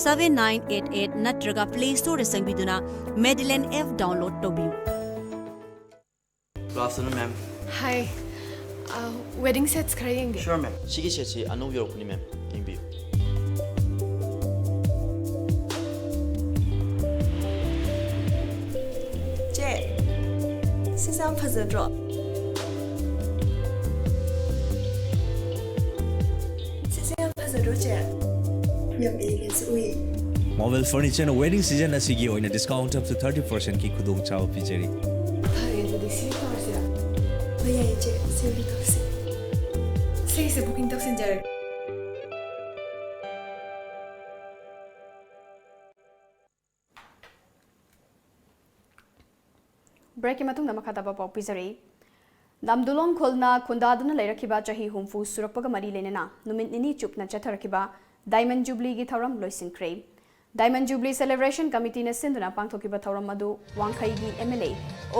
seven nine eight eight ꯅꯠꯇ꯭ꯔꯒ ꯄ꯭ꯂꯦ ꯁ꯭ꯇꯣꯔꯗ ꯆꯪꯕꯤꯗꯨꯅ Madeline app download ꯇꯧꯕꯤꯌꯨ꯫ Good afternoon, ma'am. Hi. Uh, wedding sets ꯈꯔ ꯌꯦꯡꯒꯦ꯫ Sure, ma'am. ꯁꯤꯒꯤ ꯁꯦꯠꯁꯤ ꯑꯅꯧꯕ ꯌꯧꯔꯛꯄꯅꯤ, ma'am. ꯌꯦꯡꯕꯤꯌꯨ꯫ ꯆꯦ, ꯁꯤꯁꯦ ꯌꯥꯝ ꯐꯖꯗ꯭ꯔꯣ? ꯁꯤꯁꯦ ꯌꯥꯝ ꯐꯖꯗ꯭ꯔꯣ, ꯆꯦ? ꯌꯥꯝ ꯏꯪꯅꯁꯨ ꯎꯏ꯫ Marvel Furnitureꯅ wedding season ꯑꯁꯤꯒꯤ ꯑꯣꯏꯅ discount up to thirty percentꯀꯤ ꯈꯨꯗꯣꯡꯆꯥꯕ ꯄꯤꯖꯔꯤ꯫ ꯐꯔꯦ, ꯑꯗꯨꯗꯤ ꯁꯤ ꯇꯧꯔꯁꯤꯔꯥ? ꯍꯣꯏ, ꯌꯥꯏꯌꯦ, ꯆꯦ꯫ ꯁꯤ ꯑꯣꯏꯅ ꯇꯧꯁꯤ꯫ ꯁꯤꯒꯤꯁꯦ booking ꯇꯧꯁꯤꯟꯖꯔꯒꯦ꯫ ꯕ꯭ꯔꯦꯛꯀꯤ ꯃꯇꯨꯡꯗ ꯃꯈꯥ ꯇꯥꯕ ꯄꯥꯎ ꯄꯤꯖꯔꯤ꯫ ꯅꯝꯗꯨꯂꯣꯡ ꯈꯨꯜꯅ ꯈꯨꯟꯗꯥꯗꯨꯅ ꯂꯩꯔꯛꯈꯤꯕ ꯆꯍꯤ ꯍꯨꯝꯐꯨ ꯁꯨꯔꯛꯄꯒ ꯃꯔꯤ ꯂꯩꯅꯅ ꯅꯨꯃꯤꯠ ꯅꯤꯅꯤ ꯆꯨꯞꯅ ꯆꯠꯊꯔꯛꯈꯤꯕ ꯗꯥꯏꯃꯟ ꯖꯨꯕꯤꯂꯤꯒꯤ ꯊꯧꯔꯝ ꯂꯣꯏꯁꯤꯟꯈ꯭ꯔꯦ꯫ Diamond Jubilee Celebration Committeeꯅ ꯁꯤꯟꯗꯨꯅ ꯄꯥꯡꯊꯣꯛꯈꯤꯕ ꯊꯧꯔꯝ ꯑꯗꯨ ꯋꯥꯡꯈꯩꯒꯤ MLA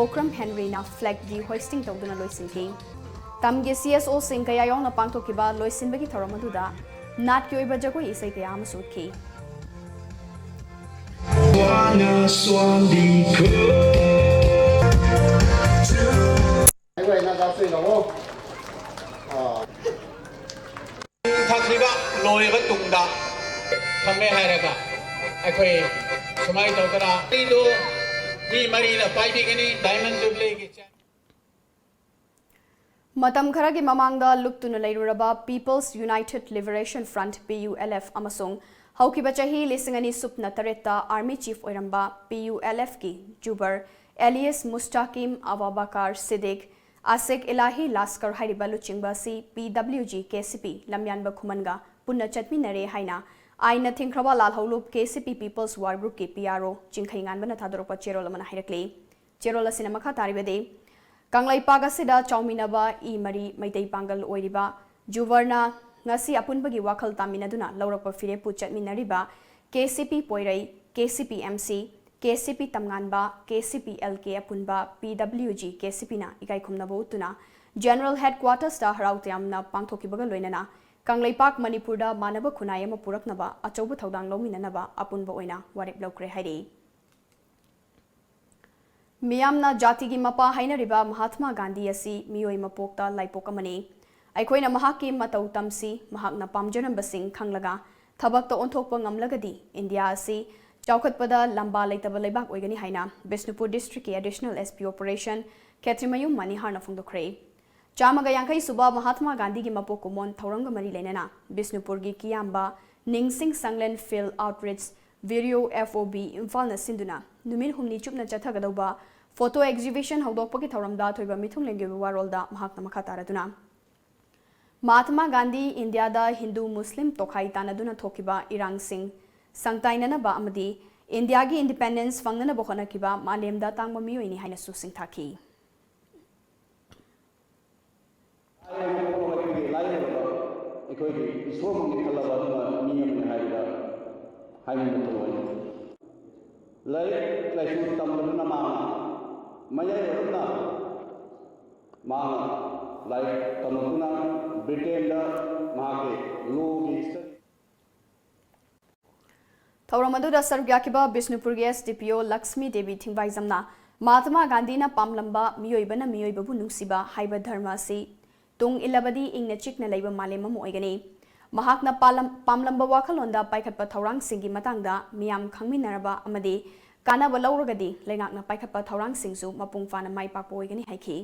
ꯑꯣꯀ꯭ꯔꯝ ꯍꯦꯟꯔꯤꯅ flag hoisting ꯇꯧꯗꯨꯅ ꯂꯣꯏꯁꯤꯟꯈꯤ꯫ ꯇꯝꯒꯤ CSOꯁꯤꯡ ꯀꯌꯥ ꯌꯥꯎꯅ ꯄꯥꯡꯊꯣꯛꯈꯤꯕ ꯂꯣꯏꯁꯤꯟꯕꯒꯤ ꯊꯧꯔꯝ ꯑꯗꯨꯗ ꯅꯥꯠꯀꯤ ꯑꯣꯏꯕ ꯖꯒꯣꯏ ꯏꯁꯩ ꯀꯌꯥ ꯑꯃꯁꯨ ꯎꯠꯈꯤ꯫ ꯊꯛꯂꯤꯕ ꯂꯣꯏꯔꯕ ꯇꯨꯡꯗ ꯊꯝꯃꯦ ꯍꯥꯏꯔꯒ ꯑꯩꯈꯣꯏ ꯁꯨꯃꯥꯏꯅ ꯇꯧꯗꯅ ꯑꯩꯗꯣ ꯃꯤ ꯃꯔꯤꯅ ꯄꯥꯏꯕꯤꯒꯅꯤ꯫ Diamond Jubileeꯒꯤ chair ꯃꯇꯝ ꯈꯔꯒꯤ ꯃꯃꯥꯡꯗ ꯂꯨꯞꯇꯨꯅ ꯂꯩꯔꯨꯔꯕ People's United Liberation Front, PULF, ꯑꯃꯁꯨꯡ ꯍꯧꯈꯤꯕ ꯆꯍꯤ ꯂꯤꯁꯤꯡ ꯑꯅꯤ ꯁꯨꯞꯅ ꯇꯔꯦꯠꯇ Army Chief ꯑꯣꯏꯔꯝꯕ PULFꯀꯤ ꯖꯨꯕꯔ ꯑꯦꯂꯤꯌꯁ ꯃꯨꯁꯇꯥꯀꯤꯝ ꯑꯕꯥꯕꯥꯀꯥꯔ ꯁꯤꯗꯤꯛ ꯑꯁꯦꯛ ꯏꯂꯥꯍꯤ ꯂꯥꯁꯀꯔ ꯍꯥꯏꯔꯤꯕ ꯂꯨꯆꯤꯡꯕ ꯑꯁꯤ PWG KCP ꯂꯝꯌꯥꯟꯕ ꯈꯨꯃꯟꯒ ꯄꯨꯟꯅ ꯆꯠꯃꯤꯟꯅꯔꯦ ꯍꯥꯏꯅ ꯑꯥꯏꯟꯅ ꯊꯤꯡꯈ꯭ꯔꯕ ꯂꯥꯜꯍꯧꯂꯨꯞ KCP People's War Groupꯀꯤ PRO ꯆꯤꯡꯈꯩ ꯉꯥꯟꯕꯅ ꯊꯥꯗꯣꯔꯛꯄ ꯆꯦꯔꯣꯜ ꯑꯃꯅ ꯍꯥꯏꯔꯛꯂꯤ꯫ ꯆꯦꯔꯣꯜ ꯑꯁꯤꯅ ꯃꯈꯥ ꯇꯥꯔꯤꯕꯗꯤ, ꯀꯪꯂꯩꯄꯥꯛ ꯑꯁꯤꯗ ꯆꯥꯎꯃꯤꯟꯅꯕ ꯏ ꯃꯔꯤ ꯃꯩꯇꯩ ꯄꯥꯡꯒꯜ ꯑꯣꯏꯔꯤꯕ ꯖꯨꯕꯔꯅ ꯉꯁꯤ ꯑꯄꯨꯟꯕꯒꯤ ꯋꯥꯈꯜ ꯇꯥꯃꯤꯟꯅꯗꯨꯅ ꯂꯧꯔꯛꯄ ꯐꯤꯔꯦꯞꯄꯨ ꯆꯠꯃꯤꯟꯅꯔꯤꯕ KCP ꯄꯣꯏꯔꯩ, KCP MC, KCP ꯇꯝꯉꯥꯟꯕ, KCP LK ꯑꯄꯨꯟꯕ PWG KCPꯅ ꯏꯀꯥꯏ ꯈꯨꯝꯅꯕ ꯎꯠꯇꯨꯅ General Headquartersꯇ ꯍꯔꯥꯎ ꯇꯌꯥꯝꯅ ꯄꯥꯡꯊꯣꯛꯈꯤꯕꯒ ꯂꯣꯏꯅꯅ ꯀꯪꯂꯩꯄꯥꯛ ꯃꯅꯤꯄꯨꯔꯗ ꯃꯥꯟꯅꯕ ꯈꯨꯟꯅꯥꯏ ꯑꯃ ꯄꯨꯔꯛꯅꯕ ꯑꯆꯧꯕ ꯊꯧꯗꯥꯡ ꯂꯧꯃꯤꯟꯅꯅꯕ ꯑꯄꯨꯟꯕ ꯑꯣꯏꯅ ꯋꯥꯔꯦꯞ ꯂꯧꯈ꯭ꯔꯦ ꯍꯥꯏꯔꯤ꯫ ꯃꯤꯌꯥꯝꯅ ꯖꯥꯇꯤꯒꯤ ꯃꯄꯥ ꯍꯥꯏꯅꯔꯤꯕ ꯃꯍꯥꯠꯃꯥ ꯒꯥꯟꯙꯤ ꯑꯁꯤ ꯃꯤꯑꯣꯏ ꯃꯄꯣꯛꯇ ꯂꯥꯏꯄꯣꯛ ꯑꯃꯅꯤ꯫ ꯑꯩꯈꯣꯏꯅ ꯃꯍꯥꯛꯀꯤ ꯃꯇꯧ ꯇꯝꯁꯤ, ꯃꯍꯥꯛꯅ ꯄꯥꯝꯖꯔꯝꯕꯁꯤꯡ ꯈꯪꯂꯒ ꯊꯕꯛꯇ ꯑꯣꯟꯊꯣꯛꯄ ꯉꯝꯂꯒꯗꯤ ꯏꯟꯗꯤꯌꯥ ꯑꯁꯤ ꯆꯥꯎꯈꯠꯄꯗ ꯂꯝꯕꯥ ꯂꯩꯇꯕ ꯂꯩꯕꯥꯛ ꯑꯣꯏꯒꯅꯤ ꯍꯥꯏꯅ ꯕꯤꯁꯅꯨꯄꯨꯔ districtꯀꯤ Additional SP Operation ꯈꯦꯇ꯭ꯔꯤꯃꯌꯨꯝ ꯃꯅꯤꯍꯥꯔꯅ ꯐꯣꯡꯗꯣꯛꯈ꯭ꯔꯦ꯫ ꯆꯥꯝꯃꯒ ꯌꯥꯡꯈꯩ ꯁꯨꯕ ꯃꯍꯥꯠꯃꯥ ꯒꯥꯟꯙꯤꯒꯤ ꯃꯄꯣꯛ ꯀꯨꯝꯑꯣꯟ ꯊꯧꯔꯝꯒ ꯃꯔꯤ ꯂꯩꯅꯅ ꯕꯤꯁꯅꯨꯄꯨꯔꯒꯤ ꯀꯤꯌꯥꯝꯕ ꯅꯤꯡꯁꯤꯡ ꯁꯪꯂꯦꯟ Field Outreach, Bureau, FOB, ꯏꯝꯐꯥꯜꯅ ꯁꯤꯟꯗꯨꯅ ꯅꯨꯃꯤꯠ ꯍꯨꯝꯅꯤ ꯆꯨꯞꯅ ꯆꯠꯊꯒꯗꯧꯕ photo exhibition ꯍꯧꯗꯣꯛꯄꯒꯤ ꯊꯧꯔꯝꯗ ꯑꯊꯣꯏꯕ ꯃꯤꯊꯨꯡꯂꯦꯟꯒꯤ ꯑꯣꯏꯕ ꯋꯥꯔꯣꯜꯗ ꯃꯍꯥꯛꯅ ꯃꯈꯥ ꯇꯥꯔꯗꯨꯅ, ꯃꯍꯥꯠꯃꯥ ꯒꯥꯟꯙꯤ ꯏꯟꯗꯤꯌꯥꯗ ꯍꯤꯟꯗꯨ ꯃꯨꯁꯂꯤꯝ ꯇꯣꯈꯥꯏ ꯇꯥꯅꯗꯨꯅ ꯊꯣꯛꯈꯤꯕ ꯏꯔꯥꯡꯁꯤꯡ ꯁꯪꯇꯥꯏꯅꯅꯕ ꯑꯃꯗꯤ ꯏꯟꯗꯤꯌꯥꯒꯤ independence ꯐꯪꯅꯅꯕ ꯍꯣꯠꯅꯈꯤꯕ ꯃꯥꯂꯦꯝꯗ ꯇꯥꯡꯕ ꯃꯤꯑꯣꯏꯅꯤ ꯍꯥꯏꯅꯁꯨ ꯁꯤꯡꯊꯥꯈꯤ꯫ ꯑꯩꯈꯣꯏꯒꯤ ꯏꯁꯣꯔꯕꯨ ꯈꯜꯂꯕ ꯑꯗꯨꯒ ꯃꯤ ꯑꯃꯅꯤ ꯍꯥꯏꯕꯗ ꯍꯥꯏꯅꯤꯡꯕ ꯊꯣꯛꯂꯛꯏ꯫ ꯂꯥꯏꯔꯤꯛ ꯂꯥꯏꯁꯨ ꯇꯝꯕꯗꯨꯅ ꯃꯥꯅ ꯃꯌꯥꯏ ꯑꯣꯏꯔꯞꯅ ꯃꯥꯅ ꯂꯥꯏꯔꯤꯛ ꯇꯝꯂꯛꯇꯨꯅ ꯕ꯭ꯔꯤꯇꯦꯟꯗ ꯃꯍꯥꯛꯀꯤ ꯂꯣꯒꯤ ꯁ꯭ꯇꯗꯤ ꯊꯧꯔꯝ ꯑꯗꯨꯗ ꯁꯔꯨꯛ ꯌꯥꯈꯤꯕ ꯕꯤꯁꯅꯨꯄꯨꯔꯒꯤ S D P O Lakshmi Devi ꯊꯤꯡꯕꯥꯏꯖꯝꯅ ꯃꯍꯥꯇꯃꯥ ꯒꯥꯟꯙꯤꯅ ꯄꯥꯝꯂꯝꯕ "ꯃꯤꯑꯣꯏꯕꯅ ꯃꯤꯑꯣꯏꯕꯕꯨ ꯅꯨꯡꯁꯤꯕ" ꯍꯥꯏꯕ ꯙꯔꯃ ꯑꯁꯤ ꯇꯨꯡ ꯏꯜꯂꯕꯗꯤ ꯏꯪꯅ ꯆꯤꯛꯅ ꯂꯩꯕ ꯃꯥꯂꯦꯝ ꯑꯃ ꯑꯣꯏꯒꯅꯤ꯫ ꯃꯍꯥꯛꯅ ꯄꯥꯂꯝ-, ꯄꯥꯝꯂꯝꯕ ꯋꯥꯈꯜꯂꯣꯟꯗ ꯄꯥꯏꯈꯠꯄ ꯊꯧꯔꯥꯡꯁꯤꯡꯒꯤ ꯃꯇꯥꯡꯗ ꯃꯤꯌꯥꯝ ꯈꯪꯃꯤꯟꯅꯔꯕ ꯑꯃꯗꯤ ꯀꯥꯟꯅꯕ ꯂꯧꯔꯒꯗꯤ ꯂꯩꯉꯥꯛꯅ ꯄꯥꯏꯈꯠꯄ ꯊꯧꯔꯥꯡꯁꯤꯡꯁꯨ ꯃꯄꯨꯡ ꯐꯥꯅ ꯃꯥꯏ ꯄꯥꯛꯄ ꯑꯣꯏꯒꯅꯤ ꯍꯥꯏꯈꯤ꯫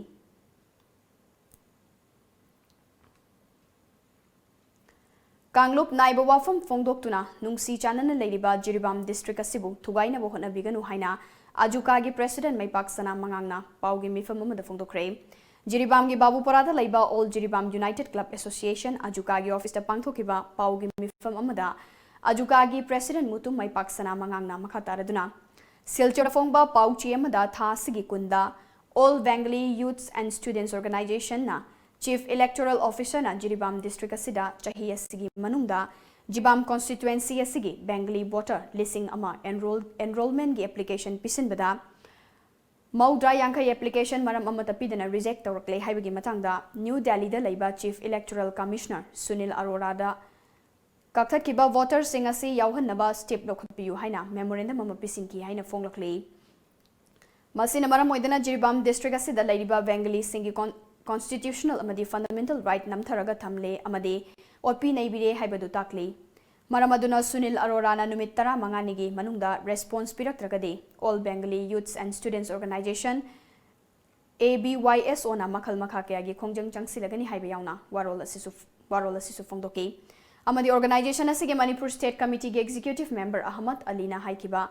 ꯀꯥꯡꯂꯨꯞ ꯅꯥꯏꯕ ꯋꯥꯐꯝ ꯐꯣꯡꯗꯣꯛꯇꯨꯅ ꯅꯨꯡꯁꯤ ꯆꯥꯟꯅꯅ ꯂꯩꯔꯤꯕ ꯖꯤꯔꯤꯕꯥꯝ ꯗꯤꯁꯇ꯭ꯔꯤꯛ ꯑꯁꯤꯕꯨ ꯊꯨꯒꯥꯏꯅꯕ ꯍꯣꯠꯅꯕꯤꯒꯅꯨ ꯍꯥꯏꯅ ꯑꯖꯨꯀꯥꯒꯤ ꯄ꯭ꯔꯦꯁꯤꯗꯦꯟꯠ ꯃꯩꯄꯥꯛ ꯁꯅꯥ ꯃꯉꯥꯡꯅ ꯄꯥꯎꯒꯤ ꯃꯤꯐꯝ ꯑꯃꯗ ꯐꯣꯡꯗꯣꯛꯈ꯭ꯔꯦ꯫ ꯖꯤꯔꯤꯕꯥꯝꯒꯤ ꯕꯥꯕꯨꯄꯥꯔꯥꯗ ꯂꯩꯕ All Jiribam United Club Association ꯑꯖꯨꯀꯥꯒꯤ ꯑꯣꯐꯤꯁꯇ ꯄꯥꯡꯊꯣꯛꯈꯤꯕ ꯄꯥꯎꯒꯤ ꯃꯤꯐꯝ ꯑꯃꯗ ꯑꯖꯨꯀꯥꯒꯤ ꯄ꯭ꯔꯦꯁꯤꯗꯦꯟꯠ ꯃꯨꯇꯨꯝ ꯃꯩꯄꯥꯛ ꯁꯅꯥ ꯃꯉꯥꯡꯅ ꯃꯈꯥ ꯇꯥꯔꯗꯨꯅ ꯁꯤꯜꯆꯔꯗ ꯐꯣꯡꯕ ꯄꯥꯎ ꯆꯦ ꯑꯃꯗ ꯊꯥ ꯑꯁꯤꯒꯤ ꯀꯨꯟꯗ All Bengali Youths and Students Organizationꯅ Chief Electoral Officerꯅ ꯖꯤꯔꯤꯕꯥꯝ ꯗꯤꯁꯇ꯭ꯔꯤꯛ ꯑꯁꯤꯗ ꯆꯍꯤ ꯑꯁꯤꯒꯤ ꯃꯅꯨꯡꯗ ꯖꯤꯕꯥꯝ ꯀꯣꯟꯁꯇꯤꯇ꯭ꯋꯦꯟꯁꯤ ꯑꯁꯤꯒꯤ ꯕꯦꯡꯒꯂꯤ ꯚꯣꯇꯔ ꯂꯤꯁꯤꯡ ꯑꯃ ꯑꯦꯟꯔꯣꯜ, enrollmentꯒꯤ ꯑꯦꯄ꯭ꯂꯤꯀꯦꯁꯟ ꯄꯤꯁꯤꯟꯕꯗ ꯃꯧꯗ꯭ꯔꯥ ꯌꯥꯡꯈꯩ ꯑꯦꯄ꯭ꯂꯤꯀꯦꯁꯟ ꯃꯔꯝ ꯑꯃꯠꯇ ꯄꯤꯗꯅ ꯔꯤꯖꯦꯛ ꯇꯧꯔꯛꯂꯦ ꯍꯥꯏꯕꯒꯤ ꯃꯇꯥꯡꯗ ꯅ꯭ꯌꯨ ꯗꯦꯜꯂꯤꯗ ꯂꯩꯕ Chief Electoral Commissioner ꯁꯨꯅꯤꯜ ꯑꯔꯣꯔꯥꯗ ꯀꯛꯊꯠꯈꯤꯕ ꯚꯣꯇꯔꯁꯤꯡ ꯑꯁꯤ ꯌꯥꯎꯍꯟꯅꯕ ꯁ꯭ꯇꯦꯞ ꯂꯧꯈꯠꯄꯤꯌꯨ ꯍꯥꯏꯅ ꯃꯦꯃꯣꯔꯦꯟꯗꯝ ꯑꯃ ꯄꯤꯁꯤꯟꯈꯤ ꯍꯥꯏꯅ ꯐꯣꯡꯂꯛꯂꯤ꯫ ꯃꯁꯤꯅ ꯃꯔꯝ ꯑꯣꯏꯗꯨꯅ ꯖꯤꯔꯤꯕꯥꯝ ꯗꯤꯁꯇ꯭ꯔꯤꯛ ꯑꯁꯤꯗ ꯂꯩꯔꯤꯕ ꯕꯦꯡꯒꯂꯤꯁꯤꯡꯒꯤ ꯀꯣꯟ-, ꯀꯣꯟꯁꯇꯤꯇ꯭ꯌꯨꯁꯅꯦꯜ ꯑꯃꯗꯤ ꯐꯟꯗꯥꯃꯦꯟꯇꯦꯜ ꯔꯥꯏꯠ ꯅꯝꯊꯔꯒ ꯊꯝꯂꯦ ꯑꯃꯗꯤ ꯑꯣꯠꯄꯤ ꯅꯩꯕꯤꯔꯦ ꯍꯥꯏꯕꯗꯨ ꯇꯥꯛꯂꯤ꯫ ꯃꯔꯝ ꯑꯗꯨꯅ ꯁꯨꯅꯤꯜ ꯑꯔꯣꯔꯥꯅ ꯅꯨꯃꯤꯠ ꯇꯔꯥꯃꯉꯥꯅꯤꯒꯤ ꯃꯅꯨꯡꯗ response ꯄꯤꯔꯛꯇ꯭ꯔꯒꯗꯤ All Bengali Youths and Students Organization, A B Y S Oꯅ ꯃꯈꯜ ꯃꯈꯥ ꯀꯌꯥꯒꯤ ꯈꯣꯡꯖꯪ ꯆꯪꯁꯤꯜꯂꯒꯅꯤ ꯍꯥꯏꯕ ꯌꯥꯎꯅ ꯋꯥꯔꯣꯜ ꯑꯁꯤꯁꯨ, ꯋꯥꯔꯣꯜ ꯑꯁꯤꯁꯨ ꯐꯣꯡꯗꯣꯛꯈꯤ꯫ ꯑꯃꯗꯤ ꯑꯣꯔꯒꯅꯥꯏꯖꯦꯁꯟ ꯑꯁꯤꯒꯤ Manipur state ꯀꯃꯤꯇꯤꯒꯤ executive member Ahmad ꯑꯂꯤꯅ ꯍꯥꯏꯈꯤꯕ,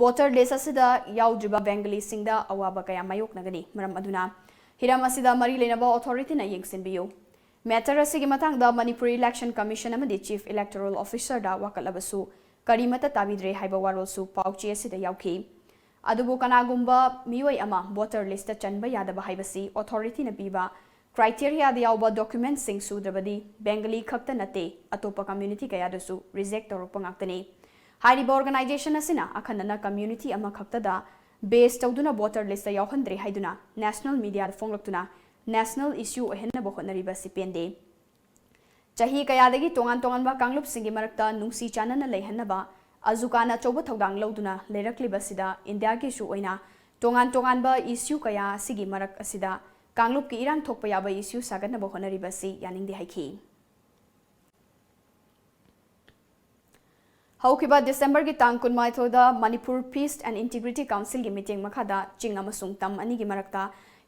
ꯚꯣꯇꯔ ꯂꯤꯁ ꯑꯁꯤꯗ ꯌꯥꯎꯗ꯭ꯔꯤꯕ ꯕꯦꯡꯒꯂꯤꯁꯤꯡꯗ ꯑꯋꯥꯕ ꯀꯌꯥ ꯃꯥꯌꯣꯛꯅꯒꯅꯤ꯫ ꯃꯔꯝ ꯑꯗꯨꯅ ꯍꯤꯔꯝ ꯑꯁꯤꯗ ꯃꯔꯤ ꯂꯩꯅꯕ ꯑꯣꯊꯣꯔꯤꯇꯤꯅ ꯌꯦꯡꯁꯤꯟꯕꯤꯌꯨ꯫ ꯃꯦꯇꯔ ꯑꯁꯤꯒꯤ ꯃꯇꯥꯡꯗ ꯃꯅꯤꯄꯨꯔ ꯏꯂꯦꯛꯁꯟ ꯀꯃꯤꯁꯟ ꯑꯃꯗꯤ ꯆꯤꯐ ꯏꯂꯦꯛꯇꯣꯔꯦꯜ ꯑꯣꯐꯤꯁꯔꯗ ꯋꯥꯀꯠꯂꯕꯁꯨ ꯀꯔꯤꯃꯠꯇ ꯇꯥꯕꯤꯗ꯭ꯔꯦ ꯍꯥꯏꯕ ꯋꯥꯔꯣꯜꯁꯨ ꯄꯥꯎꯆꯦ ꯑꯁꯤꯗ ꯌꯥꯎꯈꯤ꯫ ꯑꯗꯨꯕꯨ ꯀꯅꯥꯒꯨꯝꯕ ꯃꯤꯑꯣꯏ ꯑꯃ ꯚꯣꯇꯔ ꯂꯤꯁꯇ ꯆꯟꯕ ꯌꯥꯗꯕ ꯍꯥꯏꯕꯁꯤ ꯑꯣꯊꯣꯔꯤꯇꯤꯅ ꯄꯤꯕ ꯀ꯭ꯔꯥꯏꯇꯦꯔꯤꯌꯥꯗ ꯌꯥꯎꯕ ꯗꯣꯀ꯭ꯌꯨꯃꯦꯟꯠꯁꯤꯡ ꯁꯨꯗ꯭ꯔꯕꯗꯤ ꯕꯦꯡꯒꯂꯤ ꯈꯛꯇ ꯅꯠꯇꯦ, ꯑꯇꯣꯞꯄ ꯀꯝꯃ꯭ꯌꯨꯅꯤꯇꯤ ꯀꯌꯥꯗꯁꯨ ꯔꯤꯖꯦꯛ ꯇꯧꯔꯛꯄ ꯉꯥꯛꯇꯅꯤ꯫ ꯍꯥꯏꯔꯤꯕ organization ꯑꯁꯤꯅ ꯑꯈꯟꯅꯅ community ꯑꯃꯈꯛꯇꯗ base ꯇꯧꯗꯨꯅ voter list ꯇ ꯌꯥꯎꯍꯟꯗ꯭ꯔꯦ ꯍꯥꯏꯗꯨꯅ national media ꯗ ꯐꯣꯡꯂꯛꯇꯨꯅ national issue ꯑꯣꯏꯍꯟꯅꯕ ꯍꯣꯠꯅꯔꯤꯕ ꯑꯁꯤ ꯄꯦꯟꯗꯦ꯫ ꯆꯍꯤ ꯀꯌꯥꯗꯒꯤ ꯇꯣꯉꯥꯟ ꯇꯣꯉꯥꯟꯕ ꯀꯥꯡꯂꯨꯞꯁꯤꯡꯒꯤ ꯃꯔꯛꯇ ꯅꯨꯡꯁꯤ ꯆꯥꯟꯅꯅ ꯂꯩꯍꯟꯅꯕ ꯑꯖꯨꯀꯥꯅ ꯑꯆꯧꯕ ꯊꯧꯗꯥꯡ ꯂꯧꯗꯨꯅ ꯂꯩꯔꯛꯂꯤꯕꯁꯤꯗ ꯏꯟꯗꯤꯌꯥꯒꯤꯁꯨ ꯑꯣꯏꯅ ꯇꯣꯉꯥꯟ ꯇꯣꯉꯥꯟꯕ issue ꯀꯌꯥ ꯑꯁꯤꯒꯤ ꯃꯔꯛ ꯑꯁꯤꯗ ꯀꯥꯡꯂꯨꯞꯀꯤ ꯏꯔꯥꯡ ꯊꯣꯛꯄ ꯌꯥꯕ issue ꯁꯥꯒꯠꯅꯕ ꯍꯣꯠꯅꯔꯤꯕ ꯑꯁꯤ ꯌꯥꯅꯤꯡꯗꯦ ꯍꯥꯏꯈꯤ꯫ ꯍꯧꯈꯤꯕ December ꯒꯤ ꯇꯥꯡ ꯀꯨꯟꯃꯥꯊꯣꯏꯗ Manipur Peace and Integrity Council ꯒꯤ ꯃꯤꯠꯌꯦꯡ ꯃꯈꯥꯗ ꯆꯤꯡ ꯑꯃꯁꯨꯡ ꯇꯝ ꯑꯅꯤꯒꯤ ꯃꯔꯛꯇ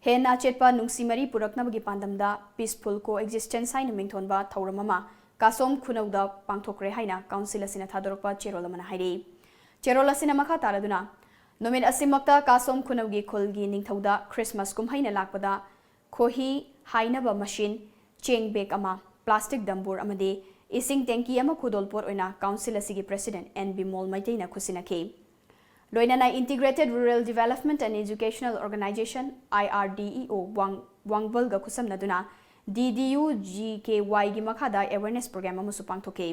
ꯍꯦꯟꯅ ꯑꯆꯦꯠꯄ ꯅꯨꯡꯁꯤ ꯃꯔꯤ ꯄꯨꯔꯛꯅꯕꯒꯤ ꯄꯥꯟꯗꯝꯗ Peaceful Coexistence ꯍꯥꯏꯅ ꯃꯤꯡꯊꯣꯟꯕ ꯊꯧꯔꯝ ꯑꯃ ꯀꯥꯁꯣꯝ ꯈꯨꯅꯧꯗ ꯄꯥꯡꯊꯣꯛꯈ꯭ꯔꯦ ꯍꯥꯏꯅ council ꯑꯁꯤꯅ ꯊꯥꯗꯣꯔꯛꯄ ꯆꯦꯔꯣꯜ ꯑꯃꯅ ꯍꯥꯏꯔꯤ꯫ ꯆꯦꯔꯣꯜ ꯑꯁꯤꯅ ꯃꯈꯥ ꯇꯥꯔꯗꯨꯅ, ꯅꯨꯃꯤꯠ ꯑꯁꯤꯃꯛꯇ ꯀꯥꯁꯣꯝ ꯈꯨꯅꯧꯒꯤ ꯈꯨꯜꯒꯤ ꯅꯤꯡꯊꯧꯗ Christmas ꯀꯨꯝꯍꯩꯅ ꯂꯥꯛꯄꯗ ꯈꯣꯍꯤ ꯍꯥꯏꯅꯕ machine, ꯆꯦꯡ bag ꯑꯃ, plastic ꯗꯝꯕꯨꯔ ꯑꯃꯗꯤ ꯏꯁꯤꯡ tanky ꯑꯃ ꯈꯨꯗꯣꯜꯄꯣꯠ ꯑꯣꯏꯅ council ꯑꯁꯤꯒꯤ president ꯑꯦꯟ ꯕꯤꯃꯣꯜ ꯃꯩꯇꯩꯅ ꯈꯨꯠꯁꯤꯟꯅꯈꯤ꯫ ꯂꯣꯏꯅꯅ Integrated Rural Development and Educational Organization, I R D E O, ꯋꯥꯡ-, ꯋꯥꯡꯕꯜꯒ ꯈꯨꯠꯁꯝꯅꯗꯨꯅ D D U G K Y ꯒꯤ ꯃꯈꯥꯗ awareness program ꯑꯃꯁꯨ ꯄꯥꯡꯊꯣꯛꯈꯤ꯫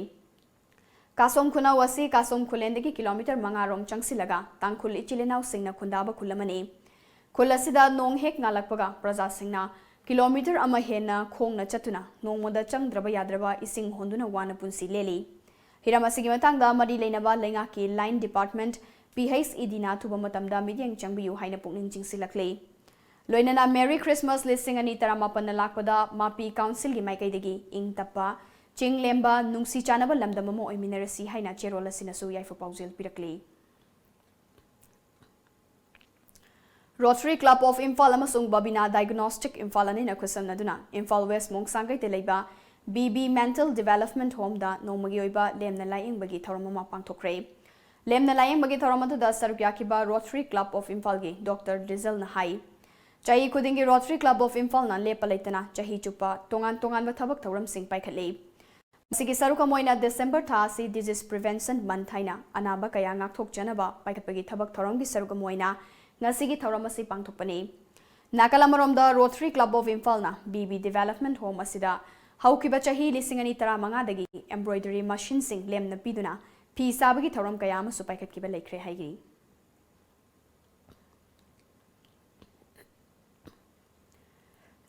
ꯀꯥꯁꯣꯝ ꯈꯨꯅꯧ ꯑꯁꯤ ꯀꯥꯁꯣꯝ ꯈꯨꯂꯦꯟꯗꯒꯤ kilometre ꯃꯉꯥ ꯔꯣꯝ ꯆꯪꯁꯤꯜꯂꯒ ꯇꯥꯡꯈꯨꯜ ꯏꯆꯤꯜ ꯏꯅꯥꯎꯁꯤꯡꯅ ꯈꯨꯟꯗꯥꯕ ꯈꯨꯜ ꯑꯃꯅꯤ꯫ ꯈꯨꯜ ꯑꯁꯤꯗ ꯅꯣꯡ ꯍꯦꯛ ꯉꯥꯜꯂꯛꯄꯒ ꯄ꯭ꯔꯖꯥꯁꯤꯡꯅ kilometre ꯑꯃ ꯍꯦꯟꯅ ꯈꯣꯡꯅ ꯆꯠꯇꯨꯅ ꯅꯣꯡꯃꯗ ꯆꯪꯗ꯭ꯔꯕ ꯌꯥꯗ꯭ꯔꯕ ꯏꯁꯤꯡ ꯍꯣꯟꯗꯨꯅ ꯋꯥꯅ ꯄꯨꯟꯁꯤ ꯂꯦꯜꯂꯤ꯫ ꯍꯤꯔꯝ ꯑꯁꯤꯒꯤ ꯃꯇꯥꯡꯗ ꯃꯔꯤ ꯂꯩꯅꯕ ꯂꯩꯉꯥꯛꯀꯤ line department, P H E D ꯅ ꯑꯊꯨꯕ ꯃꯇꯝꯗ ꯃꯤꯠꯌꯦꯡ ꯆꯪꯕꯤꯌꯨ ꯍꯥꯏꯅ ꯄꯨꯛꯅꯤꯡ ꯆꯤꯡꯁꯤꯜꯂꯛꯂꯤ꯫ ꯂꯣꯏꯅꯅ Merry Christmas ꯂꯤꯁꯤꯡ ꯑꯅꯤ ꯇꯔꯥꯃꯥꯄꯟꯅ ꯂꯥꯛꯄꯗ ꯃꯥꯄꯤ council ꯒꯤ ꯃꯥꯏꯀꯩꯗꯒꯤ ꯏꯪ ꯇꯞꯄ, ꯆꯤꯡ ꯂꯦꯝꯕ, ꯅꯨꯡꯁꯤ ꯆꯥꯟꯅꯕ ꯂꯝꯗꯝ ꯑꯃ ꯑꯣꯏꯃꯤꯟꯅꯔꯁꯤ ꯍꯥꯏꯅ ꯆꯦꯔꯣꯜ ꯑꯁꯤꯅꯁꯨ ꯌꯥꯏꯐ ꯄꯥꯎꯖꯦꯜ ꯄꯤꯔꯛꯂꯤ꯫ Rotary Club of Imphal ꯑꯃꯁꯨꯡ Babina Diagnostic Imphal ꯑꯅꯤꯅ ꯈꯨꯠꯁꯝꯅꯗꯨꯅ ꯏꯝꯐꯥꯜ ꯋꯦꯁ ꯃꯣꯡꯁꯥꯡꯒꯩꯗ ꯂꯩꯕ B B Mental Development Home ꯗ ꯅꯣꯡꯃꯒꯤ ꯑꯣꯏꯕ ꯂꯦꯝꯅ ꯂꯥꯌꯦꯡꯕꯒꯤ ꯊꯧꯔꯝ ꯑꯃ ꯄꯥꯡꯊꯣꯛꯈ꯭ꯔꯦ꯫ ꯂꯦꯝꯅ ꯂꯥꯌꯦꯡꯕꯒꯤ ꯊꯧꯔꯝ ꯑꯗꯨꯗ ꯁꯔꯨꯛ ꯌꯥꯈꯤꯕ Rotary Club of Imphal ꯒꯤ Doctor ꯗꯤꯖꯜꯅ ꯍꯥꯏ, ꯆꯍꯤ ꯈꯨꯗꯤꯡꯒꯤ Rotary Club of Imphal ꯅ ꯂꯦꯞꯄ ꯂꯩꯇꯅ ꯆꯍꯤ ꯆꯨꯞꯄ ꯇꯣꯉꯥꯟ ꯇꯣꯉꯥꯟꯕ ꯊꯕꯛ ꯊꯧꯔꯝꯁꯤꯡ ꯄꯥꯏꯈꯠꯂꯤ꯫ ꯃꯁꯤꯒꯤ ꯁꯔꯨꯛ ꯑꯃ ꯑꯣꯏꯅ December ꯊꯥ ꯑꯁꯤ Disease Prevention Month ꯍꯥꯏꯅ ꯑꯅꯥꯕ ꯀꯌꯥ ꯉꯥꯛꯊꯣꯛꯆꯅꯕ ꯄꯥꯏꯈꯠꯄꯒꯤ ꯊꯕꯛ ꯊꯧꯔꯝꯒꯤ ꯁꯔꯨꯛ ꯑꯃ ꯑꯣꯏꯅ ꯉꯁꯤꯒꯤ ꯊꯧꯔꯝ ꯑꯁꯤ ꯄꯥꯡꯊꯣꯛꯄꯅꯤ꯫ ꯅꯥꯀꯜ ꯑꯃꯔꯣꯝꯗ Rotary Club of Imphal ꯅ B B Development Home ꯑꯁꯤꯗ ꯍꯧꯈꯤꯕ ꯆꯍꯤ ꯂꯤꯁꯤꯡ ꯑꯅꯤ ꯇꯔꯥꯃꯉꯥꯗꯒꯤ embroidery machine ꯁꯤꯡ ꯂꯦꯝꯅ ꯄꯤꯗꯨꯅ ꯐꯤ ꯁꯥꯕꯒꯤ ꯊꯧꯔꯝ ꯀꯌꯥ ꯑꯃꯁꯨ ꯄꯥꯏꯈꯠꯈꯤꯕ ꯂꯩꯈ꯭ꯔꯦ ꯍꯥꯏꯔꯤ꯫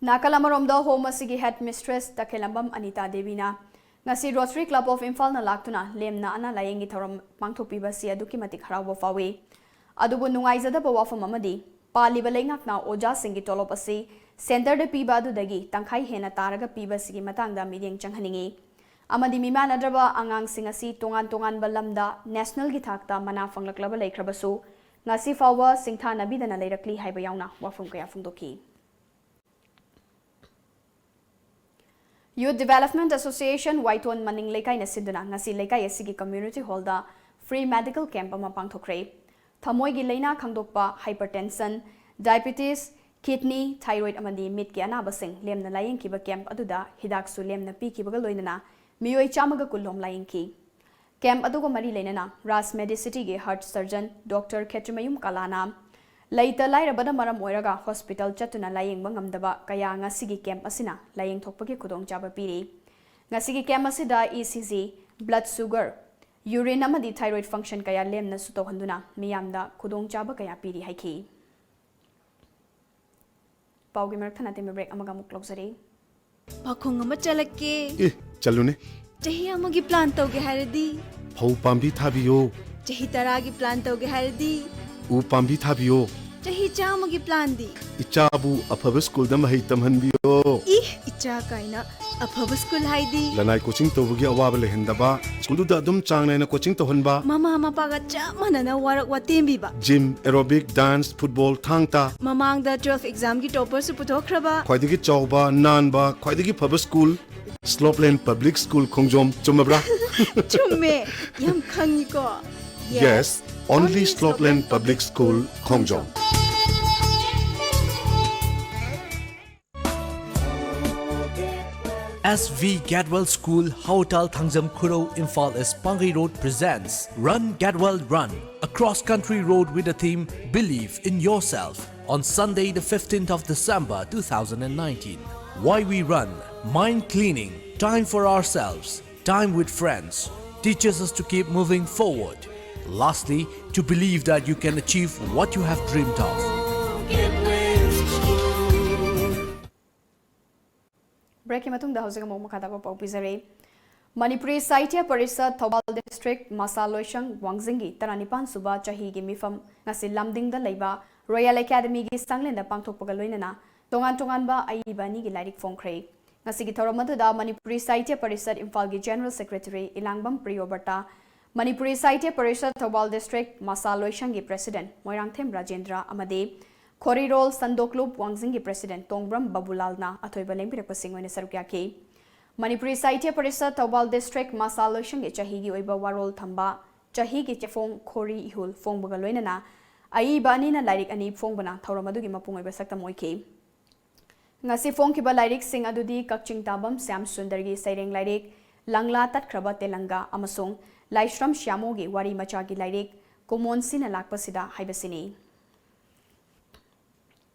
ꯅꯥꯀꯜ ꯑꯃꯔꯣꯝꯗ ꯍꯣꯝ ꯑꯁꯤꯒꯤ ꯍꯦꯗ ꯃꯤꯁꯇ꯭ꯔꯦꯁ ꯇꯈꯦꯂꯝꯕꯝ ꯑꯅꯤꯇꯥ ꯗꯦꯕꯤꯅ ꯉꯁꯤ ꯔꯣꯇꯔꯤ ꯀ꯭ꯂꯕ ꯑꯣꯐ ꯏꯝꯐꯥꯜꯅ ꯂꯥꯛꯇꯨꯅ ꯂꯦꯝꯅ ꯑꯅꯥ ꯂꯥꯌꯦꯡꯒꯤ ꯊꯧꯔꯝ ꯄꯥꯡꯊꯣꯛꯄꯤꯕ ꯑꯁꯤ ꯑꯗꯨꯛꯀꯤ ꯃꯇꯤꯛ ꯍꯔꯥꯎꯕ ꯐꯥꯎꯏ꯫ ꯑꯗꯨꯕꯨ ꯅꯨꯡꯉꯥꯏꯖꯗꯕ ꯋꯥꯐꯝ ꯑꯃꯗꯤ ꯄꯥꯜꯂꯤꯕ ꯂꯩꯉꯥꯛꯅ ꯑꯣꯖꯥꯁꯤꯡꯒꯤ ꯇꯣꯂꯣꯞ ꯑꯁꯤ ꯁꯦꯟꯇꯔꯗ ꯄꯤꯕ ꯑꯗꯨꯗꯒꯤ ꯇꯪꯈꯥꯏ ꯍꯦꯟꯅ ꯇꯥꯔꯒ ꯄꯤꯕ ꯑꯁꯤꯒꯤ ꯃꯇꯥꯡꯗ ꯃꯤꯠꯌꯦꯡ ꯆꯪꯍꯟꯅꯤꯡꯏ꯫ ꯑꯃꯗꯤ ꯃꯤꯃꯥꯟꯅꯗ꯭ꯔꯕ ꯑꯉꯥꯡꯁꯤꯡ ꯑꯁꯤ ꯇꯣꯉꯥꯟ ꯇꯣꯉꯥꯟꯕ ꯂꯝꯗ ꯅꯦꯁꯅꯦꯜꯒꯤ ꯊꯥꯛꯇ ꯃꯅꯥ ꯐꯪꯂꯛꯂꯕ ꯂꯩꯈ꯭ꯔꯕꯁꯨ ꯉꯁꯤ ꯐꯥꯎꯕ ꯁꯤꯡꯊꯥꯅꯕꯤꯗꯅ ꯂꯩꯔꯛꯂꯤ ꯍꯥꯏꯕ ꯌꯥꯎꯅ ꯋꯥꯐꯝ ꯀꯌꯥ ꯐꯣꯡꯗꯣꯛꯈꯤ꯫ Youth Development Association ꯋꯥꯏꯊꯣꯟ ꯃꯅꯤꯡ ꯂꯩꯀꯥꯏꯅ ꯁꯤꯟꯗꯨꯅ ꯉꯁꯤ ꯂꯩꯀꯥꯏ ꯑꯁꯤꯒꯤ community hall ꯗ free medical camp ꯑꯃ ꯄꯥꯡꯊꯣꯛꯈ꯭ꯔꯦ꯫ ꯊꯃꯣꯏꯒꯤ ꯂꯩꯅꯥ ꯈꯪꯗꯣꯛꯄ, hypertension, diabetes, kidney, thyroid ꯑꯃꯗꯤ ꯃꯤꯠꯀꯤ ꯑꯅꯥꯕꯁꯤꯡ ꯂꯦꯝꯅ ꯂꯥꯌꯦꯡꯈꯤꯕ camp ꯑꯗꯨꯗ ꯍꯤꯗꯥꯛꯁꯨ ꯂꯦꯝꯅ ꯄꯤꯈꯤꯕꯒ ꯂꯣꯏꯅꯅ ꯃꯤꯑꯣꯏ ꯆꯥꯝꯃꯒ ꯀꯨꯟ ꯂꯣꯝ ꯂꯥꯌꯦꯡꯈꯤ꯫ Camp ꯑꯗꯨꯒ ꯃꯔꯤ ꯂꯩꯅꯅ ꯔꯥꯖ ꯃꯦꯗꯤꯁꯤꯇꯤꯒꯤ heart surgeon Doctor ꯈꯦꯇ꯭ꯔꯤꯃꯌꯨꯝ ꯀꯂꯥꯅ ꯂꯩꯇ ꯂꯥꯏꯔꯕꯅ ꯃꯔꯝ ꯑꯣꯏꯔꯒ hospital ꯆꯠꯇꯨꯅ ꯂꯥꯌꯦꯡꯕ ꯉꯝꯗꯕ ꯀꯌꯥ ꯉꯁꯤꯒꯤ camp ꯑꯁꯤꯅ ꯂꯥꯌꯦꯡꯊꯣꯛꯄꯒꯤ ꯈꯨꯗꯣꯡꯆꯥꯕ ꯄꯤꯔꯤ꯫ ꯉꯁꯤꯒꯤ camp ꯑꯁꯤꯗ E C G, blood sugar, urine ꯑꯃꯗꯤ thyroid function ꯀꯌꯥ ꯂꯦꯝꯅꯁꯨ ꯇꯧꯍꯟꯗꯨꯅ ꯃꯤꯌꯥꯝꯗ ꯈꯨꯗꯣꯡꯆꯥꯕ ꯀꯌꯥ ꯄꯤꯔꯤ ꯍꯥꯏꯈꯤ꯫ ꯄꯥꯎꯒꯤ ꯃꯔꯛ ꯊꯠꯅ ꯇꯦꯟꯕ break ꯑꯃꯒ ꯑꯃꯨꯛ ꯂꯧꯖꯔꯤ꯫ ꯄꯥꯈꯣꯡ ꯑꯃ ꯆꯠꯂꯛꯀꯦ꯫ ꯑꯦ, ꯆꯠꯂꯨꯅꯦ꯫ ꯆꯍꯤ ꯑꯃꯒꯤ plan ꯇꯧꯒꯦ ꯍꯥꯏꯔꯗꯤ? ꯐꯧ ꯄꯥꯝꯕꯤ ꯊꯥꯕꯤꯌꯣ꯫ ꯆꯍꯤ ꯇꯔꯥꯒꯤ plan ꯇꯧꯒꯦ ꯍꯥꯏꯔꯗꯤ? ꯎ ꯄꯥꯝꯕꯤ ꯊꯥꯕꯤꯌꯣ꯫ ꯆꯍꯤ ꯆꯥꯝꯃꯒꯤ plan ꯗꯤ? ꯏꯆꯥꯕꯨ ꯑꯐꯕ school ꯗ ꯃꯍꯩ ꯇꯝꯍꯟꯕꯤꯌꯣ꯫ ꯏ, ꯏꯆꯥ ꯀꯥꯏꯅ꯫ ꯑꯐꯕ school ꯍꯥꯏꯗꯤ? ꯂꯅꯥꯏ coaching ꯇꯧꯕꯒꯤ ꯑꯋꯥꯕ ꯂꯩꯍꯟꯗꯕ, school ꯗꯨꯗ ꯑꯗꯨꯝ ꯆꯥꯡ ꯅꯥꯏꯅ coaching ꯇꯧꯍꯟꯕ꯫ ꯃꯃꯥ ꯃꯄꯥꯒ ꯆꯞ ꯃꯥꯟꯅꯅ work ꯋꯥꯇꯦꯝꯕꯤꯕ꯫ Gym, aerobic, dance, football, ꯊꯥꯡ ꯇꯥ꯫ ꯃꯃꯥꯡꯗ twelve exam ꯒꯤ topper ꯁꯨ ꯄꯨꯊꯣꯛꯈ꯭ꯔꯕ꯫ ꯈ꯭ꯋꯥꯏꯗꯒꯤ ꯆꯥꯎꯕ, ꯅꯥꯟꯕ, ꯈ꯭ꯋꯥꯏꯗꯒꯤ ꯐꯕ school, Slopeland Public School ꯈꯣꯡꯖꯣꯝ꯫ ꯆꯨꯝꯃꯕ꯭ꯔꯥ? ꯆꯨꯝꯃꯦ, ꯌꯥꯝ ꯈꯪꯉꯤꯀꯣ꯫ Yes, only Slopeland Public School, Khongjom. S V Gatwell School, Howtal, Thangzam Khurow, Imphal East, Pangai Road presents Run Gatwell Run, a cross-country road with a theme, Believe in Yourself, on Sunday, the fifteenth of December, two thousand and nineteen. Why we run? Mind cleaning, time for ourselves, time with friends, teaches us to keep moving forward. Lastly, to believe that you can achieve what you have dreamed of. Breakꯀꯤ ꯃꯇꯨꯡꯗ ꯍꯧꯖꯤꯛ ꯑꯃꯨꯛ ꯃꯈꯥ ꯇꯥꯕ ꯄꯥꯎ ꯄꯤꯖꯔꯤ꯫ Manipuri Sahitya Parishad Thoubal district ꯃꯁꯥ ꯂꯣꯏꯁꯪ ꯋꯥꯡꯖꯤꯡꯒꯤ ꯇꯔꯥꯅꯤꯄꯥꯟ ꯁꯨꯕ ꯆꯍꯤꯒꯤ ꯃꯤꯐꯝ ꯉꯁꯤ ꯂꯝꯗꯤꯡꯗ ꯂꯩꯕ ꯔꯣꯌꯦꯜ ꯑꯦꯀꯥꯗꯃꯤꯒꯤ ꯁꯪꯂꯦꯟꯗ ꯄꯥꯡꯊꯣꯛꯄꯒ ꯂꯣꯏꯅꯅ ꯇꯣꯉꯥꯟ ꯇꯣꯉꯥꯟꯕ ꯑꯏꯕ ꯑꯅꯤꯒꯤ ꯂꯥꯏꯔꯤꯛ ꯐꯣꯡꯈ꯭ꯔꯦ꯫ ꯉꯁꯤꯒꯤ ꯊꯧꯔꯝ ꯑꯗꯨꯗ ꯃꯅꯤꯄꯨꯔꯤ ꯁꯥꯍꯤꯇ꯭ꯌ ꯄꯔꯤꯁꯠ ꯏꯝꯐꯥꯜꯒꯤ general secretary Elangbam Priyobrata, Manipuri Sahitya Parishad Thoubal district ꯃꯁꯥ ꯂꯣꯏꯁꯪꯒꯤ ꯄ꯭ꯔꯦꯁꯤꯗꯦꯟꯠ ꯃꯣꯏꯔꯥꯡꯊꯦꯝ ꯔꯥꯖꯦꯟꯗ꯭ꯔ ꯑꯃꯗꯤ ꯈꯣꯔꯤꯔꯣꯜ ꯁꯟꯗꯣꯛꯂꯨꯞ ꯋꯥꯡꯖꯤꯡꯒꯤ ꯄ꯭ꯔꯦꯁꯤꯗꯦꯟꯠ ꯇꯣꯡꯕ꯭ꯔꯝ ꯕꯕꯨꯂꯥꯜꯅ ꯑꯊꯣꯏꯕ ꯂꯦꯡꯕꯤꯔꯛꯄꯁꯤꯡ ꯑꯣꯏꯅ ꯁꯔꯨꯛ ꯌꯥꯈꯤ꯫ ꯃꯅꯤꯄꯨꯔꯤ ꯁꯥꯍꯤꯇ꯭ꯌ ꯄꯔꯤꯁꯠ ꯊꯧꯕꯥꯜ ꯗꯤꯁꯇ꯭ꯔꯤꯛ ꯃꯁꯥ ꯂꯣꯏꯁꯪꯒꯤ ꯆꯍꯤꯒꯤ ꯑꯣꯏꯕ ꯋꯥꯔꯣꯜ ꯊꯝꯕ, ꯆꯍꯤꯒꯤ ꯆꯦꯐꯣꯡ ꯈꯣꯔꯤ ꯏꯍꯨꯜ ꯐꯣꯡꯕꯒ ꯂꯣꯏꯅꯅ ꯑꯏꯕ ꯑꯅꯤꯅ ꯂꯥꯏꯔꯤꯛ ꯑꯅꯤ ꯐꯣꯡꯕꯅ ꯊꯧꯔꯝ ꯑꯗꯨꯒꯤ ꯃꯄꯨꯡ ꯑꯣꯏꯕ ꯁꯛꯇꯝ ꯑꯣꯏꯈꯤ꯫ ꯉꯁꯤ ꯐꯣꯡꯈꯤꯕ ꯂꯥꯏꯔꯤꯛꯁꯤꯡ ꯑꯗꯨꯗꯤ ꯀꯛꯆꯤꯡ ꯇꯥꯕꯝ ꯁ꯭ꯌꯥꯝ ꯁꯨꯟꯗꯔꯒꯤ ꯁꯩꯔꯦꯡ ꯂꯥꯏꯔꯤꯛ ꯂꯪꯂꯥ ꯇꯠꯈ꯭ꯔꯕ ꯇꯦꯂꯪꯒꯥ ꯑꯃꯁꯨꯡ ꯂꯥꯏꯁ꯭ꯔꯝ ꯁ꯭ꯌꯥꯃꯣꯒꯤ ꯋꯥꯔꯤ ꯃꯆꯥꯒꯤ ꯂꯥꯏꯔꯤꯛ ꯀꯨꯃꯣꯟꯁꯤꯅ ꯂꯥꯛꯄꯁꯤꯗ ꯍꯥꯏꯕꯁꯤꯅꯤ꯫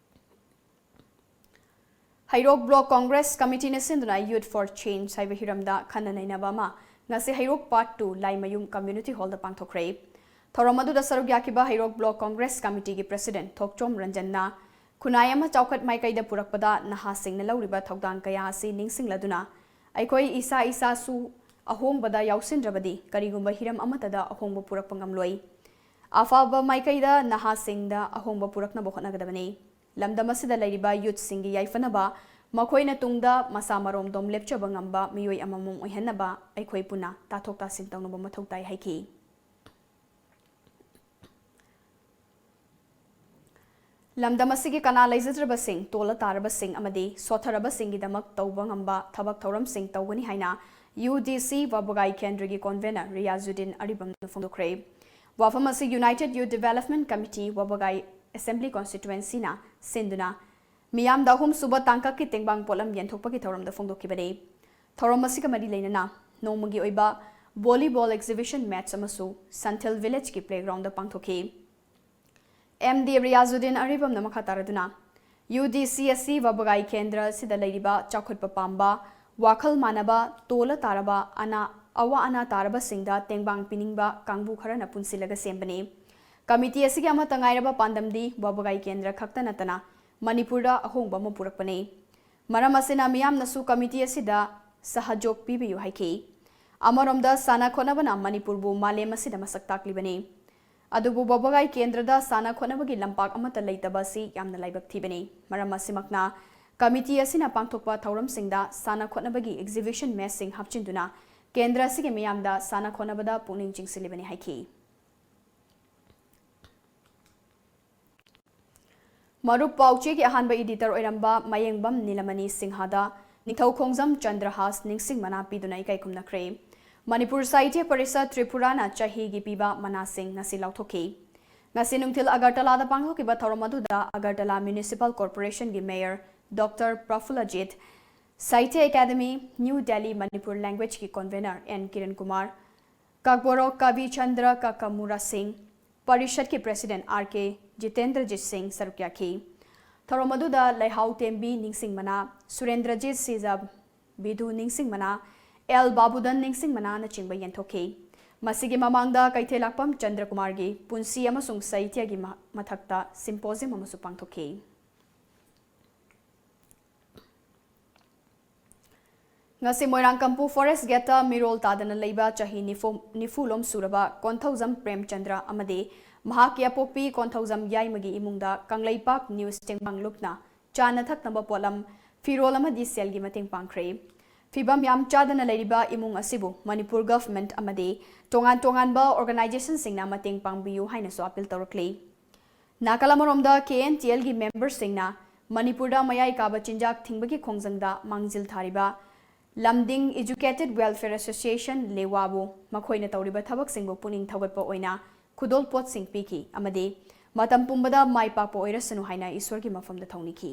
ꯍꯩꯔꯣꯛ ꯕ꯭ꯂꯣꯛ ꯀꯣꯡꯒ꯭ꯔꯦꯁ ꯀꯃꯤꯇꯤꯅ ꯁꯤꯟꯗꯨꯅ Youth for Change ꯍꯥꯏꯕ ꯍꯤꯔꯝꯗ ꯈꯟꯅ ꯅꯩꯅꯕ ꯑꯃ ꯉꯁꯤ ꯍꯩꯔꯣꯛ ꯄꯥꯔꯠ ꯇꯨ ꯂꯥꯏꯃꯌꯨꯝ ꯀꯝꯃ꯭ꯌꯨꯅꯤꯇꯤ ꯍꯣꯜꯗ ꯄꯥꯡꯊꯣꯛꯈ꯭ꯔꯦ꯫ ꯊꯧꯔꯝ ꯑꯗꯨꯗ ꯁꯔꯨꯛ ꯌꯥꯈꯤꯕ ꯍꯩꯔꯣꯛ ꯕ꯭ꯂꯣꯛ ꯀꯣꯡꯒ꯭ꯔꯦꯁ ꯀꯃꯤꯇꯤꯒꯤ ꯄ꯭ꯔꯦꯁꯤꯗꯦꯟꯠ ꯊꯣꯛꯆꯣꯝ ꯔꯟꯖꯟꯅ ꯈꯨꯟꯅꯥꯏ ꯑꯃ ꯆꯥꯎꯈꯠ ꯃꯥꯏꯀꯩꯗ ꯄꯨꯔꯛꯄꯗ ꯅꯍꯥꯁꯤꯡꯅ ꯂꯧꯔꯤꯕ ꯊꯧꯗꯥꯡ ꯀꯌꯥ ꯑꯁꯤ ꯅꯤꯡꯁꯤꯡꯂꯗꯨꯅ ꯑꯩꯈꯣꯏ ꯏꯁꯥ ꯏꯁꯥꯁꯨ ꯑꯍꯣꯡꯕꯗ ꯌꯥꯎꯁꯤꯟꯗ꯭ꯔꯕꯗꯤ ꯀꯔꯤꯒꯨꯝꯕ ꯍꯤꯔꯝ ꯑꯃꯠꯇꯗ ꯑꯍꯣꯡꯕ ꯄꯨꯔꯛꯄ ꯉꯝꯂꯣꯏ꯫ ꯑꯐꯕ ꯃꯥꯏꯀꯩꯗ ꯅꯍꯥꯁꯤꯡꯗ ꯑꯍꯣꯡꯕ ꯄꯨꯔꯛꯅꯕ ꯍꯣꯠꯅꯒꯗꯕꯅꯤ꯫ ꯂꯝꯗꯝ ꯑꯁꯤꯗ ꯂꯩꯔꯤꯕ ꯌꯨꯠꯁꯤꯡꯒꯤ ꯌꯥꯏꯐꯅꯕ, ꯃꯈꯣꯏꯅ ꯇꯨꯡꯗ ꯃꯁꯥ ꯃꯔꯣꯝꯗꯣꯝ ꯂꯦꯞꯆꯕ ꯉꯝꯕ ꯃꯤꯑꯣꯏ ꯑꯃꯃꯝ ꯑꯣꯏꯍꯟꯅꯕ ꯑꯩꯈꯣꯏ ꯄꯨꯟꯅ ꯇꯥꯊꯣꯛ ꯇꯥꯁꯤꯟ ꯇꯧꯅꯕ ꯃꯊꯧ ꯇꯥꯏ ꯍꯥꯏꯈꯤ꯫ ꯂꯝꯗꯝ ꯑꯁꯤꯒꯤ ꯀꯅꯥ ꯂꯩꯖꯗ꯭ꯔꯕꯁꯤꯡ, ꯇꯣꯜꯂ ꯇꯥꯔꯕꯁꯤꯡ ꯑꯃꯗꯤ ꯁꯣꯠꯊꯔꯕꯁꯤꯡꯒꯤꯗꯃꯛ ꯇꯧꯕ ꯉꯝꯕ ꯊꯕꯛ ꯊꯧꯔꯝꯁꯤꯡ ꯇꯧꯒꯅꯤ ꯍꯥꯏꯅ ꯌꯨ ꯗꯤ ꯁꯤ ꯋꯥꯕꯒꯥꯏ ꯀꯦꯟꯗ꯭ꯔꯒꯤ ꯀꯣꯟꯚꯦꯅꯔ ꯔꯤꯌꯥꯖꯨꯗꯤꯟ ꯑꯔꯤꯕꯝꯅ ꯐꯣꯡꯗꯣꯛꯈ꯭ꯔꯦ꯫ ꯋꯥꯐꯝ ꯑꯁꯤ ꯌꯨꯅꯥꯏꯇꯦꯗ ꯌꯨꯠ ꯗꯤꯚꯦꯂꯞꯃꯦꯟꯠ ꯀꯃꯤꯇꯤ ꯋꯥꯕꯒꯥꯏ ꯑꯦꯁꯦꯝꯕ꯭ꯂꯤ ꯀꯣꯟꯁꯇꯤꯇ꯭ꯋꯦꯟꯁꯤꯅ ꯁꯤꯟꯗꯨꯅ ꯃꯤꯌꯥꯝꯗ ꯑꯍꯨꯝꯁꯨꯕ ꯇꯥꯡꯀꯛꯀꯤ ꯇꯦꯡꯕꯥꯡ ꯄꯣꯠꯂꯝ ꯌꯦꯟꯊꯣꯛꯄꯒꯤ ꯊꯧꯔꯝꯗ ꯐꯣꯡꯗꯣꯛꯈꯤꯕꯅꯤ꯫ ꯊꯧꯔꯝ ꯑꯁꯤꯒ ꯃꯔꯤ ꯂꯩꯅꯅ ꯅꯣꯡꯃꯒꯤ ꯑꯣꯏꯕ ꯚꯣꯂꯤꯕꯣꯜ ꯑꯦꯛꯖꯤꯕꯤꯁꯟ ꯃꯦꯠꯆ ꯑꯃꯁꯨ ꯁꯟꯊꯤꯜ ꯚꯤꯂꯦꯖꯀꯤ ꯄ꯭ꯂꯦꯒ꯭ꯔꯥꯎꯟꯗ ꯄꯥꯡꯊꯣꯛꯈꯤ꯫ ꯑꯦꯝ ꯗꯤ ꯔꯤꯌꯥꯖꯨꯗꯤꯟ ꯑꯔꯤꯕꯝꯅ ꯃꯈꯥ ꯇꯥꯔꯗꯨꯅ, ꯌꯨ ꯗꯤ ꯁꯤ ꯑꯁꯤ ꯋꯥꯕꯒꯥꯏ ꯀꯦꯟꯗ꯭ꯔ ꯑꯁꯤꯗ ꯂꯩꯔꯤꯕ ꯆꯥꯎꯈꯠꯄ ꯄꯥꯝꯕ, ꯋꯥꯈꯜ ꯃꯥꯟꯅꯕ, ꯇꯣꯜꯂ ꯇꯥꯔꯕ ꯑꯅꯥ ꯑꯋꯥ ꯑꯅꯥ ꯇꯥꯔꯕꯁꯤꯡꯗ ꯇꯦꯡꯕꯥꯡ ꯄꯤꯅꯤꯡꯕ ꯀꯥꯡꯕꯨ ꯈꯔꯅ ꯄꯨꯟꯁꯤꯜꯂꯒ ꯁꯦꯝꯕꯅꯤ꯫ ꯀꯃꯤꯇꯤ ꯑꯁꯤꯒꯤ ꯑꯃꯠꯇ ꯉꯥꯏꯔꯕ ꯄꯥꯟꯗꯝꯗꯤ ꯋꯥꯕꯒꯥꯏ ꯀꯦꯟꯗ꯭ꯔ ꯈꯛꯇ ꯅꯠꯇꯅ ꯃꯅꯤꯄꯨꯔꯗ ꯑꯍꯣꯡꯕ ꯑꯃ ꯄꯨꯔꯛꯄꯅꯤ꯫ ꯃꯔꯝ ꯑꯁꯤꯅ ꯃꯤꯌꯥꯝꯅꯁꯨ ꯀꯃꯤꯇꯤ ꯑꯁꯤꯗ ꯁꯍꯖꯣꯛ ꯄꯤꯕꯤꯌꯨ ꯍꯥꯏꯈꯤ꯫ ꯑꯃꯔꯣꯝꯗ ꯁꯥꯟꯅ ꯈꯣꯠꯅꯕꯅ ꯃꯅꯤꯄꯨꯔꯕꯨ ꯃꯥꯂꯦꯝ ꯑꯁꯤꯗ ꯃꯁꯛ ꯇꯥꯛꯂꯤꯕꯅꯤ꯫ ꯑꯗꯨꯕꯨ ꯋꯥꯕꯒꯥꯏ ꯀꯦꯟꯗ꯭ꯔꯗ ꯁꯥꯟꯅ ꯈꯣꯠꯅꯕꯒꯤ ꯂꯝꯄꯥꯛ ꯑꯃꯠꯇ ꯂꯩꯇꯕ ꯑꯁꯤ ꯌꯥꯝꯅ ꯂꯥꯏꯕꯛ ꯊꯤꯕꯅꯤ꯫ ꯃꯔꯝ ꯑꯁꯤꯃꯛꯅ ꯀꯃꯤꯇꯤ ꯑꯁꯤꯅ ꯄꯥꯡꯊꯣꯛꯄ ꯊꯧꯔꯝꯁꯤꯡꯗ ꯁꯥꯟꯅ ꯈꯣꯠꯅꯕꯒꯤ exhibition ꯃꯦꯠꯁꯤꯡ ꯍꯥꯞꯆꯤꯟꯗꯨꯅ ꯀꯦꯟꯗ꯭ꯔ ꯑꯁꯤꯒꯤ ꯃꯤꯌꯥꯝꯗ ꯁꯥꯟꯅ ꯈꯣꯠꯅꯕꯗ ꯄꯨꯛꯅꯤꯡ ꯆꯤꯡꯁꯤꯜꯂꯤꯕꯅꯤ ꯍꯥꯏꯈꯤ꯫ ꯃꯔꯨꯞ, ꯄꯥꯎꯆꯦꯒꯤ ꯑꯍꯥꯟꯕ editor ꯑꯣꯏꯔꯝꯕ ꯃꯌꯦꯡꯕꯝ ꯅꯤꯂꯃꯅꯤ ꯁꯤꯡꯍꯗ ꯅꯤꯡꯊꯧ ꯈꯣꯡꯖꯝ ꯆꯟꯗ꯭ꯔꯍꯥꯁ ꯅꯤꯡꯁꯤꯡ ꯃꯅꯥ ꯄꯤꯗꯨꯅ ꯏꯀꯥꯏ ꯈꯨꯝꯅꯈ꯭ꯔꯦ꯫ ꯃꯅꯤꯄꯨꯔ ꯁꯥꯍꯤꯇ꯭ꯌ ꯄꯔꯤꯁꯠ ꯇ꯭ꯔꯤꯄꯨꯔꯥꯅ ꯆꯍꯤꯒꯤ ꯄꯤꯕ ꯃꯅꯥꯁꯤꯡ ꯉꯁꯤ ꯂꯥꯎꯊꯣꯛꯈꯤ꯫ ꯉꯁꯤ ꯅꯨꯡꯊꯤꯜ ꯑꯒꯔꯇꯂꯥꯗ ꯄꯥꯡꯊꯣꯛꯈꯤꯕ ꯊꯧꯔꯝ ꯑꯗꯨꯗ ꯑꯒꯔꯇꯂꯥ Municipal Corporationꯒꯤ Mayor Doctor Prafullajit, Sahitya Academy, New Delhi Manipur Languageꯀꯤ Convener ꯑꯦꯟ ꯀꯤꯔꯟ ꯀꯨꯃꯥꯔ, ꯀꯛꯕꯣꯔꯣꯛ ꯀꯕꯤ ꯆꯟꯗ꯭ꯔ ꯀꯀꯃꯨꯔꯥ ꯁꯤꯡ, ꯄꯔꯤꯁꯠꯀꯤ President ꯑꯥꯔ ꯀꯦ ꯖꯤꯇꯦꯟꯗ꯭ꯔꯖꯤꯠ ꯁꯤꯡ ꯁꯔꯨꯛ ꯌꯥꯈꯤ꯫ ꯊꯧꯔꯝ ꯑꯗꯨꯗ ꯂꯩꯍꯥꯎ ꯇꯦꯝꯕꯤ ꯅꯤꯡꯁꯤꯡ ꯃꯅꯥ, ꯁꯨꯔꯦꯟꯗ꯭ꯔꯖꯤꯠ ꯁꯤꯖ, ꯕꯤꯙꯨ ꯅꯤꯡꯁꯤꯡ ꯃꯅꯥ, ꯑꯦꯜ ꯕꯥꯕꯨꯗꯟ ꯅꯤꯡꯁꯤꯡ ꯃꯅꯥꯅꯆꯤꯡꯕ ꯌꯦꯟꯊꯣꯛꯈꯤ꯫ ꯃꯁꯤꯒꯤ ꯃꯃꯥꯡꯗ ꯀꯩꯊꯦꯜꯂꯥꯛꯄꯝ ꯆꯟꯗ꯭ꯔꯀꯨꯃꯥꯔꯒꯤ ꯄꯨꯟꯁꯤ ꯑꯃꯁꯨꯡ ꯁꯥꯍꯤꯇ꯭ꯌꯒꯤ ꯃ-, ꯃꯊꯛꯇ symposium ꯑꯃꯁꯨ ꯄꯥꯡꯊꯣꯛꯈꯤ꯫ ꯉꯁꯤ ꯃꯣꯏꯔꯥꯡꯀꯝꯄꯨ Forest Gateꯇ ꯃꯤꯔꯣꯜ ꯇꯥꯗꯅ ꯂꯩꯕ ꯆꯍꯤ ꯅꯤꯐꯨ, ꯅꯤꯐꯨ ꯂꯣꯝ ꯁꯨꯔꯕ ꯀꯣꯟꯊꯧꯖꯝ ꯄ꯭ꯔꯦꯝꯆꯟꯗ꯭ꯔ ꯑꯃꯗꯤ ꯃꯍꯥꯛꯀꯤ ꯑꯄꯣꯛꯄꯤ ꯀꯣꯟꯊꯧꯖꯝ ꯌꯥꯏꯃꯒꯤ ꯏꯃꯨꯡꯗ ꯀꯪꯂꯩꯄꯥꯛ News ꯇꯦꯡꯕꯥꯡ ꯂꯨꯞꯅ ꯆꯥꯅ ꯊꯛꯅꯕ ꯄꯣꯠꯂꯝ, ꯐꯤꯔꯣꯜ ꯑꯃꯗꯤ ꯁꯦꯜꯒꯤ ꯃꯇꯦꯡ ꯄꯥꯡꯈ꯭ꯔꯦ꯫ ꯐꯤꯕꯝ ꯌꯥꯝ ꯆꯥꯗꯅ ꯂꯩꯔꯤꯕ ꯏꯃꯨꯡ ꯑꯁꯤꯕꯨ ꯃꯅꯤꯄꯨꯔ government ꯑꯃꯗꯤ ꯇꯣꯉꯥꯟ ꯇꯣꯉꯥꯟꯕ organizationꯁꯤꯡꯅ ꯃꯇꯦꯡ ꯄꯥꯡꯕꯤꯌꯨ ꯍꯥꯏꯅꯁꯨ appeal ꯇꯧꯔꯛꯂꯤ꯫ ꯅꯥꯀꯜ ꯑꯃꯔꯣꯝꯗ, ꯀꯦ ꯑꯦꯟ ꯇꯤ ꯑꯦꯜꯒꯤ memberꯁꯤꯡꯅ ꯃꯅꯤꯄꯨꯔꯗ ꯃꯌꯥꯏ ꯀꯥꯕ ꯆꯤꯟꯖꯥꯛ ꯊꯤꯡꯕꯒꯤ ꯈꯣꯡꯖꯪꯗ ꯃꯥꯡꯖꯤꯜ ꯊꯥꯔꯤꯕ ꯂꯝꯗꯤꯡ Educated Welfare Association, ꯂꯦꯋꯥꯕꯨ ꯃꯈꯣꯏꯅ ꯇꯧꯔꯤꯕ ꯊꯕꯛꯁꯤꯡꯕꯨ ꯄꯨꯛꯅꯤꯡ ꯊꯧꯒꯠꯄ ꯑꯣꯏꯅ ꯈꯨꯗꯣꯜꯄꯣꯠꯁꯤꯡ ꯄꯤꯈꯤ ꯑꯃꯗꯤ ꯃꯇꯝ ꯄꯨꯝꯕꯗ ꯃꯥꯏ ꯄꯥꯛꯄ ꯑꯣꯏꯔꯁꯅꯨ ꯍꯥꯏꯅ ꯏꯁ꯭ꯋꯔꯒꯤ ꯃꯐꯝꯗ ꯊꯧꯅꯤꯈꯤ꯫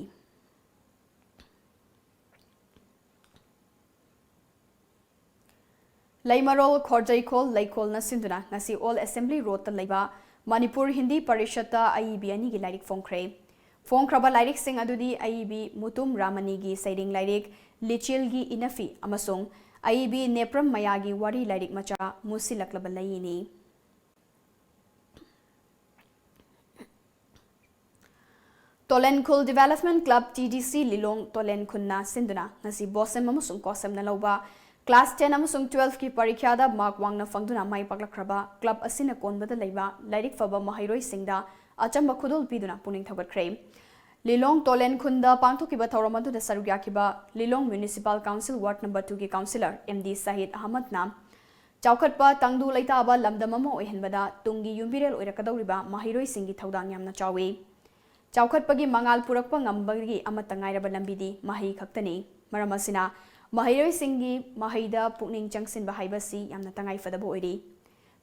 ꯂꯩꯃꯔꯣꯜ ꯈꯣꯔꯖꯩꯈꯣꯜ ꯂꯩꯈꯣꯜꯅ ꯁꯤꯟꯗꯨꯅ ꯉꯁꯤ Old Assembly Roadꯇ ꯂꯩꯕ ꯃꯅꯤꯄꯨꯔ ꯍꯤꯟꯗꯤ ꯄꯔꯤꯁꯠꯇ ꯑꯏꯕꯤ ꯑꯅꯤꯒꯤ ꯂꯥꯏꯔꯤꯛ ꯐꯣꯡꯈ꯭ꯔꯦ꯫ ꯐꯣꯡꯈ꯭ꯔꯕ ꯂꯥꯏꯔꯤꯛꯁꯤꯡ ꯑꯗꯨꯗꯤ ꯑꯏꯕꯤ ꯃꯨꯇꯨꯝ ꯔꯥꯃꯅꯤꯒꯤ ꯁꯩꯔꯦꯡ ꯂꯥꯏꯔꯤꯛ ꯂꯤꯆꯤꯜꯒꯤ ꯏꯅꯐꯤ ꯑꯃꯁꯨꯡ ꯑꯏꯕꯤ ꯅꯦꯄ꯭ꯔꯝ ꯃꯌꯥꯒꯤ ꯋꯥꯔꯤ ꯂꯥꯏꯔꯤꯛ ꯃꯆꯥ ꯃꯨꯁꯤꯜꯂꯛꯂꯕ ꯂꯩꯅꯤ꯫ ꯇꯣꯂꯦꯟꯈꯨꯜ Development Club, T D C, ꯂꯤꯂꯣꯡ ꯇꯣꯂꯦꯟꯈꯨꯜꯅ ꯁꯤꯟꯗꯨꯅ ꯉꯁꯤ BOSEM ꯑꯃꯁꯨꯡ COSEMꯅ ꯂꯧꯕ class ten ꯑꯃꯁꯨꯡ twelve ꯀꯤ ꯄꯔꯤꯈ꯭ꯌꯥꯗ mark ꯋꯥꯡꯅ ꯐꯪꯗꯨꯅ ꯃꯥꯏ ꯄꯥꯛꯂꯛꯈ꯭ꯔꯕ club ꯑꯁꯤꯅ ꯀꯣꯟꯕꯗ ꯂꯩꯕ ꯂꯥꯏꯔꯤꯛ ꯐꯕ ꯃꯍꯩꯔꯣꯏꯁꯤꯡꯗ ꯑꯆꯝꯕ ꯈꯨꯗꯣꯜ ꯄꯤꯗꯨꯅ ꯄꯨꯛꯅꯤꯡ ꯊꯧꯒꯠꯈ꯭ꯔꯦ꯫ ꯂꯤꯂꯣꯡ ꯇꯣꯂꯦꯟꯈꯨꯜꯗ ꯄꯥꯡꯊꯣꯛꯈꯤꯕ ꯊꯧꯔꯝ ꯑꯗꯨꯗ ꯁꯔꯨꯛ ꯌꯥꯈꯤꯕ ꯂꯤꯂꯣꯡ Municipal Council Ward number two ꯒꯤ councillor M D ꯁꯍꯤꯗ ꯑꯍꯃꯗꯅ ꯆꯥꯎꯈꯠꯄ ꯇꯪꯗꯨ ꯂꯩꯇꯥꯕ ꯂꯝꯗꯝ ꯑꯃ ꯑꯣꯏꯍꯟꯕꯗ ꯇꯨꯡꯒꯤ ꯌꯨꯝꯕꯤꯔꯦꯜ ꯑꯣꯏꯔꯛꯀꯗꯧꯔꯤꯕ ꯃꯍꯩꯔꯣꯏꯁꯤꯡꯒꯤ ꯊꯧꯗꯥꯡ ꯌꯥꯝꯅ ꯆꯥꯎꯏ꯫ ꯆꯥꯎꯈꯠꯄꯒꯤ ꯃꯉꯥꯜ ꯄꯨꯔꯛꯄ ꯉꯝꯕꯒꯤ ꯑꯃꯠꯇ ꯉꯥꯏꯔꯕ ꯂꯝꯕꯤꯗꯤ ꯃꯍꯩ ꯈꯛꯇꯅꯤ꯫ ꯃꯔꯝ ꯑꯁꯤꯅ ꯃꯍꯩꯔꯣꯏꯁꯤꯡꯒꯤ ꯃꯍꯩꯗ ꯄꯨꯛꯅꯤꯡ ꯆꯪꯁꯤꯟꯕ ꯍꯥꯏꯕꯁꯤ ꯌꯥꯝꯅ ꯇꯉꯥꯏꯐꯗꯕ ꯑꯣꯏꯔꯤ꯫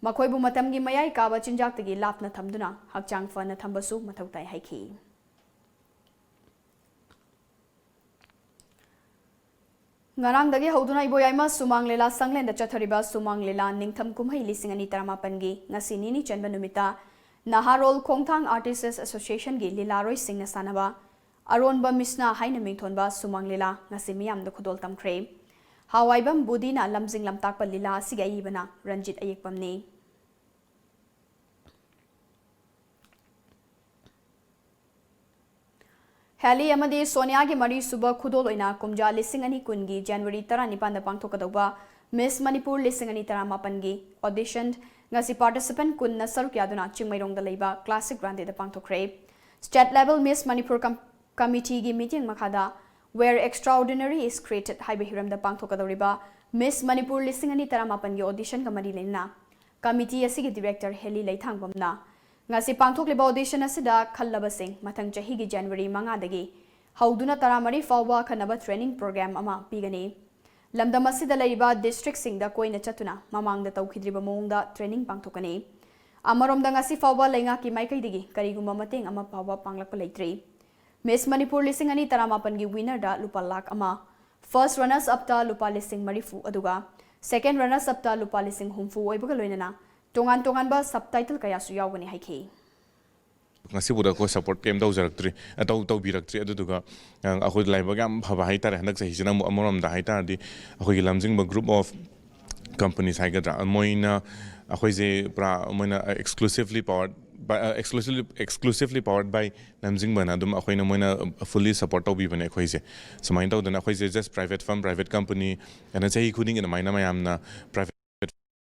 ꯃꯈꯣꯏꯕꯨ ꯃꯇꯝꯒꯤ ꯃꯌꯥꯏ ꯀꯥꯕ ꯆꯤꯟꯖꯥꯛꯇꯒꯤ ꯂꯥꯞꯅ ꯊꯝꯗꯨꯅ ꯍꯛꯆꯥꯡ ꯐꯅ ꯊꯝꯕꯁꯨ ꯃꯊꯧ ꯇꯥꯏ ꯍꯥꯏꯈꯤ꯫ ꯉꯔꯥꯡꯗꯒꯤ ꯍꯧꯗꯨꯅ ꯏꯕꯣꯌꯥꯏꯃ ꯁꯨꯃꯥꯡ ꯂꯤꯂꯥ ꯁꯪꯂꯦꯟꯗ ꯆꯠꯊꯔꯤꯕ ꯁꯨꯃꯥꯡ ꯂꯤꯂꯥ ꯅꯤꯡꯊꯝ ꯀꯨꯝꯍꯩ ꯂꯤꯁꯤꯡ ꯑꯅꯤ ꯇꯔꯥꯃꯥꯄꯟꯒꯤ ꯉꯁꯤ ꯅꯤꯅꯤ ꯆꯟꯕ ꯅꯨꯃꯤꯠꯇ ꯅꯍꯥꯔꯣꯜ ꯈꯣꯡꯊꯥꯡ Artists Associationꯒꯤ ꯂꯤꯂꯥꯔꯣꯏꯁꯤꯡꯅ ꯁꯥꯟꯅꯕ ꯑꯔꯣꯟꯕ ꯃꯤꯁꯅꯥ ꯍꯥꯏꯅ ꯃꯤꯡꯊꯣꯟꯕ ꯁꯨꯃꯥꯡ ꯂꯤꯂꯥ ꯉꯁꯤ ꯃꯤꯌꯥꯝꯗ ꯈꯨꯗꯣꯜ ꯇꯝꯈ꯭ꯔꯦ꯫ ꯍꯥꯋꯥꯏꯕꯝ ꯕꯨꯙꯤꯅ ꯂꯝꯖꯤꯡ ꯂꯝꯇꯥꯛꯄ ꯂꯤꯂꯥ ꯑꯁꯤꯒꯤ ꯑꯏꯕꯅ ꯔꯟꯖꯤꯠ ꯑꯌꯦꯛꯄꯝꯅꯤ꯫ ꯍꯦꯂꯤ ꯑꯃꯗꯤ ꯁꯣꯅꯤꯌꯥꯒꯤ ꯃꯔꯤꯁꯨꯕ ꯈꯨꯗꯣꯜ ꯑꯣꯏꯅ ꯀꯨꯝꯖꯥ ꯂꯤꯁꯤꯡ ꯑꯅꯤ ꯀꯨꯟꯒꯤ January ꯇꯔꯥꯅꯤꯄꯥꯟꯗ ꯄꯥꯡꯊꯣꯛꯀꯗꯧꯕ Miss Manipur ꯂꯤꯁꯤꯡ ꯑꯅꯤ ꯇꯔꯥꯃꯥꯄꯟꯒꯤ audition ꯉꯁꯤ participant ꯀꯨꯟꯅ ꯁꯔꯨꯛ ꯌꯥꯗꯨꯅ ꯆꯤꯡꯃꯩꯔꯣꯡꯗ ꯂꯩꯕ Classic Grande ꯗ ꯄꯥꯡꯊꯣꯛꯈ꯭ꯔꯦ꯫ State level Miss Manipur com-, committee ꯒꯤ ꯃꯤꯠꯌꯦꯡ ꯃꯈꯥꯗ Where Extraordinary is Created ꯍꯥꯏꯕ ꯍꯤꯔꯝꯗ ꯄꯥꯡꯊꯣꯛꯀꯗꯧꯔꯤꯕ Miss Manipur ꯂꯤꯁꯤꯡ ꯑꯅꯤ ꯇꯔꯥꯃꯥꯄꯟꯒꯤ audition ꯒ ꯃꯔꯤ ꯂꯩꯅꯅ committee ꯑꯁꯤꯒꯤ director ꯍꯦꯂꯤ ꯂꯩꯊꯥꯡꯕꯝꯅ ꯉꯁꯤ ꯄꯥꯡꯊꯣꯛꯂꯤꯕ audition ꯑꯁꯤꯗ ꯈꯜꯂꯕꯁꯤꯡ ꯃꯊꯪ ꯆꯍꯤꯒꯤ January ꯃꯉꯥꯗꯒꯤ ꯍꯧꯗꯨꯅ ꯇꯔꯥꯃꯔꯤ ꯐꯥꯎꯕ ꯑꯈꯟꯅꯕ training program ꯑꯃ ꯄꯤꯒꯅꯤ꯫ ꯂꯝꯗꯝ ꯑꯁꯤꯗ ꯂꯩꯔꯤꯕ districtꯁꯤꯡꯗ ꯀꯣꯏꯅ ꯆꯠꯇꯨꯅ ꯃꯃꯥꯡꯗ ꯇꯧꯈꯤꯗ꯭ꯔꯤꯕ ꯃꯑꯣꯡꯗ training ꯄꯥꯡꯊꯣꯛꯀꯅꯤ꯫ ꯑꯃꯔꯣꯝꯗ ꯉꯁꯤ ꯐꯥꯎꯕ ꯂꯩꯉꯥꯛꯀꯤ ꯃꯥꯏꯀꯩꯗꯒꯤ ꯀꯔꯤꯒꯨꯝꯕ ꯃꯇꯦꯡ ꯑꯃ ꯐꯥꯎꯕ ꯄꯥꯡꯂꯛꯄ ꯂꯩꯇ꯭ꯔꯤ꯫ Miss Manipur ꯂꯤꯁꯤꯡ ꯑꯅꯤ ꯇꯔꯥꯃꯥꯄꯟꯒꯤ winner ꯗ ꯂꯨꯄꯥ ꯂꯥꯈ ꯑꯃ, first runners up ꯇ ꯂꯨꯄꯥ ꯂꯤꯁꯤꯡ ꯃꯔꯤꯐꯨ, ꯑꯗꯨꯒ second runners up ꯇ ꯂꯨꯄꯥ ꯂꯤꯁꯤꯡ ꯍꯨꯝꯐꯨ ꯑꯣꯏꯕꯒ ꯂꯣꯏꯅꯅ ꯇꯣꯉꯥꯟ ꯇꯣꯉꯥꯟꯕ subtitle ꯀꯌꯥꯁꯨ ꯌꯥꯎꯒꯅꯤ ꯍꯥꯏꯈꯤ꯫ ꯉꯁꯤꯕꯨꯗ ꯑꯩꯈꯣꯏ ꯁꯞꯄꯣꯔꯠ ꯀꯩꯝ ꯇꯧꯖꯔꯛꯇ꯭ꯔꯤ, ꯑ, ꯇꯧ-, ꯇꯧꯕꯤꯔꯛꯇ꯭ꯔꯤ꯫ ꯑꯗꯨꯗꯨꯒ, ꯑ, ꯑꯩꯈꯣꯏ ꯂꯥꯏꯕꯛ ꯌꯥꯝ ꯐꯕ ꯍꯥꯏꯇꯥꯔꯦ, ꯍꯟꯗꯛ ꯆꯍꯤꯁꯤꯅ ꯑꯃꯨꯛ ꯑꯃꯔꯣꯝꯗ ꯍꯥꯏꯇꯥꯔꯗꯤ ꯑꯩꯈꯣꯏꯒꯤ ꯂꯝꯖꯤꯡꯕ group of companies ꯍꯥꯏꯒꯗ꯭ꯔꯥ, ꯃꯣꯏꯅ ꯑꯩꯈꯣꯏꯁꯦ ꯄꯨꯔꯥ ꯃꯣꯏꯅ exclusively powered by, exclusively, exclusively powered by ꯂꯝꯖꯤꯡꯕꯅ ꯑꯗꯨꯝ ꯑꯩꯈꯣꯏꯅ ꯃꯣꯏꯅ fully support ꯇꯧꯕꯤꯕꯅꯦ ꯑꯩꯈꯣꯏꯁꯦ꯫ ꯁꯨꯃꯥꯏꯅ ꯇꯧꯗꯅ ꯑꯩꯈꯣꯏꯁꯦ just private firm, private company ꯑꯅ ꯆꯍꯤ ꯈꯨꯗꯤꯡꯒꯤ ꯑꯗꯨꯃꯥꯏꯅ ꯃꯌꯥꯝꯅ private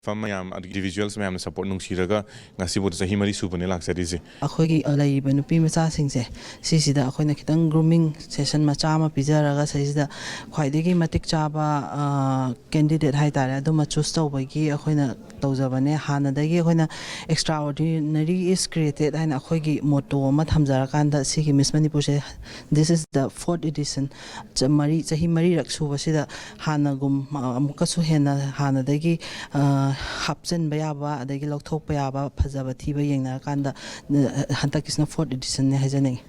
firm ꯃꯌꯥꯝ, ꯑꯗꯒꯤ individuals ꯃꯌꯥꯝꯅ support ꯅꯨꯡꯁꯤꯔꯒ ꯉꯁꯤꯐꯥꯎꯗ ꯆꯍꯤ ꯃꯔꯤ ꯁꯨꯕꯅꯦ ꯂꯥꯛꯆꯔꯤꯁꯦ꯫ ꯑꯩꯈꯣꯏꯒꯤ, ꯑ, ꯂꯩꯔꯤꯕ ꯅꯨꯄꯤ ꯃꯆꯥꯁꯤꯡꯁꯦ, ꯁꯤꯁꯤꯗ ꯑꯩꯈꯣꯏꯅ ꯈꯤꯇꯪ grooming session ꯃꯆꯥ ꯑꯃ ꯄꯤꯖꯔꯒ, ꯁꯤꯁꯤꯗ ꯈ꯭ꯋꯥꯏꯗꯒꯤ ꯃꯇꯤꯛ ꯆꯥꯕ, ꯑ, candidate ꯍꯥꯏꯇꯥꯔꯦ, ꯑꯗꯨꯃ choose ꯇꯧꯕꯒꯤ ꯑꯩꯈꯣꯏꯅ ꯇꯧꯖꯕꯅꯦ꯫ ꯍꯥꯟꯅꯗꯒꯤ ꯑꯩꯈꯣꯏꯅ "Extraordinary is created" ꯍꯥꯏꯅ ꯑꯩꯈꯣꯏꯒꯤ motto ꯑꯃ ꯊꯝꯖꯔꯀꯥꯟꯗ, ꯁꯤꯒꯤ Miss ꯃꯅꯤꯄꯨꯔꯁꯦ, this is the fourth edition, ꯆ-, ꯃꯔꯤ, ꯆꯍꯤ ꯃꯔꯤꯔꯛ ꯁꯨꯕꯁꯤꯗ ꯍꯥꯟꯅꯒꯨꯝ, ꯑ, ꯑꯃꯨꯛꯀꯁꯨ ꯍꯦꯟꯅ ꯍꯥꯟꯅꯗꯒꯤ, ꯑ, ꯍꯥꯞꯆꯤꯟꯕ ꯌꯥꯕ, ꯑꯗꯒꯤ ꯂꯧꯊꯣꯛꯄ ꯌꯥꯕ, ꯐꯖꯕ ꯊꯤꯕ ꯌꯦꯡꯅꯔꯀꯥꯟꯗ, ꯑ, ꯍꯟꯗꯛꯀꯤꯁꯤꯅ fourth edition ꯅꯦ ꯍꯥꯏꯖꯅꯤꯡꯉꯤ꯫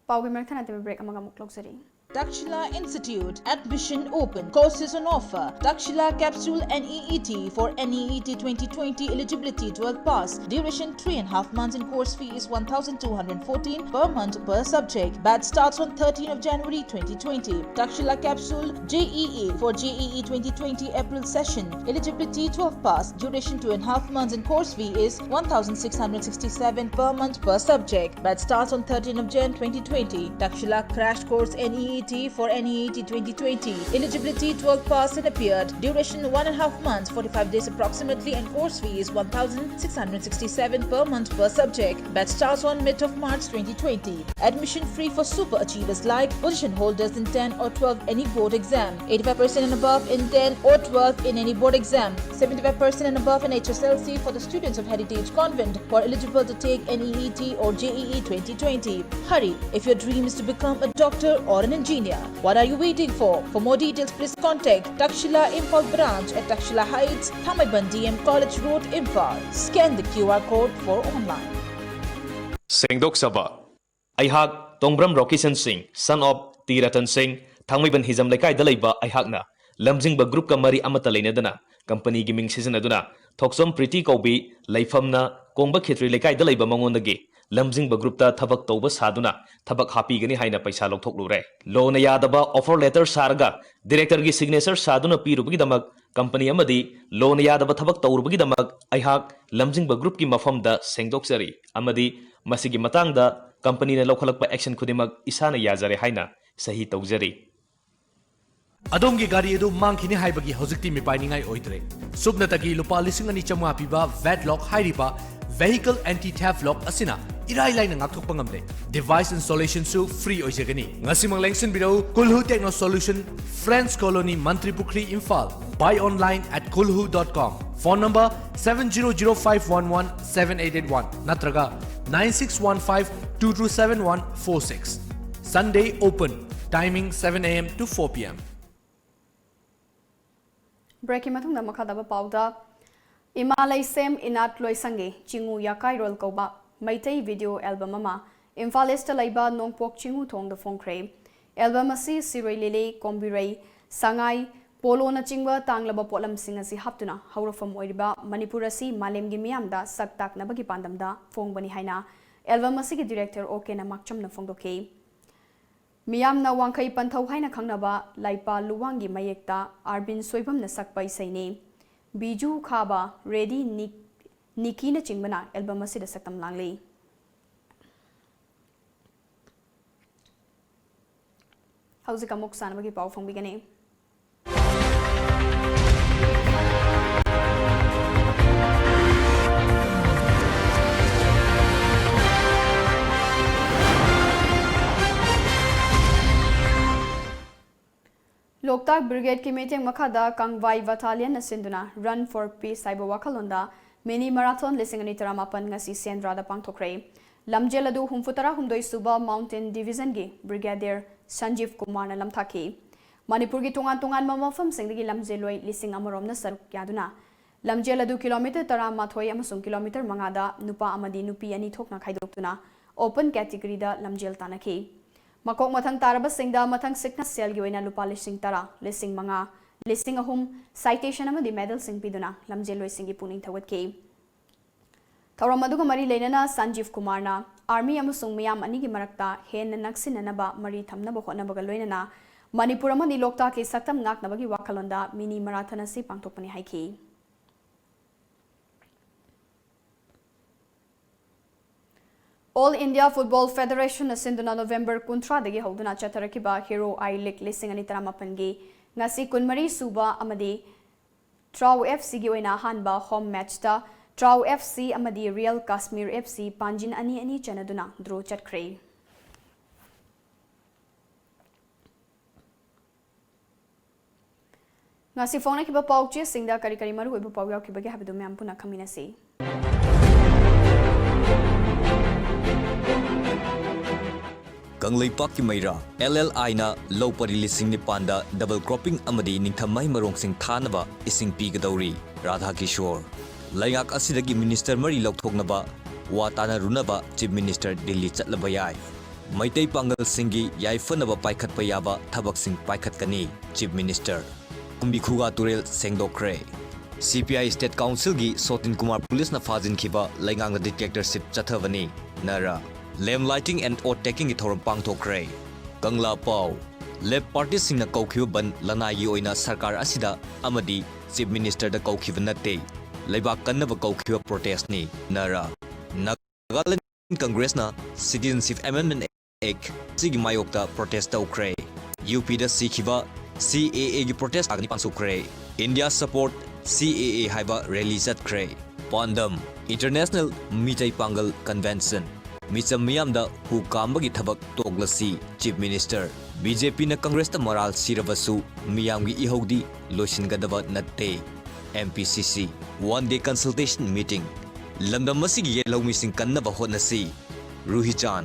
ꯄꯥꯎꯒꯤ ꯃꯔꯛ ꯊꯠꯅ ꯇꯦꯕꯜ break ꯑꯃꯒ ꯑꯃꯨꯛ ꯂꯧꯖꯔꯤ꯫ Takshila Institute, admission open, courses on offer. Takshila Capsule N E E T for N E E T twenty twenty, eligibility twelve pass, duration three and a half months and course fee is one thousand two hundred fourteen per month per subject. Batch starts on thirteenth of January twenty twenty. Takshila Capsule J E E for J E E twenty twenty April session, eligibility twelve pass, duration two and a half months and course fee is one thousand six hundred sixty-seven per month per subject. Batch starts on thirteenth of Jan twenty twenty. Takshila Crash Course N E E T for N E E T twenty twenty. Eligibility twelve pass and appeared. Duration one and a half months, forty-five days approximately, and course fee is one thousand six hundred sixty-seven per month per subject. Batch starts on mid of March twenty twenty. Admission free for super achievers like position holders in ten or twelve any board exam, eighty-five percent and above in ten or twelve in any board exam, seventy-five percent and above in H S L C for the students of Heritage Convent who are eligible to take N E E T or J E E twenty twenty. Hurry, if your dream is to become a doctor or an engineer, what are you waiting for? For more details, please contact Takshila Imphal branch at Takshila Heights, Thangmeiban D M College Road, Imphal. Scan the Q R code for online. ꯁꯦꯡꯗꯣꯛꯆꯕ꯫ ꯑꯩꯍꯥꯛ ꯇꯣꯡꯕ꯭ꯔꯝ ꯔꯣꯀꯤꯁꯟ ꯁꯤꯡ, son of T Ratan ꯁꯤꯡ, ꯊꯥꯡꯃꯩꯕꯟ ꯍꯤꯖꯝ ꯂꯩꯀꯥꯏꯗ ꯂꯩꯕ ꯑꯩꯍꯥꯛꯅ ꯂꯝꯖꯤꯡꯕ group ꯀ ꯃꯔꯤ ꯑꯃꯠꯇ ꯂꯩꯅꯗꯅ company ꯒꯤ ꯃꯤꯡ ꯁꯤꯖꯤꯟꯅꯗꯨꯅ ꯊꯣꯛꯆꯣꯝ ꯄ꯭ꯔꯤꯇꯤ ꯀꯧꯕꯤ, ꯂꯩꯐꯝꯅ ꯀꯣꯡꯕ ꯈꯦꯇ꯭ꯔꯤ ꯂꯩꯀꯥꯏꯗ ꯂꯩꯕ ꯃꯉꯣꯟꯗꯒꯤ ꯂꯝꯖꯤꯡꯕ groupꯇ ꯊꯕꯛ ꯇꯧꯕ ꯁꯥꯗꯨꯅ ꯊꯕꯛ ꯍꯥꯞꯄꯤꯒꯅꯤ ꯍꯥꯏꯅ ꯄꯩꯁꯥ ꯂꯧꯊꯣꯛꯂꯨꯔꯦ꯫ ꯂꯣꯅ ꯌꯥꯗꯕ offer letter ꯁꯥꯔꯒ directorꯒꯤ signature ꯁꯥꯗꯨꯅ ꯄꯤꯔꯨꯕꯒꯤꯗꯃꯛ company ꯑꯃꯗꯤ ꯂꯣꯅ ꯌꯥꯗꯕ ꯊꯕꯛ ꯇꯧꯔꯨꯕꯒꯤꯗꯃꯛ ꯑꯩꯍꯥꯛ ꯂꯝꯖꯤꯡꯕ groupꯀꯤ ꯃꯐꯝꯗ ꯁꯦꯡꯗꯣꯛꯆꯔꯤ ꯑꯃꯗꯤ ꯃꯁꯤꯒꯤ ꯃꯇꯥꯡꯗ companyꯅ ꯂꯧꯈꯠꯂꯛꯄ action ꯈꯨꯗꯤꯡꯃꯛ ꯏꯁꯥꯅ ꯌꯥꯖꯔꯦ ꯍꯥꯏꯅ ꯁꯍꯤ ꯇꯧꯖꯔꯤ꯫ ꯑꯗꯣꯝꯒꯤ ꯒꯥꯔꯤ ꯑꯗꯨ ꯃꯥꯡꯈꯤꯅꯤ ꯍꯥꯏꯕꯒꯤ ꯍꯧꯖꯤꯛꯇꯤ ꯃꯤꯄꯥꯏꯅꯤꯡꯉꯥꯏ ꯑꯣꯏꯗ꯭ꯔꯦ꯫ ꯁꯨꯞꯅꯇꯒꯤ ꯂꯨꯄꯥ ꯂꯤꯁꯤꯡ ꯑꯅꯤ ꯆꯥꯝꯃꯉꯥ ꯄꯤꯕ VAT lock ꯍꯥꯏꯔꯤꯕ vehicle anti theft lock ꯑꯁꯤꯅ ꯏꯔꯥꯏ ꯂꯥꯏꯅ ꯉꯥꯛꯊꯣꯛꯄ ꯉꯝꯂꯦ꯫ Device installationꯁꯨ free ꯑꯣꯏꯖꯒꯅꯤ꯫ ꯉꯁꯤꯃꯛ ꯂꯦꯡꯁꯤꯟꯕꯤꯔꯛꯎ, Kulhu Techno Solution, Friends Colony, ꯃꯟꯇ꯭ꯔꯤ ꯄꯨꯈ꯭ꯔꯤ, Imphal. Buy online at kulhu dot com. Phone number seven zero zero five one one seven eight eight one ꯅꯠꯇ꯭ꯔꯒ nine six one five two two seven one four six. Sunday open. Timing seven A M to four P M. Breakꯀꯤ ꯃꯇꯨꯡꯗ ꯃꯈꯥ ꯇꯥꯕ ꯄꯥꯎꯗ, ꯏꯃꯥ ꯂꯩꯁꯦꯝ ꯏꯅꯥꯠ ꯂꯣꯏꯁꯪꯒꯤ ꯆꯤꯡꯉꯨ ꯌꯥꯀꯥꯏꯔꯣꯜ ꯀꯧꯕ Meitei video album ꯑꯃ ꯏꯝꯐꯥꯜ Eastꯇ ꯂꯩꯕ ꯅꯣꯡꯄꯣꯛ ꯆꯤꯡꯉꯨ ꯊꯣꯡꯗ ꯐꯣꯡꯈ꯭ꯔꯦ꯫ Album ꯑꯁꯤ ꯁꯤꯔꯣꯏ ꯂꯤꯂꯤ, ꯀꯣꯝꯕꯤꯔꯩ, ꯁꯉꯥꯏ, ꯄꯣꯂꯣꯅꯆꯤꯡꯕ ꯇꯥꯡꯂꯕ ꯄꯣꯠꯂꯝꯁꯤꯡ ꯑꯁꯤ ꯍꯥꯞꯇꯨꯅ ꯍꯧꯔꯛꯐꯝ ꯑꯣꯏꯔꯤꯕ ꯃꯅꯤꯄꯨꯔ ꯑꯁꯤ ꯃꯥꯂꯦꯝꯒꯤ ꯃꯤꯌꯥꯝꯗ ꯁꯛ ꯇꯥꯛꯅꯕꯒꯤ ꯄꯥꯟꯗꯝꯗ ꯐꯣꯡꯕꯅꯤ ꯍꯥꯏꯅ album ꯑꯁꯤꯒꯤ director OK ꯅꯃꯥꯛꯆꯝꯅ ꯐꯣꯡꯗꯣꯛꯈꯤ꯫ ꯃꯤꯌꯥꯝꯅ ꯋꯥꯡꯈꯩ ꯄꯟꯊꯧ ꯍꯥꯏꯅ ꯈꯪꯅꯕ ꯂꯥꯏꯄꯥ ꯂꯨꯋꯥꯡꯒꯤ ꯃꯌꯦꯛꯇ ꯑꯥꯔꯕꯤꯟ ꯁꯣꯏꯕꯝꯅ ꯁꯛꯄ ꯏꯁꯩꯅꯤ꯫ ꯕꯤꯖꯨ ꯈꯥꯕ, ꯔꯦꯗꯤ ꯅꯤꯛ-, ꯅꯤꯀꯤꯅꯆꯤꯡꯕꯅ album ꯑꯁꯤꯗ ꯁꯛꯇꯝ ꯂꯥꯡꯂꯤ꯫ ꯍꯧꯖꯤꯛ ꯑꯃꯨꯛ ꯁꯥꯟꯅꯕꯒꯤ ꯄꯥꯎ ꯐꯣꯡꯕꯤꯒꯅꯤ꯫ ꯂꯣꯛꯇꯥꯛ Brigadeꯀꯤ ꯃꯤꯠꯌꯦꯡ ꯃꯈꯥꯗ ꯀꯪꯕꯥꯏ Battalionꯅ ꯁꯤꯟꯗꯨꯅ Run for Peace ꯍꯥꯏꯕ ꯋꯥꯈꯜꯂꯣꯟꯗ mini marathon ꯂꯤꯁꯤꯡ ꯑꯅꯤ ꯇꯔꯥꯃꯥꯄꯟ ꯉꯁꯤ ꯁꯦꯟꯗ꯭ꯔꯥꯗ ꯄꯥꯡꯊꯣꯛꯈ꯭ꯔꯦ꯫ ꯂꯝꯖꯦꯜ ꯑꯗꯨ ꯍꯨꯝꯐꯨꯇꯔꯥ ꯍꯨꯝꯗꯣꯏ ꯁꯨꯕ Mountain Divisionꯒꯤ Brigadier ꯁꯟꯖꯤꯕ ꯀꯨꯃꯥꯔꯅ ꯂꯝꯊꯥꯈꯤ꯫ ꯃꯅꯤꯄꯨꯔꯒꯤ ꯇꯣꯉꯥꯟ ꯇꯣꯉꯥꯟꯕ ꯃꯐꯝꯁꯤꯡꯗꯒꯤ ꯂꯝꯖꯦꯜꯂꯣꯏ ꯂꯤꯁꯤꯡ ꯑꯃꯔꯣꯝꯅ ꯁꯔꯨꯛ ꯌꯥꯗꯨꯅ ꯂꯝꯖꯦꯜ ꯑꯗꯨ kilometre ꯇꯔꯥꯃꯥꯊꯣꯏ ꯑꯃꯁꯨꯡ kilometre ꯃꯉꯥꯗ ꯅꯨꯄꯥ ꯑꯃꯗꯤ ꯅꯨꯄꯤ ꯑꯅꯤ ꯊꯣꯛꯅ ꯈꯥꯏꯗꯣꯛꯇꯨꯅ open categoryꯗ ꯂꯝꯖꯦꯜ ꯇꯥꯟꯅꯈꯤ꯫ ꯃꯀꯣꯛ ꯃꯊꯪ ꯇꯥꯔꯕꯁꯤꯡꯗ ꯃꯊꯪ ꯁꯤꯛꯅ ꯁꯦꯜꯒꯤ ꯑꯣꯏꯅ ꯂꯨꯄꯥ ꯂꯤꯁꯤꯡ ꯇꯔꯥ, ꯂꯤꯁꯤꯡ ꯃꯉꯥ, ꯂꯤꯁꯤꯡ ꯑꯍꯨꯝ citation ꯑꯃꯗꯤ medalꯁꯤꯡ ꯄꯤꯗꯨꯅ ꯂꯝꯖꯦꯜꯂꯣꯏꯁꯤꯡꯒꯤ ꯄꯨꯛꯅꯤꯡ ꯊꯧꯒꯠꯈꯤ꯫ ꯊꯧꯔꯝ ꯑꯗꯨꯒ ꯃꯔꯤ ꯂꯩꯅꯅ ꯁꯟꯖꯤꯚ ꯀꯨꯃꯥꯔꯅ army ꯑꯃꯁꯨꯡ ꯃꯤꯌꯥꯝ ꯑꯅꯤꯒꯤ ꯃꯔꯛꯇ ꯍꯦꯟꯅ ꯅꯛꯁꯤꯟꯅꯅꯕ ꯃꯔꯤ ꯊꯝꯅꯕ ꯍꯣꯠꯅꯕꯒ ꯂꯣꯏꯅꯅ ꯃꯅꯤꯄꯨꯔ ꯑꯃꯗꯤ ꯂꯣꯛꯇꯥꯛꯀꯤ ꯁꯛꯇꯝ ꯉꯥꯛꯅꯕꯒꯤ ꯋꯥꯈꯜꯂꯣꯟꯗ mini marathon ꯑꯁꯤ ꯄꯥꯡꯊꯣꯛꯄꯅꯤ ꯍꯥꯏꯈꯤ꯫ All India Football Federationꯅ ꯁꯤꯟꯗꯨꯅ November ꯀꯨꯟꯊ꯭ꯔꯥꯗꯒꯤ ꯍꯧꯗꯨꯅ ꯆꯠꯊꯔꯛꯈꯤꯕ Hero I League ꯂꯤꯁꯤꯡ ꯑꯅꯤ ꯇꯔꯥꯃꯥꯄꯟꯒꯤ ꯉꯁꯤ ꯀꯨꯟꯃꯔꯤ ꯁꯨꯕ ꯑꯃꯗꯤ ꯇ꯭ꯔꯥꯎ FCꯒꯤ ꯑꯣꯏꯅ ꯑꯍꯥꯟꯕ home matchꯇ ꯇ꯭ꯔꯥꯎ FC ꯑꯃꯗꯤ Real Kashmir FC ꯄꯥꯟꯖꯤꯟ ꯑꯅꯤ ꯑꯅꯤ ꯆꯟꯅꯗꯨꯅ draw ꯆꯠꯈ꯭ꯔꯦ꯫ ꯉꯁꯤ ꯐꯣꯡꯅꯈꯤꯕ ꯄꯥꯎ ꯆꯦꯁꯤꯡꯗ ꯀꯔꯤ ꯀꯔꯤ ꯃꯔꯨꯑꯣꯏꯕ ꯄꯥꯎ ꯌꯥꯎꯈꯤꯕꯒꯦ ꯍꯥꯏꯕꯗꯨ ꯃꯌꯥꯝ ꯄꯨꯟꯅ ꯈꯪꯃꯤꯟꯅꯁꯤ꯫ ꯀꯪꯂꯩꯄꯥꯛꯀꯤ ꯃꯩꯔꯥ, LLIꯅ ꯂꯧ ꯄꯔꯤ ꯂꯤꯁꯤꯡ ꯅꯤꯄꯥꯟꯗ double cropping ꯑꯃꯗꯤ ꯅꯤꯡꯊꯝ ꯃꯍꯩ ꯃꯔꯣꯡꯁꯤꯡ ꯊꯥꯅꯕ ꯏꯁꯤꯡ ꯄꯤꯒꯗꯧꯔꯤ꯫ ꯔꯥꯙꯥ ꯀꯤꯁꯣꯔ, ꯂꯩꯉꯥꯛ ꯑꯁꯤꯗꯒꯤ minister ꯃꯔꯤ ꯂꯧꯊꯣꯛꯅꯕ ꯋꯥ ꯇꯥꯅꯔꯨꯅꯕ Chief Minister ꯗꯤꯜꯂꯤ ꯆꯠꯂꯕ ꯌꯥꯏ꯫ ꯃꯩꯇꯩ ꯄꯥꯡꯒꯜꯁꯤꯡꯒꯤ ꯌꯥꯏꯐꯅꯕ ꯄꯥꯏꯈꯠꯄ ꯌꯥꯕ ꯊꯕꯛꯁꯤꯡ ꯄꯥꯏꯈꯠꯀꯅꯤ, Chief Minister꯫ ꯀꯨꯝꯕꯤ ꯈꯨꯒꯥ ꯇꯨꯔꯦꯜ ꯁꯦꯡꯗꯣꯛꯈ꯭ꯔꯦ꯫ CPI State Councilꯒꯤ ꯁꯣꯇꯤꯟ ꯀꯨꯃꯥꯔ ꯄꯨꯂꯤꯁꯅ ꯐꯥꯖꯤꯟꯈꯤꯕ ꯂꯩꯉꯥꯛꯅ dictatorship ꯆꯠꯊꯕꯅꯤ, ꯅꯔꯥ꯫ Lamp lighting and oath takingꯒꯤ ꯊꯧꯔꯝ ꯄꯥꯡꯊꯣꯛꯈ꯭ꯔꯦ꯫ ꯀꯪꯂꯥ ꯄꯥꯎ, left partyꯁꯤꯡꯅ ꯀꯧꯈꯤꯕ ꯕꯟ ꯂꯅꯥꯏꯒꯤ ꯑꯣꯏꯅ ꯁꯔꯀꯥꯔ ꯑꯁꯤꯗ ꯑꯃꯗꯤ Chief Ministerꯗ ꯀꯧꯈꯤꯕ ꯅꯠꯇꯦ꯫ ꯂꯩꯕꯥꯛ ꯀꯟꯅꯕ ꯀꯧꯈꯤꯕ protestꯅꯤ, ꯅꯔꯥ꯫ Nagaland Congressꯅ Citizenship Amendment Act ꯑꯁꯤꯒꯤ ꯃꯥꯌꯣꯛꯇ protest ꯇꯧꯈ꯭ꯔꯦ꯫ UPꯗ ꯁꯤꯈꯤꯕ CAAꯒꯤ protest ꯊꯥ ꯅꯤꯄꯥꯟ ꯁꯨꯈ꯭ꯔꯦ꯫ India Support CAA ꯍꯥꯏꯕ rally ꯆꯠꯈ꯭ꯔꯦ꯫ ꯄꯥꯟꯗꯝ, International ꯃꯤꯇꯩ ꯄꯥꯡꯒꯜ Convention꯫ ꯃꯤꯆꯝ ꯃꯤꯌꯥꯝꯗ ꯍꯨ ꯀꯥꯝꯕꯒꯤ ꯊꯕꯛ ꯇꯣꯛꯂꯁꯤ, Chief Minister꯫ BJPꯅ Congressꯇ ꯃꯔꯥꯜ ꯁꯤꯔꯕꯁꯨ ꯃꯤꯌꯥꯝꯒꯤ ꯏꯍꯧꯗꯤ ꯂꯣꯏꯁꯤꯟꯒꯗꯕ ꯅꯠꯇꯦ꯫ MPCC One Day Consultation Meeting꯫ ꯂꯝꯗꯝ ꯑꯁꯤꯒꯤ ꯌꯦꯜꯍꯧꯃꯤꯁꯤꯡ ꯀꯟꯅꯕ ꯍꯣꯠꯅꯁꯤ꯫ ꯔꯨꯍꯤꯆꯥꯟ,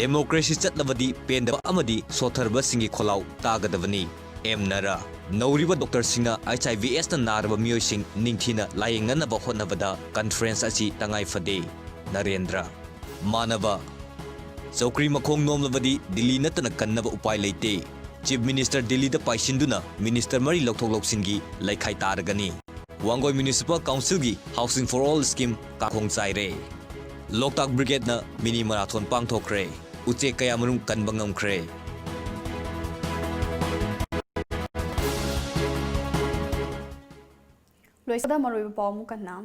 democracy ꯆꯠꯂꯕꯗꯤ ꯄꯦꯟꯗꯕ ꯑꯃꯗꯤ ꯁꯣꯠꯊꯔꯕꯁꯤꯡꯒꯤ ꯈꯣꯜꯂꯥꯎ ꯇꯥꯒꯗꯕꯅꯤ꯫ ꯑꯦꯝ ꯅꯔꯥ, ꯅꯧꯔꯤꯕ doctorꯁꯤꯡꯅ HIVSꯅ ꯅꯥꯔꯕ ꯃꯤꯑꯣꯏꯁꯤꯡ ꯅꯤꯡꯊꯤꯅ ꯂꯥꯌꯦꯡꯅꯅꯕ ꯍꯣꯠꯅꯕꯗ conference ꯑꯁꯤ ꯇꯉꯥꯏ ꯐꯗꯦ꯫ ꯅꯔꯦꯟꯗ꯭ꯔ꯫ ꯃꯥꯟꯅꯕ꯫ ꯆꯧꯀ꯭ꯔꯤ ꯃꯈꯣꯡ ꯅꯣꯝꯂꯕꯗꯤ ꯗꯤꯜꯂꯤ ꯅꯠꯇꯅ ꯀꯟꯅꯕ ꯎꯄꯥꯏ ꯂꯩꯇꯦ꯫ Chief Minister ꯗꯤꯜꯂꯤꯗ ꯄꯥꯏꯁꯤꯟꯗꯨꯅ Minister ꯃꯔꯤ ꯂꯧꯊꯣꯛ ꯂꯧꯁꯤꯟꯒꯤ ꯂꯩꯈꯥꯏ ꯇꯥꯔꯒꯅꯤ꯫ Wangoi Municipal Councilꯒꯤ Housing for All Scheme ꯀꯥꯈꯣꯡ ꯆꯥꯏꯔꯦ꯫ Loktak Brigadeꯅ Mini Marathon ꯄꯥꯡꯊꯣꯛꯈ꯭ꯔꯦ꯫ ꯎꯆꯦꯛ ꯀꯌꯥ ꯃꯔꯨꯝ ꯀꯟꯕ ꯉꯝꯈ꯭ꯔꯦ꯫ ꯂꯣꯏꯁꯤꯜꯂꯛꯄꯗ ꯃꯔꯨꯑꯣꯏꯕ ꯄꯥꯎ ꯑꯃꯨꯛ ꯍꯟꯅ꯫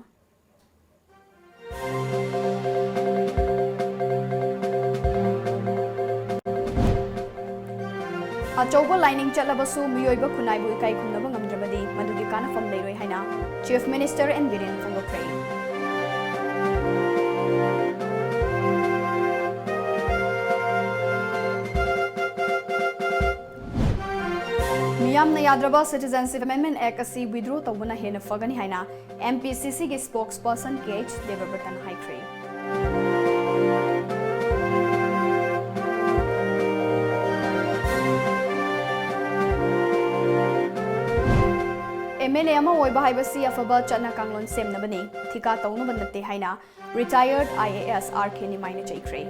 ꯑꯆꯧꯕ ꯂꯥꯏꯅꯤꯡ ꯆꯠꯂꯕꯁꯨ ꯃꯤꯑꯣꯏꯕ ꯈꯨꯟꯅꯥꯏꯕꯨ ꯏꯀꯥꯏ ꯈꯨꯝꯅꯕ ꯉꯝꯗ꯭ꯔꯕꯗꯤ ꯃꯗꯨꯒꯤ ꯀꯥꯟꯅꯐꯝ ꯂꯩꯔꯣꯏ ꯍꯥꯏꯅ Chief Minister N. ꯕꯤꯔꯦꯟ ꯐꯣꯡꯗꯣꯛꯈ꯭ꯔꯦ꯫ ꯃꯤꯌꯥꯝꯅ ꯌꯥꯗ꯭ꯔꯕ Citizenship Amendment Act ꯑꯁꯤ withdraw ꯇꯧꯕꯅ ꯍꯦꯟꯅ ꯐꯒꯅꯤ ꯍꯥꯏꯅ M P C Cꯒꯤ spokesperson K H ꯗꯦꯕꯕ꯭ꯔꯇꯅ ꯍꯥꯏꯈ꯭ꯔꯦ꯫ M L A ꯑꯃ ꯑꯣꯏꯕ ꯍꯥꯏꯕꯁꯤ ꯑꯐꯕ ꯆꯠꯅ ꯀꯥꯡꯂꯣꯟ ꯁꯦꯝꯅꯕꯅꯤ, ꯊꯤꯀꯥ ꯇꯧꯅꯕ ꯅꯠꯇꯦ ꯍꯥꯏꯅ retired I A S R K ꯅꯤꯃꯥꯏꯅ ꯆꯩꯈ꯭ꯔꯦ꯫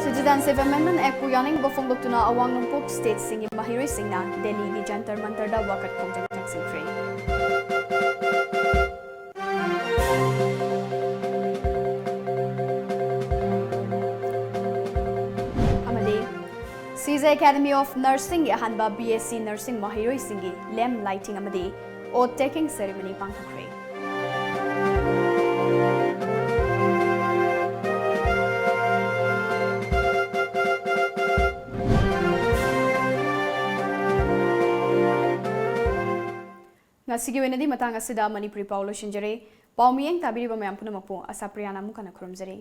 Citizenship Amendment Actꯄꯨ ꯌꯥꯅꯤꯡꯗꯕ ꯐꯣꯡꯗꯣꯛꯇꯨꯅ ꯑꯋꯥꯡ ꯅꯣꯡꯄꯣꯛ stateꯁꯤꯡꯒꯤ ꯃꯍꯩꯔꯣꯏꯁꯤꯡꯅ ꯗꯦꯜꯂꯤꯒꯤ ꯖꯟꯇꯔ ꯃꯟꯇꯔꯗ ꯋꯥꯀꯠ ꯈꯣꯡꯖꯪ ꯆꯪꯁꯤꯟꯈ꯭ꯔꯦ꯫ ꯑꯃꯗꯤ C J Academy of Nursingꯒꯤ ꯑꯍꯥꯟꯕ B S C Nursing ꯃꯍꯩꯔꯣꯏꯁꯤꯡꯒꯤ lamp lighting ꯑꯃꯗꯤ oath taking ceremony ꯄꯥꯡꯊꯣꯛꯈ꯭ꯔꯦ꯫ ꯉꯁꯤꯒꯤ ꯑꯣꯏꯅꯗꯤ ꯃꯇꯥꯡ ꯑꯁꯤꯗ ꯃꯅꯤꯄꯨꯔꯤ ꯄꯥꯎ ꯂꯣꯏꯁꯤꯟꯖꯔꯦ꯫ ꯄꯥꯎ ꯃꯤꯠꯌꯦꯡ ꯇꯥꯕꯤꯔꯤꯕ ꯃꯌꯥꯝ ꯄꯨꯝꯅꯃꯛꯄꯨ ꯑꯁꯥ ꯄ꯭ꯔꯤꯌꯥꯅ ꯑꯃꯨꯛ ꯍꯟꯅ ꯈꯨꯔꯨꯝꯖꯔꯤ꯫